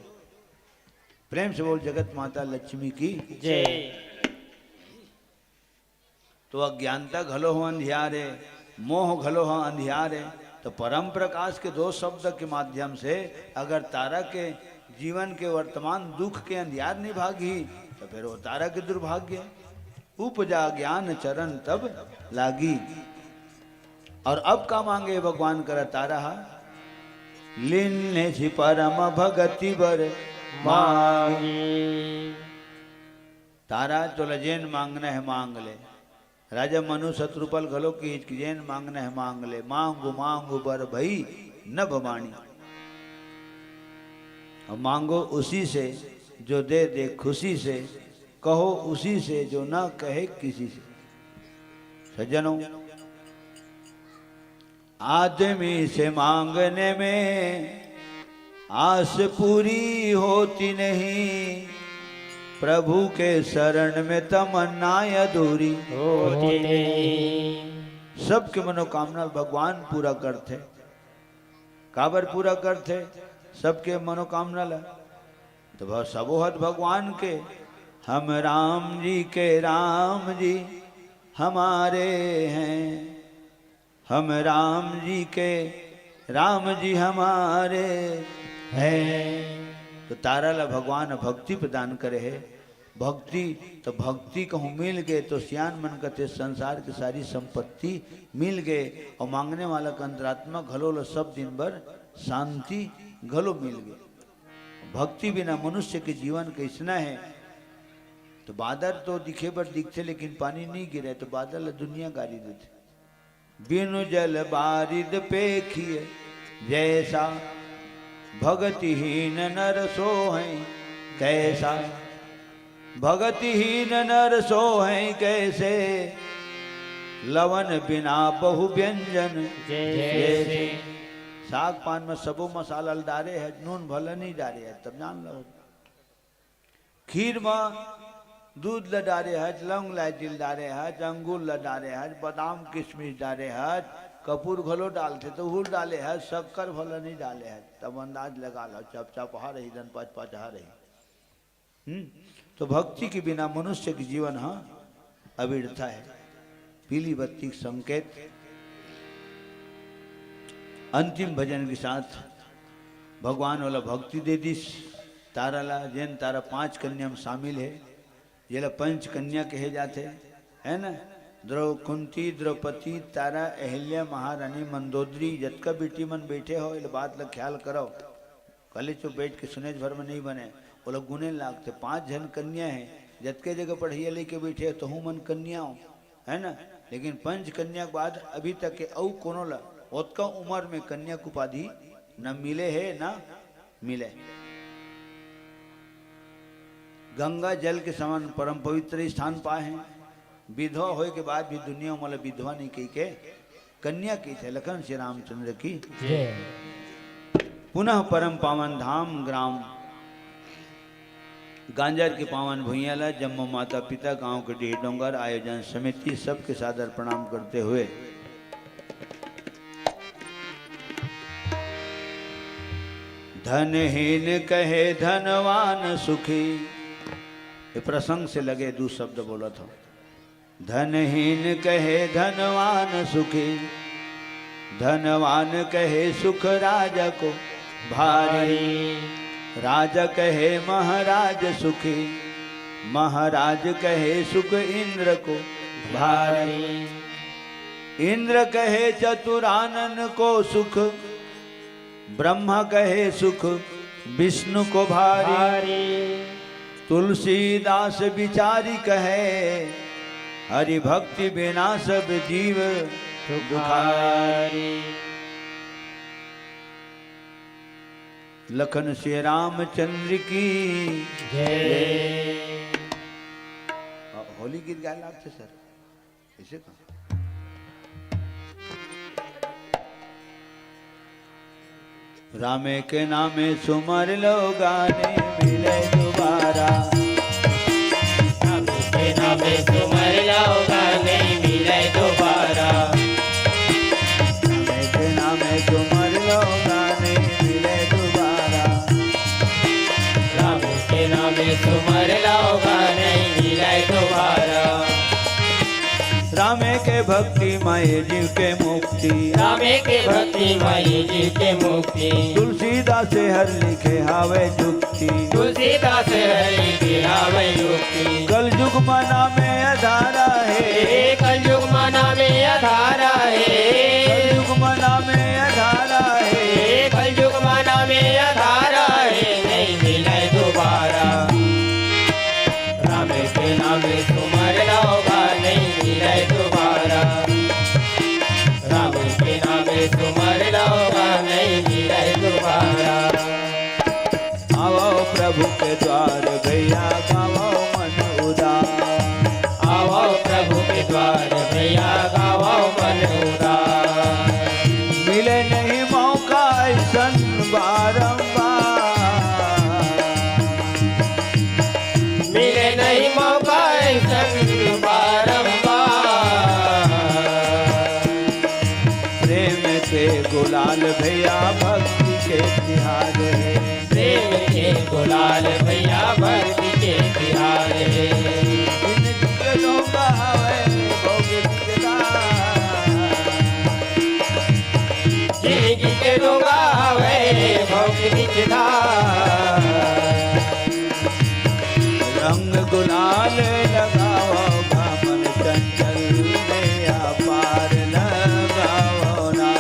प्रेम से बोल, जगत माता लक्ष्मी की जय। तो अज्ञानता घलो ह अंधियार हे, मोह घलो ह अंधियार हे। तो परम प्रकाश के दो शब्द के माध्यम से अगर तारा के जीवन के वर्तमान दुख के अंधियार नइ भागही, तो फेर वो तारा के दुर्भाग्य। उपजा ज्ञान चरण तब लागी। अउ अब का मांगे भगवान करा तारा ह? "लीन निज परम भगति बर मांगी।" तारा, तोला जेन मांगना हे मांग ले। राजा मनु शतरूपा ल घलो किहिस कि जेन मांगना हे मांग ले, "मांगु मांगु बर भई नभ बाणी।" अब मांगो उसी से जो दे दे खुशी से, कहो उसी से जो ना कहे किसी से। सज्जनों, आदमी से मांगने में आस पूरी होती नहीं, प्रभु के शरण में तमन्नाएं अधूरी होती नहीं। सबके मनोकामना भगवान पूरा करथे। काबर पूरा करथे सबके मनोकामना ला? तो भ-, सबो हत भगवान के, "हम राम जी के राम जी हमारे हैं, हम राम जी के राम जी हमारे हैं।" तो तारा ला भगवान भक्ति प्रदान करे हे। भक्ति, तो भक्ति कहूँ मिल गे, तो सियान मन कथे, संसार के सारी संपत्ति मिल गे, अउ मांगने वाला के अंतरात्मा घलो ल सब दिन बर शांति घलो मिल गे। भक्ति बिना मनुष्य के जीवन कइसना हे? तो बादर तो दिखे बर दिखथे, लेकिन पानी नइ गिरे, तो बादर ल दुनिया गारी देथे। बिनु जल बारिद पेखिय जैसा, भगतिहीन नर सोहै कैसा। भगतिहीन नर सोहै कैसे, लवन बिना बहु व्यंजन जैसे। जैसे। साग पान में सबो मसाला ल डारे हे, नून भला नइ डारे हे, तब जान लो। खीर म दूध ल डारे हच, लौंग इलायची ल डारे हच, अंगूर ल डारे हच, बादाम किशमिश डारे हच, कपूर घलो डालथे, तो हुल डाले हे, शक्कर भला नहीं डाले हे, तब अंदाज लगा लो, चपचपहा रही, दन पचपचहा रही। हम्म, तो भक्ति के बिना मनुष्य के जीवन ह अबिरथा हे। पीली बत्ती के संकेत। अंतिम भजन के साथ भगवान वाला भक्ति दे दिस तारा ला, जेन तारा पांच कन्या में शामिल हे, जेला पंच कन्या कहे जाथे, है ना? द्रौ-, कुंती, द्रौपदी, तारा, अहिल्या, महारानी, मंदोदरी, जतका बेटी मन बैठे हो, एला बात ला ख्याल करव। खाली चुप बैठ के सुनेच भर में नहीं बने, ओला गुने लागथे। पांच झन कन्या हे, जतके जगह पढ़इया लेके बैठे हो, तहू मन कन्या हो, है ना? लेकिन पंच कन्या के बाद अभी तक के अउ कोनो ला ओतका उम्र में कन्या के उपाधि न मिले हे, न मिले। गंगा जल के समान परम पवित्र स्थान पाए हैं। विधवा होए के बाद भी दुनिया वाला विधवा नहीं कही के कन्या कहिथे। लखन श्री रामचंद्र की। जय। पुनः परम पावन धाम ग्राम गांजर के पावन भुइयां ला जम्मो माता पिता, गांव के डीह डोंगर आयोजन समिति, सबके सादर प्रणाम करते हुए, धनहीन कहे धनवान सुखी, ये प्रसंग से लगे दू शब्द बोलत हंव। धनहीन कहे धनवान सुखी, धनवान कहे सुख राजा को भारी। राजा कहे महाराज सुखी, महाराज कहे सुख इंद्र को भारी। इंद्र कहे चतुरानन को सुख, ब्रह्मा कहे सुख विष्णु को भारी। भारी। तुलसीदास बिचारी कहे, हरि भक्ति बिना सब जीव दुखारी। लखन श्री रामचंद्र की जय। होली गीत गाए लागथे सर। ऐसे कहा। रामे के नामे सुमर लो गा नहीं मिले दोबारा। रामे के नामे सुमर लो गा नहीं मिले दोबारा। रामे के नामे सुमर लो गा नहीं मिले दोबारा। रामे के नामे सुमर लो गा नहीं मिले दोबारा। रामे के भक्ति माये जीव के मुक्ति। रामे के भक्ति माये जीव के मुक्ति। तुलसीदास हर लिखे हावे जुक्ति। तुलसीदास हर लिखे हावे जुक्ति। कलयुग मना में अधारा हे। कलयुग मना में अधारा हे। कलयुग मना में अधारा हे। कलयुग मना में अधारा हे, नहीं मिले दोबारा। रामे के नामे सुमर लो गा नहीं मिले दोबारा। रामे के नामे सुमर लो गा नहीं मिले दोबारा। आवो प्रभु के द्वार भैया गावो मन उदार। आवो प्रभु के द्वार भैया गावो मन उदार। मिले नहीं मौका ऐसन बारंबार। मिले नहीं मौका ऐसन बारंबार। प्रेम के गुलाल भैया भक्ति के तिहार हे। प्रेम के गुलाल भैया भक्ति के तिहार हे। जिनगी के डोंगा हवे भोग दिखदा। जिनगी के डोंगा हवे भोग दिखदा। रंग गुलाल लगावो गा मन चंचल नैया पार लगावो ना।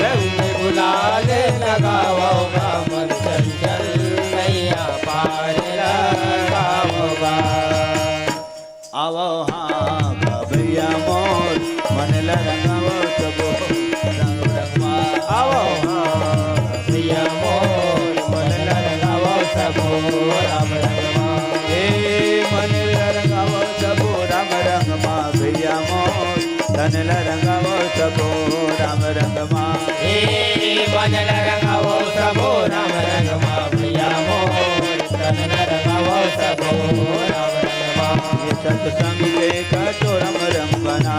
रंग गुलाल लगावो गा मन चंचल नैया पार लगावो गा। आवो हाँ गा भैया मोर मन ला रंगावो सबो रंग रंगमा। आवो हाँ भैया मोर मन ला रंगावो सबो राम रंगमा। ए मन ला रंगावो सबो राम रंगमा भैया मोर तन ला रंगावो सबो राम रंगमा। ए मन ला रंगावो सबो राम रंगमा भैया मोर तन ला रंगावो सबो राम रंगमा। ये सत्संग के कटोरा में रंग बना।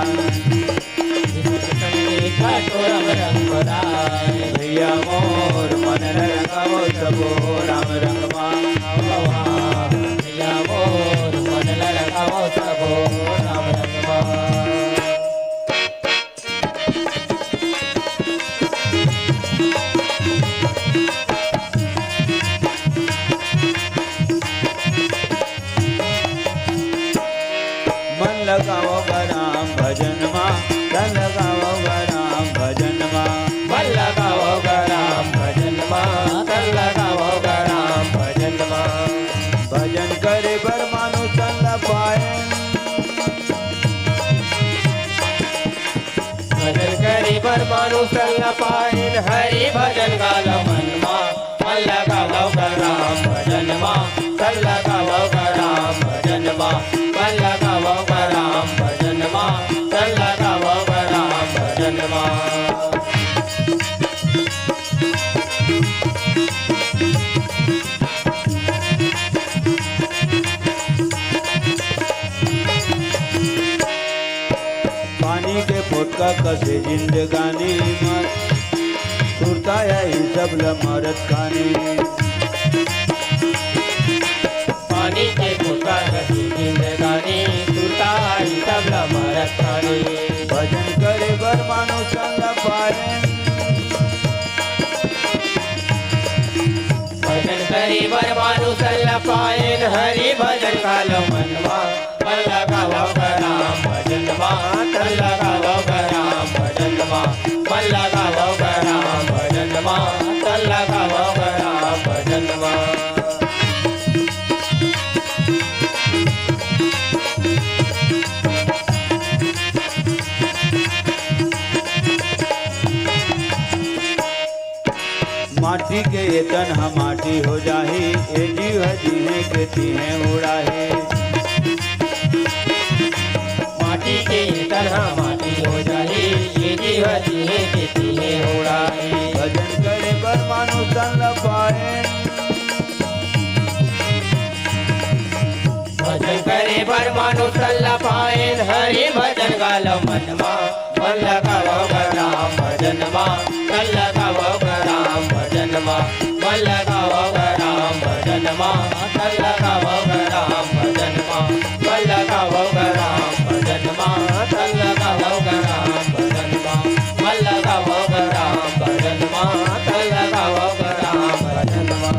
मानुष तन ल पाएन, हरि भजन गालो मन मा, मन लगावव ग राम भजन मा, तन लगावव ग राम भजन मा, मन लगावव ग राम भजन मा, तन लगावव ग राम भजन मा। पानी के पोटका कसे जिंदगानी मत, सुरता आही सब ल मरत खानी। पानी के पोटका कसे जिंदगानी, सुरता आही सब ल मरत खानी। भजन करे बर मानुष तन ल पाएन। भजन करे बर मानुष तन ल पाएन, हरि भजन गालो मन मा, मन लगावव ग राम भजन मा, तन लगावव ग राम भजन मा, मन लगावव ग राम भजन मा, तन लगावव ग राम भजन मा। माटी के ये तन ह माटी हो जाही, ए जीव ह जीहे के तीहे उड़ाही। माटी के ये तन ह माटी हो जाही, ए जीव ह जीहे के तीहे उड़ाही। भजन करे बर मानुष तन ल पाएन। भजन करे बर मानुष तन ल पाएन, हरि भजन गालो मन मा, मन लगावव ग राम भजन मा, तन लगावव ग राम भजन मा, मन लगावव ग राम भजन मा, तन लगावव ग राम भजन मा, मन लगावव ग राम भजन मा, तन लगावव ग राम भजन मा, मन लगावव ग राम भजन मा, तन लगावव ग राम भजन मा।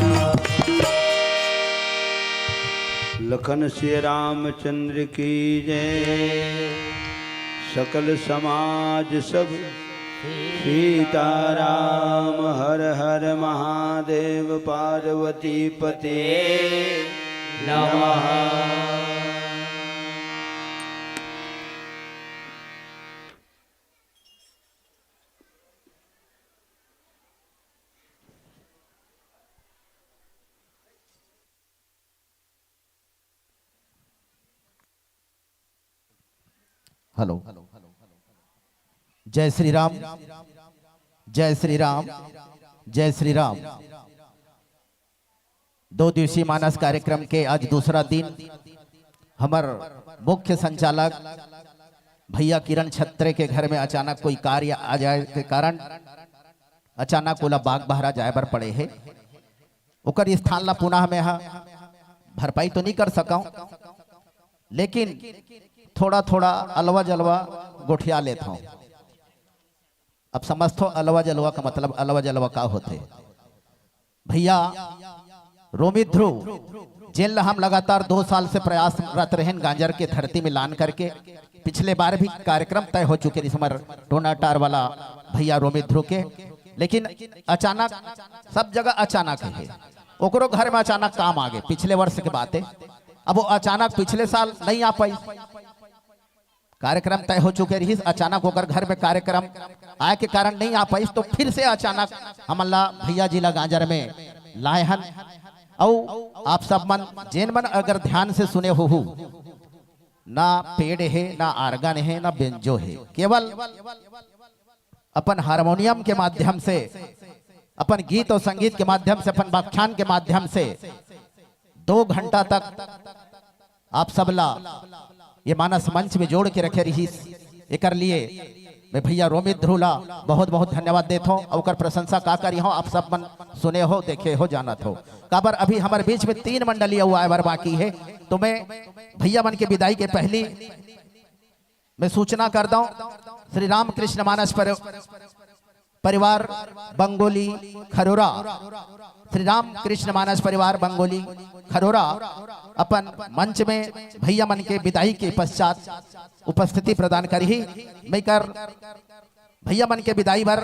लखन सिया रामचंद्र की जय। सकल समाज सब सीताराम। हर हर महादेव पार्वती पते नमः। हेलो। जय श्री राम, जय श्री राम, जय श्री राम। दो दिवसीय मानस कार्यक्रम के आज दूसरा दिन। हमर मुख्य संचालक भैया किरण छत्रे के घर में अचानक कोई कार्य आ जाए के कारण अचानक ओला बाग बहरा जाए बर पड़े हे। ओकर स्थान ला पुनः मैं ह भरपाई तो नहीं कर सकंव, लेकिन थोड़ा थोड़ा अलवा जलवा गोठिया लेत हंव। अब समझथो अलवा जलवा का मतलब, अलवा जलवा का होथे? भैया रोमित ध्रुव, जेन ला हम लगातार दो साल से प्रयासरत रहेन गांजर के धरती में लान करके, पिछले बार भी कार्यक्रम तय हो चुके रिहिस हमर टोनाटार वाला भैया रोमित ध्रुव के, लेकिन अचानक, सब जगह अचानक हे, ओकरो घर में अचानक काम आ गए। पिछले वर्ष के बात हे, अब वो अचानक पिछले साल नहीं आ पाइस, कार्यक्रम तय हो चुके रहिस, अचानक ओकर घर में कार्यक्रम आए के कारण नहीं आ पाइस, तो फिर से अचानक हमन ला भैया जी ला गांजर में लाए हन। अउ आप सब मन, जेन मन अगर ध्यान से सुने होहू, ना पेड़ हे, ना आर्गन हे, ना बेंजो हे, केवल अपन हारमोनियम के माध्यम से, अपन गीत और संगीत के माध्यम से, अपन व्याख्यान के माध्यम से दो घंटा तक आप सब ला ये मानस मंच में जोड़ के रखे रहिस। एकर लिए मैं भैया रोमित ध्रुव ला बहुत बहुत धन्यवाद देत हूँ, ओकर प्रशंसा का करी हूँ, आप सब मन सुने हो, देखे हो, जानत हो। काबर अभी हमर बीच में तीन मंडली अउ आए बर बाकी हे, तो मैं भैया मन के विदाई के पहली मैं सूचना कर दंव, श्री रामकृष्ण मानस पर, परिवार बंगोली खरोरा, श्री रामकृष्ण मानस परिवार बंगोली खरोरा अपन मंच में भैया मन के विदाई के पश्चात उपस्थिति प्रदान करही। मैं कर भैया मन के विदाई बर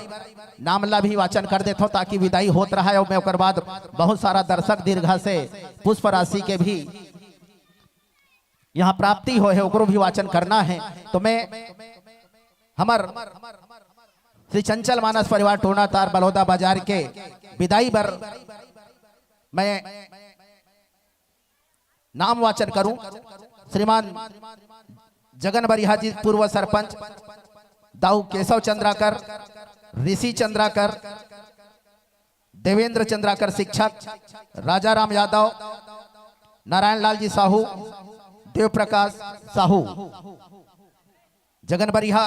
नाम ला भी वाचन कर देथों, ताकि विदाई होत रहा और मैं ओकर बाद बहुत सारा दर्शक दीर्घा से पुष्प राशि के भी यहाँ प्राप्ति होय हे, ओकरो भी वाचन करना हे। तो मैं हमर श्री चंचल मानस परिवार टोना तार बलौदा बाजार के विदाई बर मैं नाम वाचन करूं। श्रीमान जगन बरिहा जी, पूर्व सरपंच, दाऊ केशव चंद्राकर, ऋषि चंद्राकर, देवेंद्र चंद्राकर शिक्षक, राजाराम यादव, नारायण लाल जी साहू, देव प्रकाश साहू, जगन बरिहा,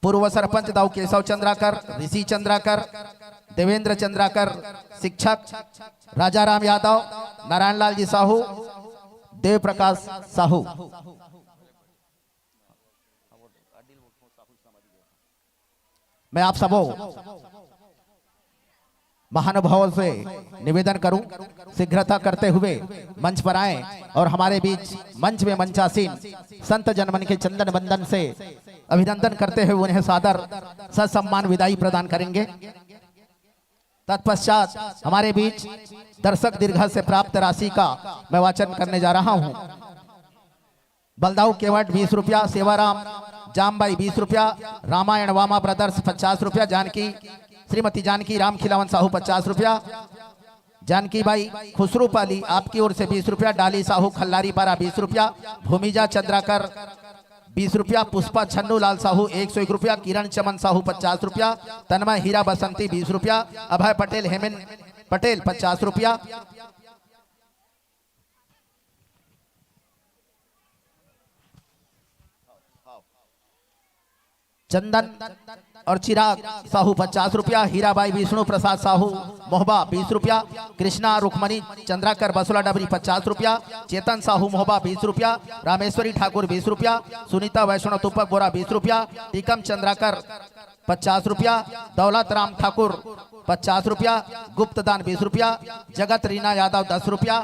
पूर्व सरपंच दाऊ केशव चंद्राकर, ऋषि चंद्राकर, देवेंद्र चंद्राकर शिक्षक, राजाराम यादव, नारायण लाल जी साहू, देव प्रकाश साहू। मैं आप सबों महानुभावों से निवेदन करूं, शीघ्रता करते हुए मंच पर आएं और हमारे बीच मंच में मंचासीन संत जनमन के चंदन बंदन से अभिनंदन करते हुए उन्हें सादर ससम्मान विदाई प्रदान करेंगे। तत्पश्चात हमारे बीच दर्शक दीर्घा से प्राप्त राशि का मैं वाचन करने जा रहा हूं। बलदाऊ केवट बीस रुपया, सेवाराम जामबाई बीस रुपया, रामायण वामा ब्रदर्स पचास रुपया, जानकी, श्रीमती जानकी राम खिलावन साहू पचास रुपया, जानकी बाई खुसरू पाली आपकी ओर से बीस रुपया, डाली साहू खल्लारी पारा बीस रुपया, भूमिजा चंद्राकर बीस रुपया, पुष्पा छन्नू लाल साहू एक सौ एक रुपया, किरण चमन साहू पचास रुपया, तन्मय हीरा बसंती बीस रुपया, अभय पटेल, हेमंत पटेल पचास रुपया, चंदन और चिराग साहू पचास रुपया, हीराबाई विष्णु प्रसाद साहू मोहबा बीस रुपया, कृष्णा रुक्मणी चंद्राकर बसुला डबरी पचास रुपया, चेतन साहू मोहबा बीस रुपया, रामेश्वरी ठाकुर बीस रुपया, सुनीता वैष्णव तुपक बोरा बीस रुपया, टीकम चंद्राकर पचास रुपया, दौलत राम ठाकुर पचास रुपया, गुप्त दान बीस रुपया, जगत रीना यादव दस रुपया,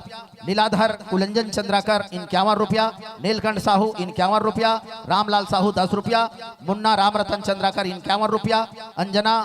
लीलाधर कुलंजन चंद्राकर इक्यावन रुपया, नीलकंठ साहू इक्यावन रुपया, रामलाल साहू दस रुपया, मुन्ना रामरतन चंद्राकर इक्यावन रुपया, अंजना